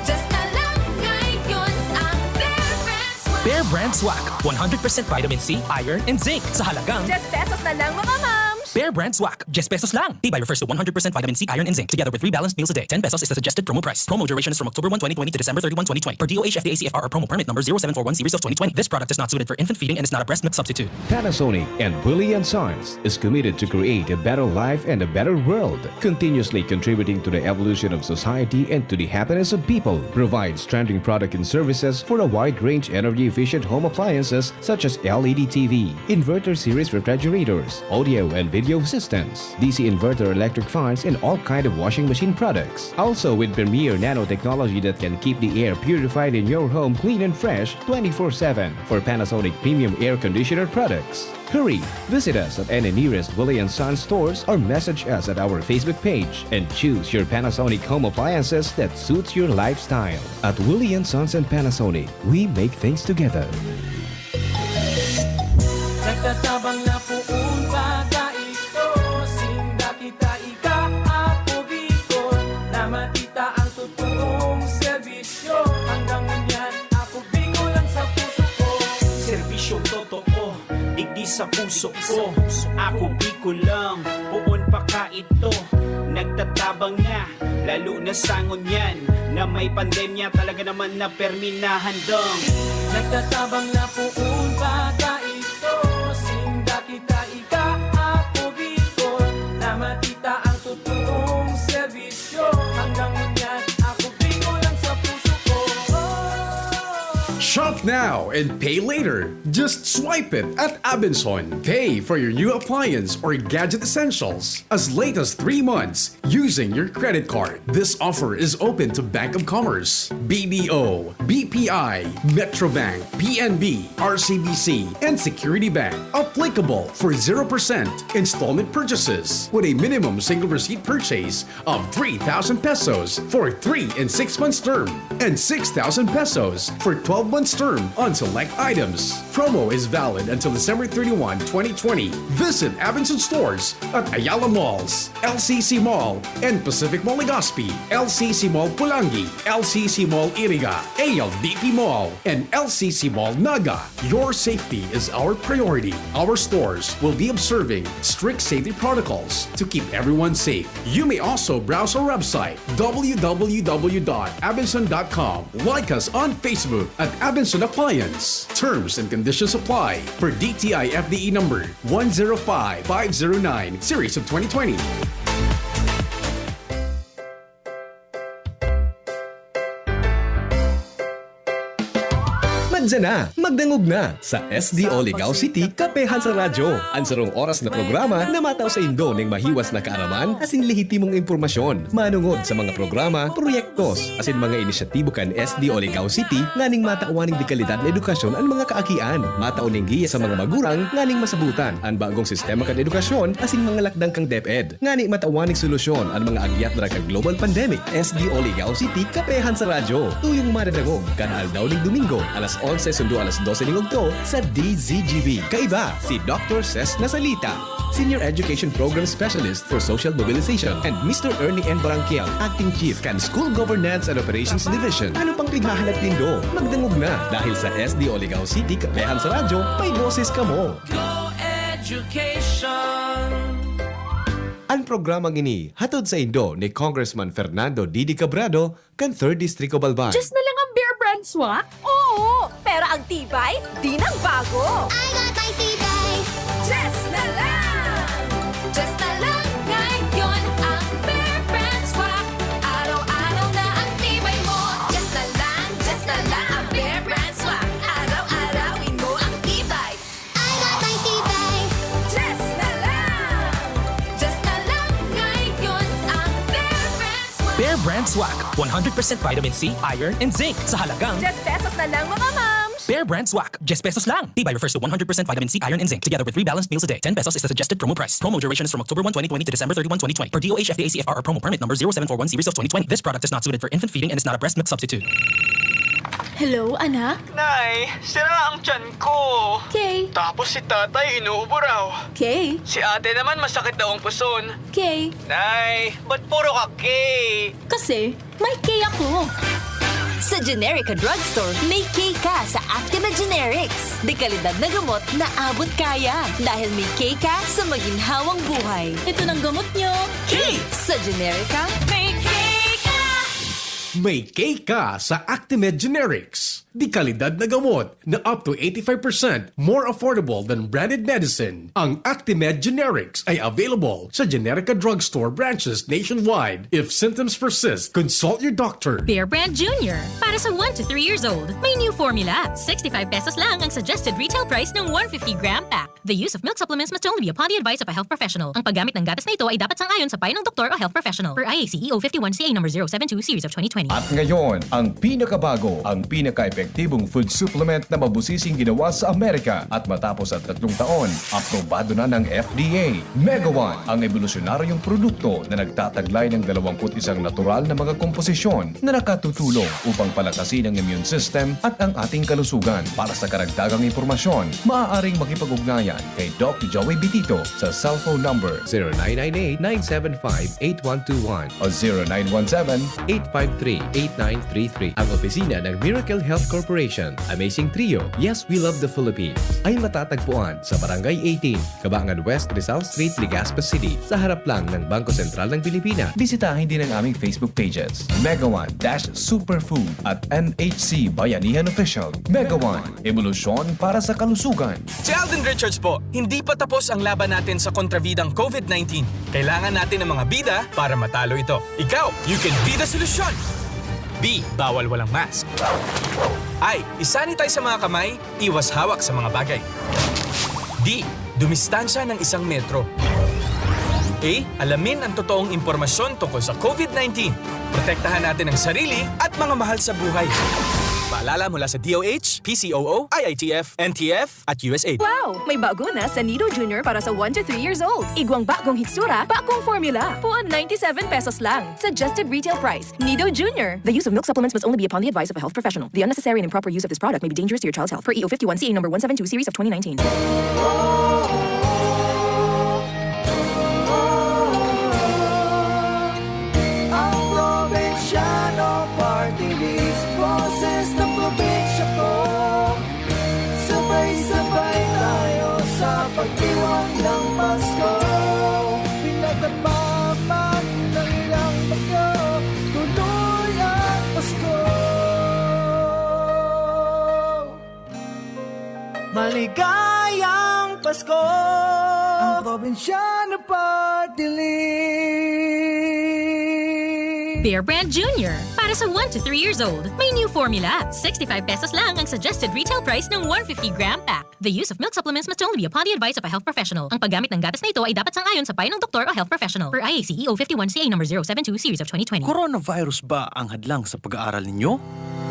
Diyos na lang ngayon ang Bear Brand Swak. Bear Brand Swak, one hundred percent vitamin C, iron, and zinc sa halagang Diyes pesos na lang, mga mams! Bear Brand Swak, diyes pesos lang. Tibay refers to one hundred percent vitamin C, iron, and zinc, together with three balanced meals a day. Ten pesos is the suggested promo price. Promo duration is from October one, twenty twenty to December thirty-one, twenty twenty, per D O H F D A C F R or promo permit number zero seven four one series of twenty twenty. This product is not suited for infant feeding and is not a breast milk substitute. Panasonic and Willie and Sons is committed to create a better life and a better world, continuously contributing to the evolution of society and to the happiness of people. Provides trending product and services for a wide range energy-efficient home appliances such as L E D T V, inverter series refrigerators, audio and video systems, D C inverter electric fans, and all kind of washing machine products. Also with premier nanotechnology that can keep the air purified in your home clean and fresh twenty-four seven. For Panasonic premium air conditioner products, hurry! Visit us at any nearest Willie and Sons stores or message us at our Facebook page and choose your Panasonic home appliances that suits your lifestyle. At Willie and Sons and Panasonic, we make things together. Nagtatabang na poon pa kaito, sinda kita ika, Apo Bicol, na matita ang totoong serbisyo. Hanggang ngunyan, Apo Bicol ang sa puso ko. Serbisyong totoo, digdi sa puso ko. Ako Bicol lang, poon pa kaito. Nagtatabang na, lalo na sa ngunyan na may pandemya, talaga naman na permi na handang. Nagtatabang na poon pa kaito, sinda kita ika, Apo Bicol, na matita ang totoong serbisyo. Hanggang ngunyan, Apo Bicol ang sa puso ko. Shop now and pay later. Just swipe it at Abenson. Pay for your new appliance or gadget essentials as late as three months using your credit card. This offer is open to Bank of Commerce, B D O, B P I, Metrobank, P N B, R C B C, and Security Bank. Applicable for zero percent installment purchases with a minimum single receipt purchase of three thousand pesos for three and six months term and six thousand pesos for twelve months term on select items. Promo is valid until December thirty-one, twenty twenty. Visit Abenson stores at Ayala Malls, L C C Mall, and Pacific Mall Legazpi, L C C Mall Pulangi, L C C Mall Iriga, A L D P Mall, and L C C Mall Naga. Your safety is our priority. Our stores will be observing strict safety protocols to keep everyone safe. You may also browse our website, w w w dot abenson dot com. Like us on Facebook at Abenson Appliance. Terms and conditions apply. For D T I F D E number one zero five five zero nine, series of twenty twenty. Madya na, magdangog na sa S D O Ligao City, Kapehan sa Radyo. An sarong oras na programa na matao sa indo ning mahiwas na kaaraman asin lehitimong impormasyon manungod sa mga programa, proyektos, asin mga inisyatibo kan S D O Ligao City nganing matawan ning dekalidad na edukasyon an mga kaakian. Matao ning giya sa mga magurang nganing masabutan an bagong sistema kan edukasyon asin mga lakdang kan DepEd. Ngani matawan ning solusyon an mga agyat dara kan global pandemic. S D O Ligao City, Kapehan sa Radyo. Tuyong madadangog kan aldaw ning Domingo, alas onse sundo alas dose ning udto sa D Z G B. Kaiba, si Doktor Ses Nasalita, Senior Education Program Specialist for Social Mobilization, and Mister Ernie N. Barangkiel, Acting Chief kan School Governance and Operations Division. Ano pang pighahalat nindo? Magdangog na, dahil sa S D O Ligao City, Kapehan sa Radyo, may boses kamo. Go Education! An programang ini hatod saindo ni Congressman Fernando Didi Cabrado kan Third District of Albay. Diyos na lang ang Bear Brand Swak? Oo, pero ang tibay, di nagbago. I got my tibay. Diyos na lang! Diyos na lang, ngayon Brand Swak, one hundred percent vitamin C, iron, and zinc sa halagang Diyes pesos na lang, mga mams! Bear Brand Swak, diyes pesos lang. Tibay refers to one hundred percent vitamin C, iron, and zinc, together with three balanced meals a day. Ten pesos is the suggested promo price. Promo duration is from October one, twenty twenty to December thirty-one, twenty twenty, per D O H F D A C F R or promo permit number zero seven four one series of twenty twenty. This product is not suited for infant feeding and is not a breast milk substitute. Hello, anak? Nay, sira ang tiyan ko. Kay, Tapos si tatay inuubo raw. kay, Si ate naman masakit daw ang puson. kay. Nay, ba't puro ka kay? Kasi, may kay ako. Sa Generica Drugstore, may K ka sa Actimed Generics. Dekalidad na gamot na abot kaya. Dahil may K ka sa maginhawang buhay. Ito ng gamot nyo. K! Sa Generica, may K ka! May K ka sa Actimed Generics. Dekalidad na gamot na up to eighty-five percent more affordable than branded medicine. Ang Actimed Generics ay available sa Generica Drugstore branches nationwide. If symptoms persist, consult your doctor. Bear Brand Junior. Para sa one to three years old, may new formula. Sixty-five pesos lang ang suggested retail price ng one fifty gram pack. The use of milk supplements must only be upon the advice of a health professional. Ang paggamit ng gatas na ito ay dapat sang-ayon sa payo ng doktor o health professional. Per I A C E O fifty-one C A number zero seven two series of twenty twenty. At ngayon, ang pinakabago, ang pinaka-epektibong food supplement na mabusising ginawa sa Amerika. At matapos ang tatlong taon, aprobado na ng F D A. Megawan, ang ebolusyonaryong produkto na nagtataglay ng dalawampu't isang natural na mga komposisyon na nakatutulong upang palakasin ang immune system at ang ating kalusugan. Para sa karagdagang impormasyon, maaaring makipag-ugnayan kay Doc Joey Bitito sa cellphone number zero nine nine eight, nine seven five, eight one two one o zero nine one seven, eight five three, eight nine three three. Ang opisina ng Miracle Health Corporation. Amazing Trio, Yes, We Love the Philippines, ay matatagpuan sa Barangay eighteen, Kabangan West, Rizal Street, Legazpi City, sa harap lang ng Bangko Sentral ng Pilipinas. Bisitahin din ang aming Facebook pages, Megawan dash Superfood at M H C Bayanihan Official. Megawan, ebolusyon para sa kalusugan. Si Alden Richards po, hindi pa tapos ang laban natin sa kontrabidang COVID nineteen. Kailangan natin ng mga bida para matalo ito. Ikaw, you can be the solution! B. Bawal walang mask. I. I-sanitize sa mga kamay, iwas hawak sa mga bagay. D. Dumistansya ng isang metro. A. Alamin ang totoong impormasyon tungkol sa COVID nineteen. Protektahan natin ang sarili at mga mahal sa buhay. Paalala mula sa D O H, P C O O, I I T F, N T F, at U S A I D. Wow! May bago na sa Nido Junior para sa one to three years old. Igwang bagong hitsura, bagong formula. Puon ninety-seven pesos lang. Suggested retail price. Nido Junior. The use of milk supplements must only be upon the advice of a health professional. The unnecessary and improper use of this product may be dangerous to your child's health. Per E O fifty-one C A number one seven two series of twenty nineteen. Ang Probinsyano Party List, boses ng probinsya ko. Sabay-sabay tayo sa pagdiwang ng Pasko. Pinatapaman ng ilang bagyo, tuloy ang Pasko. Maligayang Pasko! Ang Probinsyano Party List. Bear Brand Junior. Para sa one to three years old, may new formula. Sixty-five pesos lang ang suggested retail price ng one fifty gram pack. The use of milk supplements must only be upon the advice of a health professional. Ang paggamit ng gatas na ito ay dapat sang-ayon sa payo ng doktor o health professional. Per I A C E O fifty-one C A number zero seven two series of twenty twenty. Coronavirus ba ang hadlang sa pag-aaral ninyo?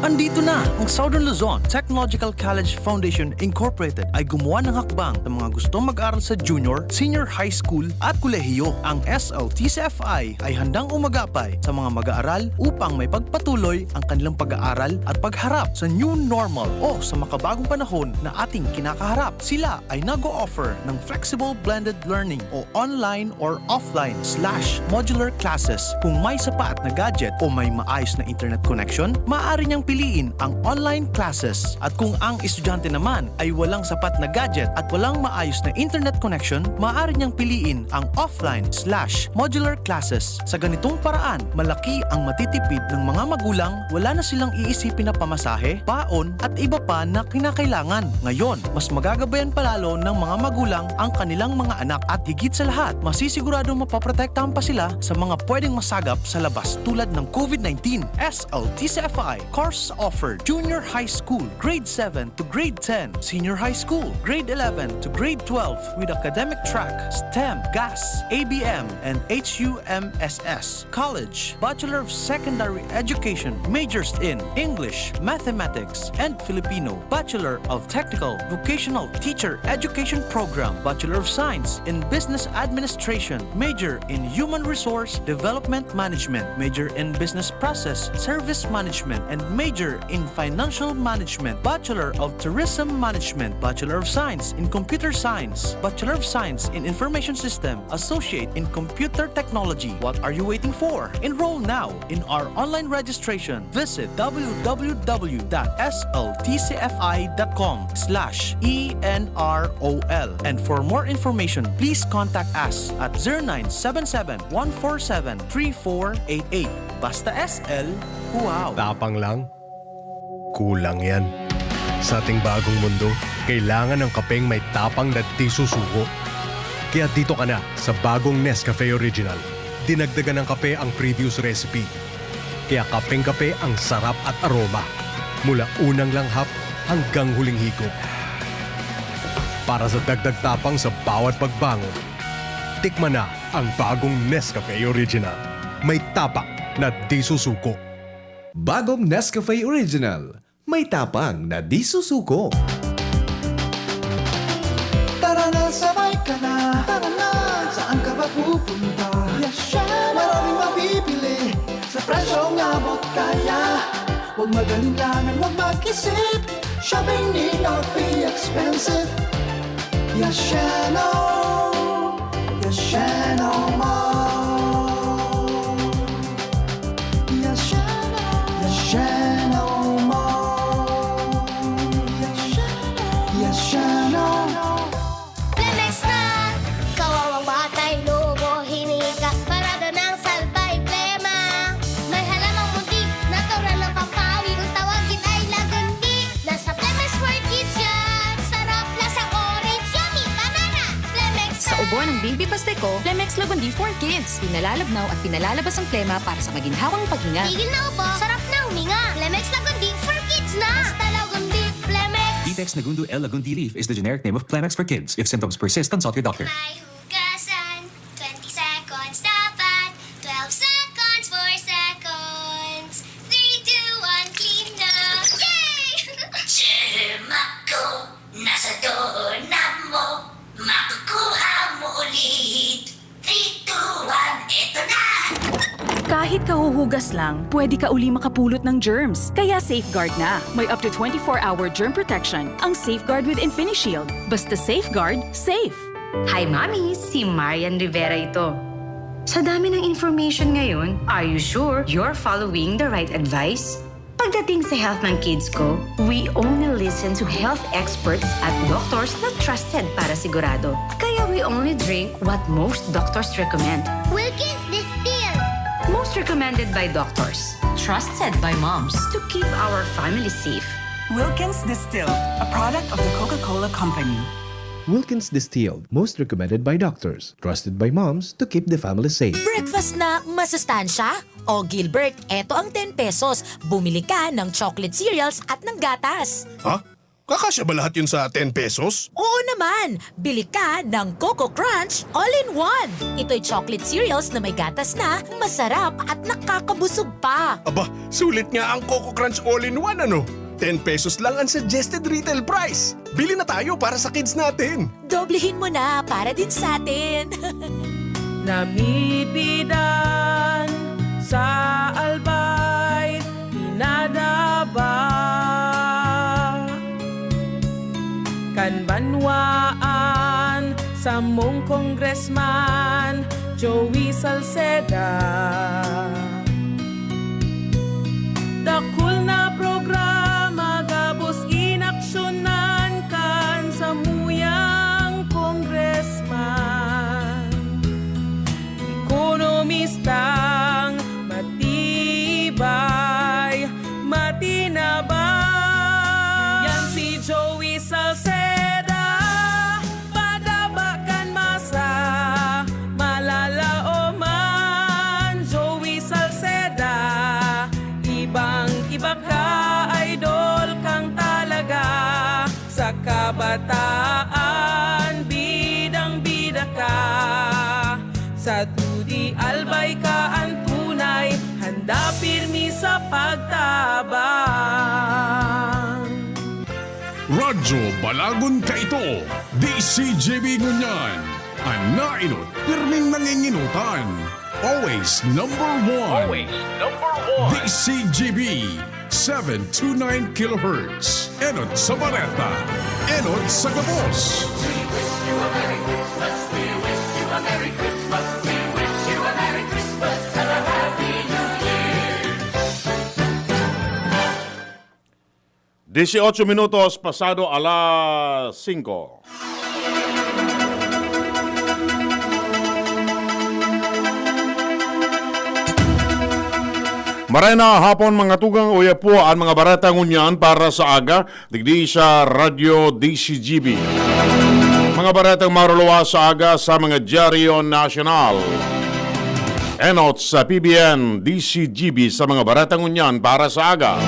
Andito na ang Southern Luzon Technological College Foundation Incorporated ay gumawa ng hakbang sa mga gustong mag-aral sa junior, senior high school at kolehiyo. Ang S L T C F I ay handang umagapay sa mga mag-aaral upang may pagpatuloy ang kanilang pag-aaral at pagharap sa new normal o sa makabagong panahon na ating kinakaharap. Sila ay nag-o-offer ng flexible blended learning o online or offline slash modular classes. Kung may sapat na gadget o may maayos na internet connection, maaari niyang piliin ang online classes. At kung ang estudyante naman ay walang sapat na gadget at walang maayos na internet connection, maaari niyang piliin ang offline slash modular classes. Sa ganitong paraan, malaki ang matitipid ng mga magulang, wala na silang iisipin na pamasahe, baon, at iba pa na kinakailangan. Ngayon, mas magagabayan palalo ng mga magulang ang kanilang mga anak at higit sa lahat, masisiguradong mapoprotektahan pa sila sa mga pwedeng masagap sa labas tulad ng COVID nineteen. S L T C F I course offered: Junior High School, Grade seven to Grade ten, Senior High School, Grade eleven to Grade twelve, with academic track, STEM, GAS, A B M, and H U M S S. College, Bachelor of Secondary Education, majors in English, Mathematics, and Filipino, Bachelor of Technical Vocational Teacher Education Program, Bachelor of Science in Business Administration, major in Human Resource Development Management, major in Business Process Service Management, and major in Financial Management, Bachelor of Tourism Management, Bachelor of Science in Computer Science, Bachelor of Science in Information System, Associate in Computer Technology. What are you waiting for? Enroll now in our online registration. Visit w w w dot s l t c f i dot com slash e n r o l. And for more information, please contact us at zero nine seven seven, one four seven, three four eight eight. Basta S L, wow! Tapang lang. Kulang yan. Sa ating bagong mundo, kailangan ng kapeng may tapang na di susuko. Kaya dito ka na sa bagong Nescafe Original. Dinagdagan ng kape ang previous recipe. Kaya kapeng-kape ang sarap at aroma. Mula unang langhap hanggang huling higop. Para sa dagdag tapang sa bawat pagbangon, tikman na ang bagong Nescafe Original. May tapang na di susuko. Bagong Nescafe Original. May tapang na di susuko. Tara na, sabay ka na. Tara na. Saan ka ba pupunta? Yes, syempre. Maraming mabibili sa presyong abot kaya. Huwag mag-alinlangan, huwag mag-isip. Shopping need not be expensive. Yes, Shano. Yes, Shano Mall. Yes, Shano. Yes, Shano Mall. Yes, Shano. Yes, Shano. Plemex na! Kawawang batay, lobo, hininga, parada ng salbay, plema. May halamang munti, natural na pampawi. Kung tawagin ay lagundi, nasa Plemex for Kids yan. Sarap, lasang orange, yummy, banana. Plemex Sa na! Ubo ng Baby Pasteco, Plemex Lagundi for Kids. Pinalalabnaw at pinalalabas ang plema para sa maginhawang paghinga. Tigil na ubo, sarap na huminga. Plemex Lagundi for Kids na! Basta Lagundi, Plemex! Vitex Nagundo L Lagundi leaf is the generic name of Plemex for Kids. If symptoms persist, consult your doctor. May hugasan, twenty seconds dapat, twelve seconds, four seconds, three, two, one, clean na! Yay! Germ ako, nasa doorknob mo, makukuha mo ulit. Three, two, one, eto na! Kahit kahuhugas lang, pwede ka uli makapulot ng germs. Kaya Safeguard na. May up to twenty-four hour germ protection ang Safeguard with InfiniShield. Basta Safeguard, safe. Hi, Mommy! Si Marian Rivera ito. Sa dami ng information ngayon, are you sure you're following the right advice? Pagdating sa health ng kids ko, we only listen to health experts at doctors na trusted para sigurado. Kaya we only drink what most doctors recommend. Wilkins Distilled. Most recommended by doctors. Trusted by moms. To keep our family safe. Wilkins Distilled, a product of the Coca-Cola Company. Wilkins Distilled, most recommended by doctors. Trusted by moms to keep the family safe. Breakfast na masustansya? O Gilbert, eto ang ten pesos. Bumili ka ng chocolate cereals at ng gatas. Ha? Kakasya ba lahat yun sa ten pesos? Oo naman! Bili ka ng Coco Crunch All-in-One. Ito'y chocolate cereals na may gatas na, masarap at nakakabusog pa. Aba, sulit nga ang Coco Crunch All-in-One, ano? Ten pesos lang ang suggested retail price. Bili na tayo para sa kids natin. Doblehin mo na para din sa atin. Namipidan sa Albay, pinadaba kan banwaan samong Congressman Joey Salceda. Dakul na programa gabos inaksyonan kan samuyang congressman. Ekonomistang matibay, matinabang. Yan si Joey Salceda. Sa tudi albay ka an tunay, handa pirmi sa pagtabang. Radyo Balagon kaito, D C G B ngunyan. An nainot, pirming nanginginotan. Always number one. Always number one. D C G B, seven two nine kilohertz. Enot sa bareta. Enot sa gabos. Dieciocho minutos pasado alas singko. Maray na hapon, mga tugang, uya po an mga bareta ngunyan para sa aga, digdi sa Radyo D C G B. Mga baretang maruluwas sa aga sa mga dyaryo nasyonal. Enot sa P B N, D C G B sa mga bareta ngunyan para sa aga.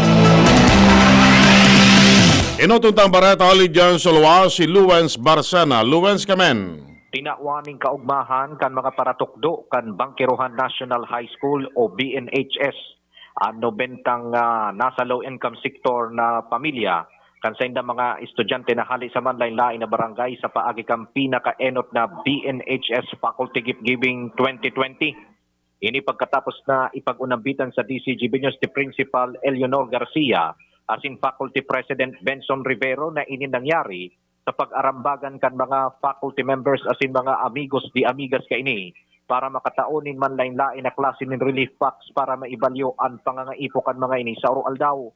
Enot untang bareta hali dyan sa luwas, si Luwens Barcena. Luwens, kamen. Tinawan nin kaogmahan kan mga paratukdo kan Bangkerohan National High School o B N H S an nobentang, ah, nasa low-income sector na pamilya kan saindang mga estudyante na hali sa manlain-lain na barangay sa paagi kan pinakaenot na B N H S Faculty Gift Giving twenty twenty. Ini pagkatapos na ipag-unambitan sa D C G B News ni Principal Eleanor Garcia asin Faculty President Benson Rivero na ini nangyari sa pag-arambagan kan mga faculty members asin mga amigos de amigas kaini para makatao nin manlain-lain na klase nin relief packs para maibalyo an pangangaipo kan mga ini sa oro-aldaw.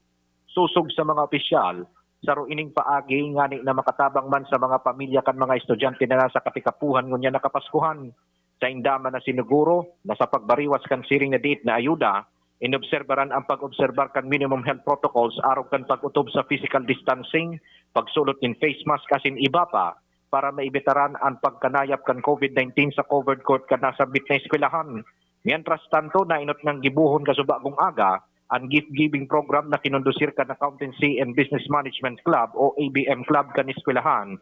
Sosog sa mga opisyal, saro ining paagi ngani na makatabang man sa mga pamilya kan mga estudyante na nasa katikapohan ngunyan na Kapaskuhan. Sainda man na siniguro na sa pagbariwas kan siring na diit na ayuda, inobserbaran ang pag-obserbar kan minimum health protocols arog kan pag-otob sa physical distancing, pagsulot nin face mask asin iba pa, para maibitaran an pagkanayap kan COVID nineteen sa covered court kan nasambit na eskwelahan. Mientras tanto, nainot nang gibohon kasubagong aga an gift-giving program na kinondusir kan Accountancy and Business Management Club o A B M Club kan eskwelahan.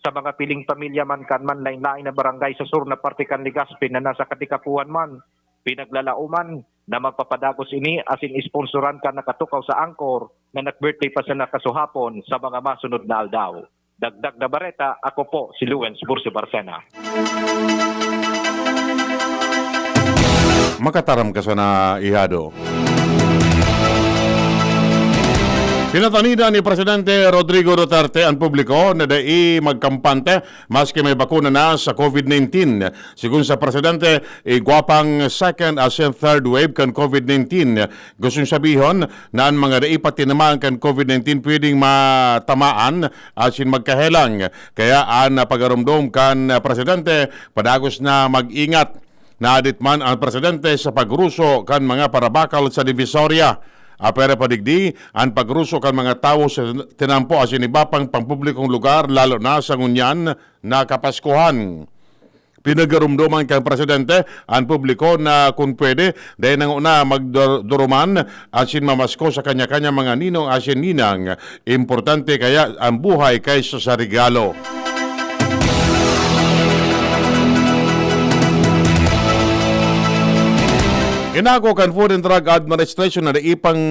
Sa mga piling pamilya man kan manlain-lain na barangay sa sur na parte kan Legazpi na nasa katikapohan man, pinaglalaoman na magpapadagos ini asin sponsoran kan nakatukaw sa Angkor na nag-birthday pa sana kasuhapon sa mga masunod na aldaw. Dagdag na bareta, ako po si Luwens Bursi Barcena. Makataram ka sana, Ihado. Pinatanidan ni Presidente Rodrigo Duterte an publiko na dai magkampante maski may bakuna na sa COVID nineteen. Sigon sa presidente, igwa pang second asin third wave kan COVID nineteen. Gustong sabihon na an mga dai pa tinamaan kan COVID nineteen pwedeng matamaan asin magkahelang. Kaya an pagaromdom kan presidente, padagos na mag-ingat. Naadit man an presidente sa pagruso kan mga parabakal sa Divisoria. Apwera pa digdi, an pagruso kan mga tawo sa tinampo asin iba pang pampublikong lugar, lalo na sa ngunyan na Kapaskuhan. Pinagaromdoman kan presidente an publiko na, kun pwede, dai na ngona magduruman asin mamasko sa kanya-kanya mga ninong asin ninang. Importante kaya an buhay kaysa sa regalo. Inako kan Food and Drug Administration na dai pang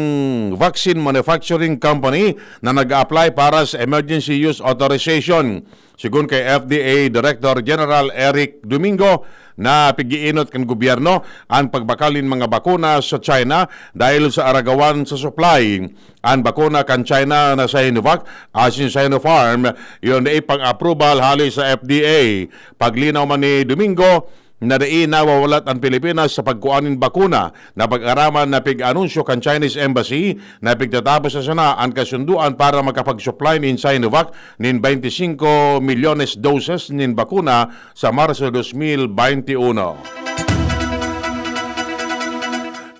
vaccine manufacturing company na nag-a-apply para sa emergency use authorization. Sigon kay F D A Director General Eric Domingo, na pig-iinot kan gobyerno an pagbakal nin mga bakuna sa China dahil sa aragawan sa supply. An bakuna kan China na Sinovac asin Sinopharm, iyo dai pang-approval hale sa F D A. Paglinaw man ni Domingo, na dai nawawalat an Pilipinas sa pagkua nin bakuna. Napag-araman na pig-anunsyo kan Chinese Embassy na pigtatapos na sana an kasundoan para makapag-supply nin Sinovac nin twenty-five milyones doses nin bakuna sa Marso dos mil baynte uno.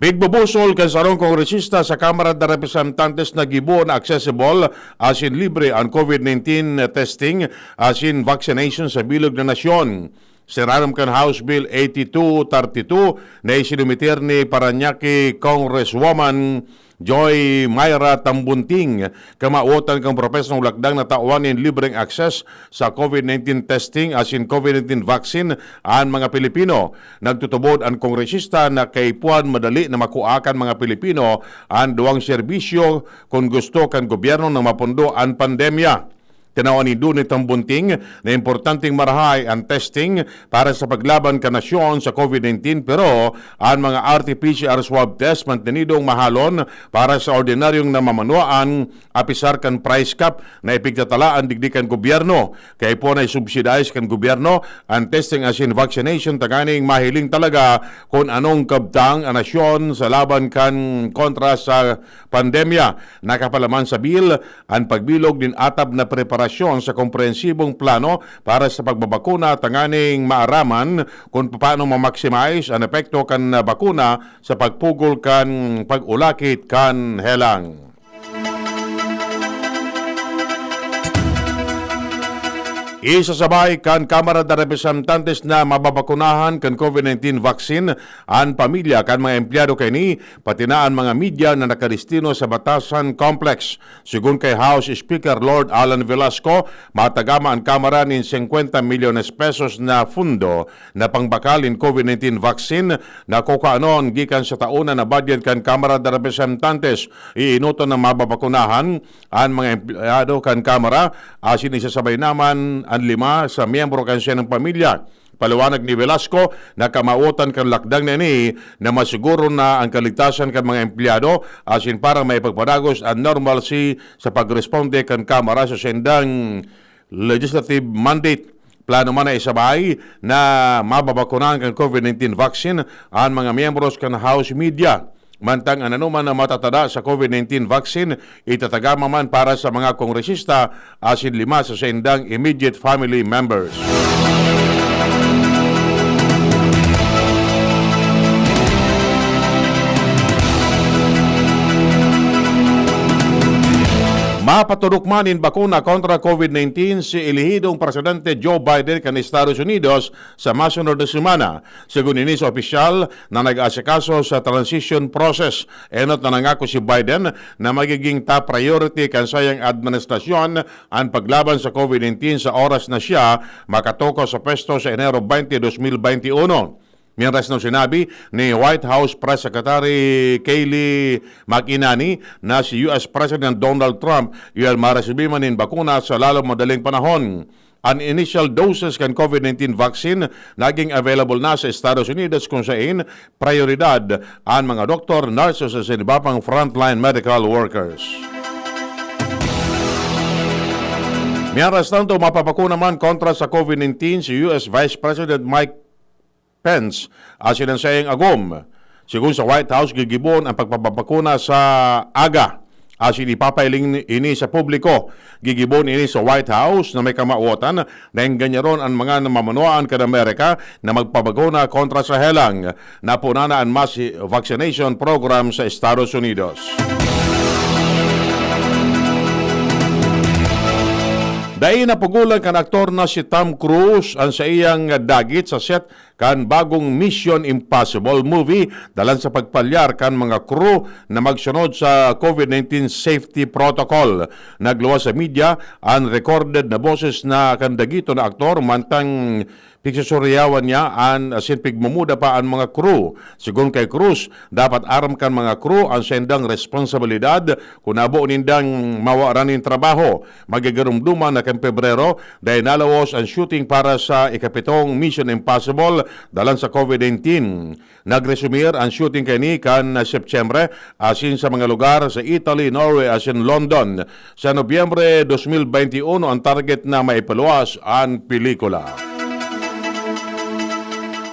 Pigbubusol kan sarong kongresista sa Kamara de Representantes na gibo na accessible asin libre an COVID nineteen testing asin vaccination sa bilog na nasyon. Sa irarom kan House Bill eighty-two thirty-two na isinumitir ni Parañaque Congresswoman Joy Myra Tambunting, kamawotan kan propesyonal lakdang na tawan nin libreng access sa COVID nineteen testing asin COVID nineteen vaccine an mga Pilipino. Nagtutubod an kongresista na kaipuhan madali na makua kan mga Pilipino an duwang serbisyo kun gusto kan gobyerno na mapondo an pandemya. Tinawan ni Duni Tambunting na importanteng marahay an testing para sa paglaban kan nasyon sa COVID nineteen, pero an mga R T P C R swab test mantenidong mahalon para sa ordinaryong namamanuan, apisar kan price cap na ipigtatalaan digdi kan gobyerno. Kaipuhan na i-subsidize kan gobyerno an testing asin vaccination tanganing mahiling talaga kun anong kabtang an nasyon sa laban kan kontra sa pandemya. Nakapalaman sa bill an pagbilog nin atab na preparasyon sa komprehensibong plano para sa pagbabakuna tanganing maaraman kun paano ma-maximize an epekto kan bakuna sa pagpugol kan pag-ulakit kan helang. Isasabay kan Kamara de Representantes na mababakunahan kan COVID nineteen vaccine an pamilya kan mga empleyado kaini, pati na an mga media na nakadestino sa Batasan Complex. Segun kay House Speaker Lord Alan Velasco, matagama an Kamara nin singkwenta milyones pesos na fundo na pangbakal nin COVID nineteen vaccine na kukuanon gikan sa taon na budget kan Kamara de Representantes. Iinoton na mababakunahan an mga empleyado kan Kamara, asin isasabay naman an lima sa miyembro kan siyang pamilya. Paliwanag ni Velasco na kamawotan kan lakdang na ini na masiguro na an kaligtasan kan mga empleyado asin para maipagpadagos an normalcy sa pagresponde kan Kamara sa saindang legislative mandate. Plano man na isabay na mababakunahan kan COVID nineteen vaccine an mga miyembros kan House media. Mantang an anoman na matatada sa COVID nineteen vaccine, itatagama man para sa mga kongresista asin lima sa saindang immediate family members. Mapaturok man nin bakuna kontra COVID nineteen si elehidong Presidente Joe Biden kan Estados Unidos sa masunod na semana. Segun ini sa opisyal na nag-aasikaso sa transition process, enot na nangako si Biden na magiging top priority kan sayang administrasyon an paglaban sa COVID nineteen sa oras na siya makatukaw sa pwesto sa Enero twenty, dos mil bente uno. Mientras na sinabi ni White House Press Secretary Kayleigh McEnany na si U S President Donald Trump iyan maresibi man nin bakuna sa lalong madaling panahon. An initial doses kan COVID nineteen vaccine naging available na sa Estados Unidos, kung sain prayoridad an mga doktor, nurses, asin iba pang frontline medical workers. Mientras tanto, mapapakuna man kontra sa COVID nineteen si U S Vice President Mike Pence asin an saiyang agom. Segun sa White House, gigibon an pagpapabakuna sa aga asin ipapailing ini sa publiko. Gigibon ini sa White House na may kamawotan na engganyaron an mga namamanwaan kan Amerika na magpabakuna kontra sa helang. Napunan na an mass vaccination program sa Estados Unidos. Dai napugolan kan aktor na si Tom Cruise an saiyang dagit sa set kan bagong Mission Impossible movie dalan sa pagpalyar kan mga crew na magsunod sa COVID nineteen safety protocol. Nagluwas sa media an recorded na boses na kan dagiton na aktor, mantang pigsusuryawan niya an asin pigmumuda pa an mga crew. Segun kay Cruise, dapat aram kan mga crew an saindang responsabilidad kun abo nindang mawaran nin trabaho. Magigiromdoman na kan Pebrero, dai nalawos an shooting para sa ikapitong Mission Impossible dalan sa COVID nineteen. Nagresumir an shooting kaini kan Setyembre, asin sa mga lugar sa Italy, Norway, asin London. Sa Nobyembre dos mil bente uno, ang target na maipaluwas an pelikula.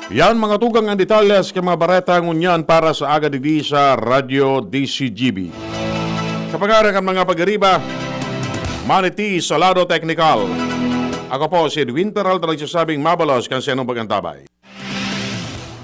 Yan, mga tugang, ang detalye sa mga bareta ngunyan para sa aga digdi sa Radyo D C G B. Sa pangaran kan mga pag-iriba, Maniti sa lado teknikal. Ako po si Edwin Peralta, nagsasabing mabalos kan sainong pag-antabay.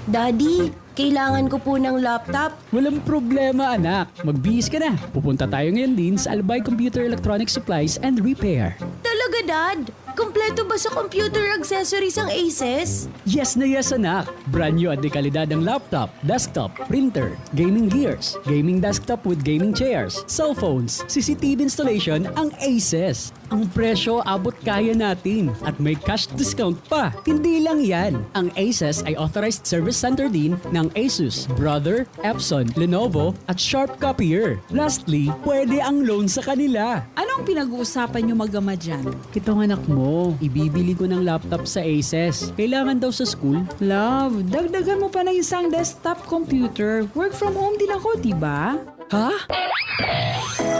Daddy, kailangan ko po ng laptop. Walang problema, anak. Magbihis ka na. Pupunta tayo ngayon din sa Albay Computer Electronic Supplies and Repair. Talaga, Dad? Kompleto ba sa computer accessories ang Aces? Yes na yes, anak! Brand new at dekalidad ang laptop, desktop, printer, gaming gears, gaming desktop with gaming chairs, cellphones, C C T V installation ang Aces. Ang presyo abot kaya natin at may cash discount pa. Hindi lang yan, ang Aces ay authorized service center din ng Asus, Brother, Epson, Lenovo at Sharp Copier. Lastly, pwede ang loan sa kanila. Anong pinag-uusapan nyo mag-ama dyan? Itong anak mo, ibibili ko ng laptop sa Aces. Kailangan daw sa school. Love, dagdagan mo pa ng isang desktop computer. Work from home din ako, di ba? Ha?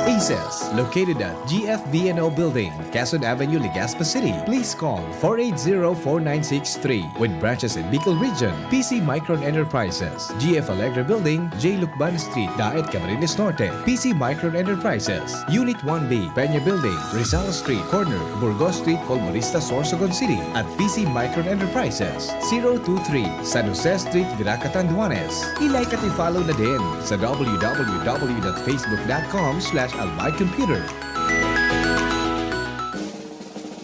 Aces, located at G F V N O Building, Quezon Avenue, Legazpi City. Please call four eight zero four nine six three with branches in Bicol Region, P C Micron Enterprises, G F Alegre Building, J Lucban Street, Daet, Camarines Norte, P C Micron Enterprises, Unit one B, Peña Building, Rizal Street, corner, Burgos Street, Colmonista, Sorsogon City, at P C Micron Enterprises, zero two three, San Jose Street, Virac, Catanduanes. I-like at i-follow na din sa w w w dot facebook dot com slash albay computer.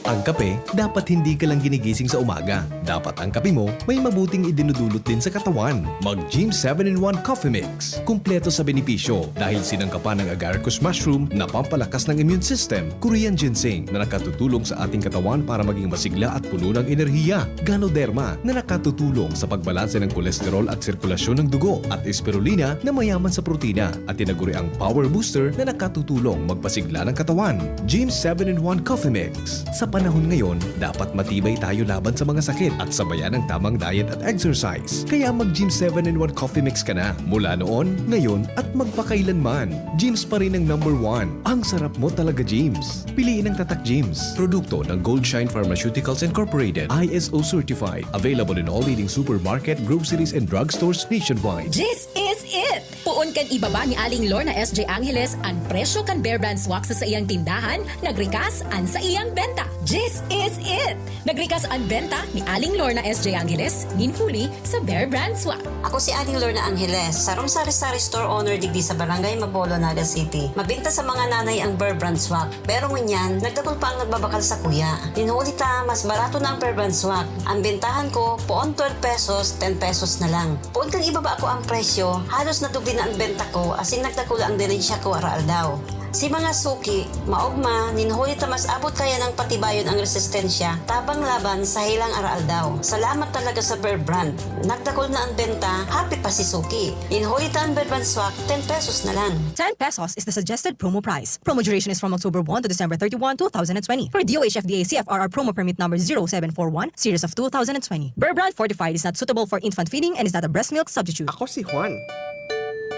Ang kape, dapat hindi ka lang ginigising sa umaga. Dapat ang kape mo may mabuting idinudulot din sa katawan. Mag Gym seven in one Coffee Mix. Kumpleto sa benepisyo dahil sinangkapan ng agaricus mushroom na pampalakas ng immune system, Korean ginseng na nakatutulong sa ating katawan para maging masigla at puno ng enerhiya, Ganoderma na nakatutulong sa pagbalanse ng kolesterol at sirkulasyon ng dugo, at Spirulina na mayaman sa protina at tinaguriang power booster na nakatutulong magpasigla ng katawan. Gym seven in one Coffee Mix. Sa panahon ngayon, dapat matibay tayo laban sa mga sakit at sabayan ng tamang diet at exercise. Kaya mag Gym seven in one Coffee Mix ka na. Mula noon, ngayon, at magpakailanman. Gym's pa rin ang number one. Ang sarap mo talaga, Gym's. Piliin ang Tatak Gym's. Produkto ng Gold Shine Pharmaceuticals Incorporated. I S O certified. Available in all leading supermarket, groceries, and drugstores nationwide. This is it! Poon kan ibaba ni Aling Lorna S J Angeles an presyo kan Bear Brand Swak sa saiyang tindahan, nagrikas an saiyang benta. This is it! Nagrikas an benta ni Aling Lorna S J Angeles nin huli sa Bear Brand Swak. Ako si Aling Lorna Angeles, sarong sari-sari store owner digdi sa Barangay Mabolo, Naga City. Mabinta sa mga nanay ang Bear Brand Swak, pero ngunyan, nagdakul pa ang nagbabakal sa kuya. Nin huli ta, mas barato na ang Bear Brand Swak. Ang bentahan ko, poon twelve pesos, ten pesos na lang. Poon kan ibaba ko ang presyo, halos nadubli na ang benta ko, asin nagdakul ang dinelisya ko araaldaw. Si mga suki, maogma, nin huli ta mas abot kaya nang patibayon ang resistensya, tabang laban sa helang araaldaw. Salamat talaga sa Bear Brand. Nagdakul na ang benta, happy pa si suki. Nin huli ta ang Bear Brand Swak, ten pesos na lang. Ten pesos is the suggested promo price. Promo duration is from October one to December thirty-one, two thousand twenty. Per D O H F D A C F R R promo permit number zero seven four one, series of two thousand twenty. Bear Brand Fortified is not suitable for infant feeding and is not a breast milk substitute. Ako si Juan.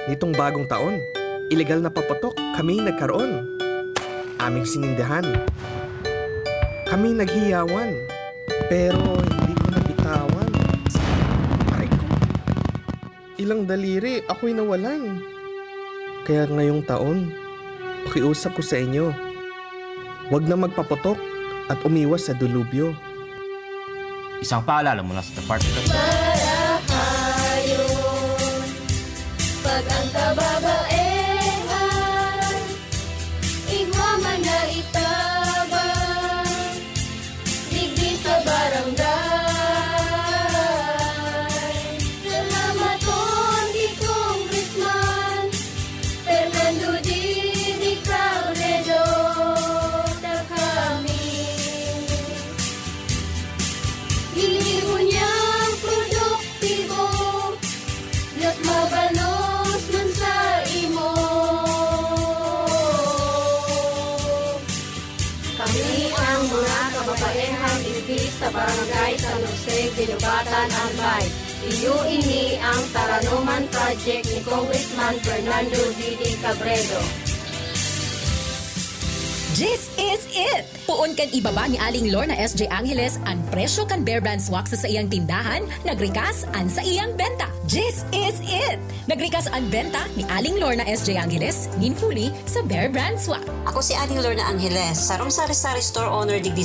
Nitong bagong taon, ilegal na paputok kami nagkaroon. Aming sinindihan. Kami naghiyawan. Pero hindi ko nabitawan. Aray ko. Ilang daliri ako'y nawalan. Kaya ngayong taon, pakiusap ko sa inyo, huwag na magpaputok at umiwas sa delubyo. Isang paalala mula sa Department of Marahayon, pag ang kababaehan, igwa man na itabang, digdi sa barangay. Salamaton ki Congressman Fernando Didi Cabredo, ta kami ginibo niyang produktibo, mas mabalos man sa imo. Kami ang mga kababaehang digdi sa Barangay San Jose, Guinobatan, Albay. Iyo ini ang Taranoman Project ni Congressman Fernando Didi Cabredo. This is it! Poon kan ibaba ni Aling Lorna S J Angeles an presyo kan Bear Brand Swak sa saiyang tindahan, nagrikas an saiyang benta. This is it! Nagrikas an benta ni Aling Lorna S J Angeles nin huli sa Bear Brand Swak. Ako si Aling Lorna Angeles, sarong sari-sari store owner digdi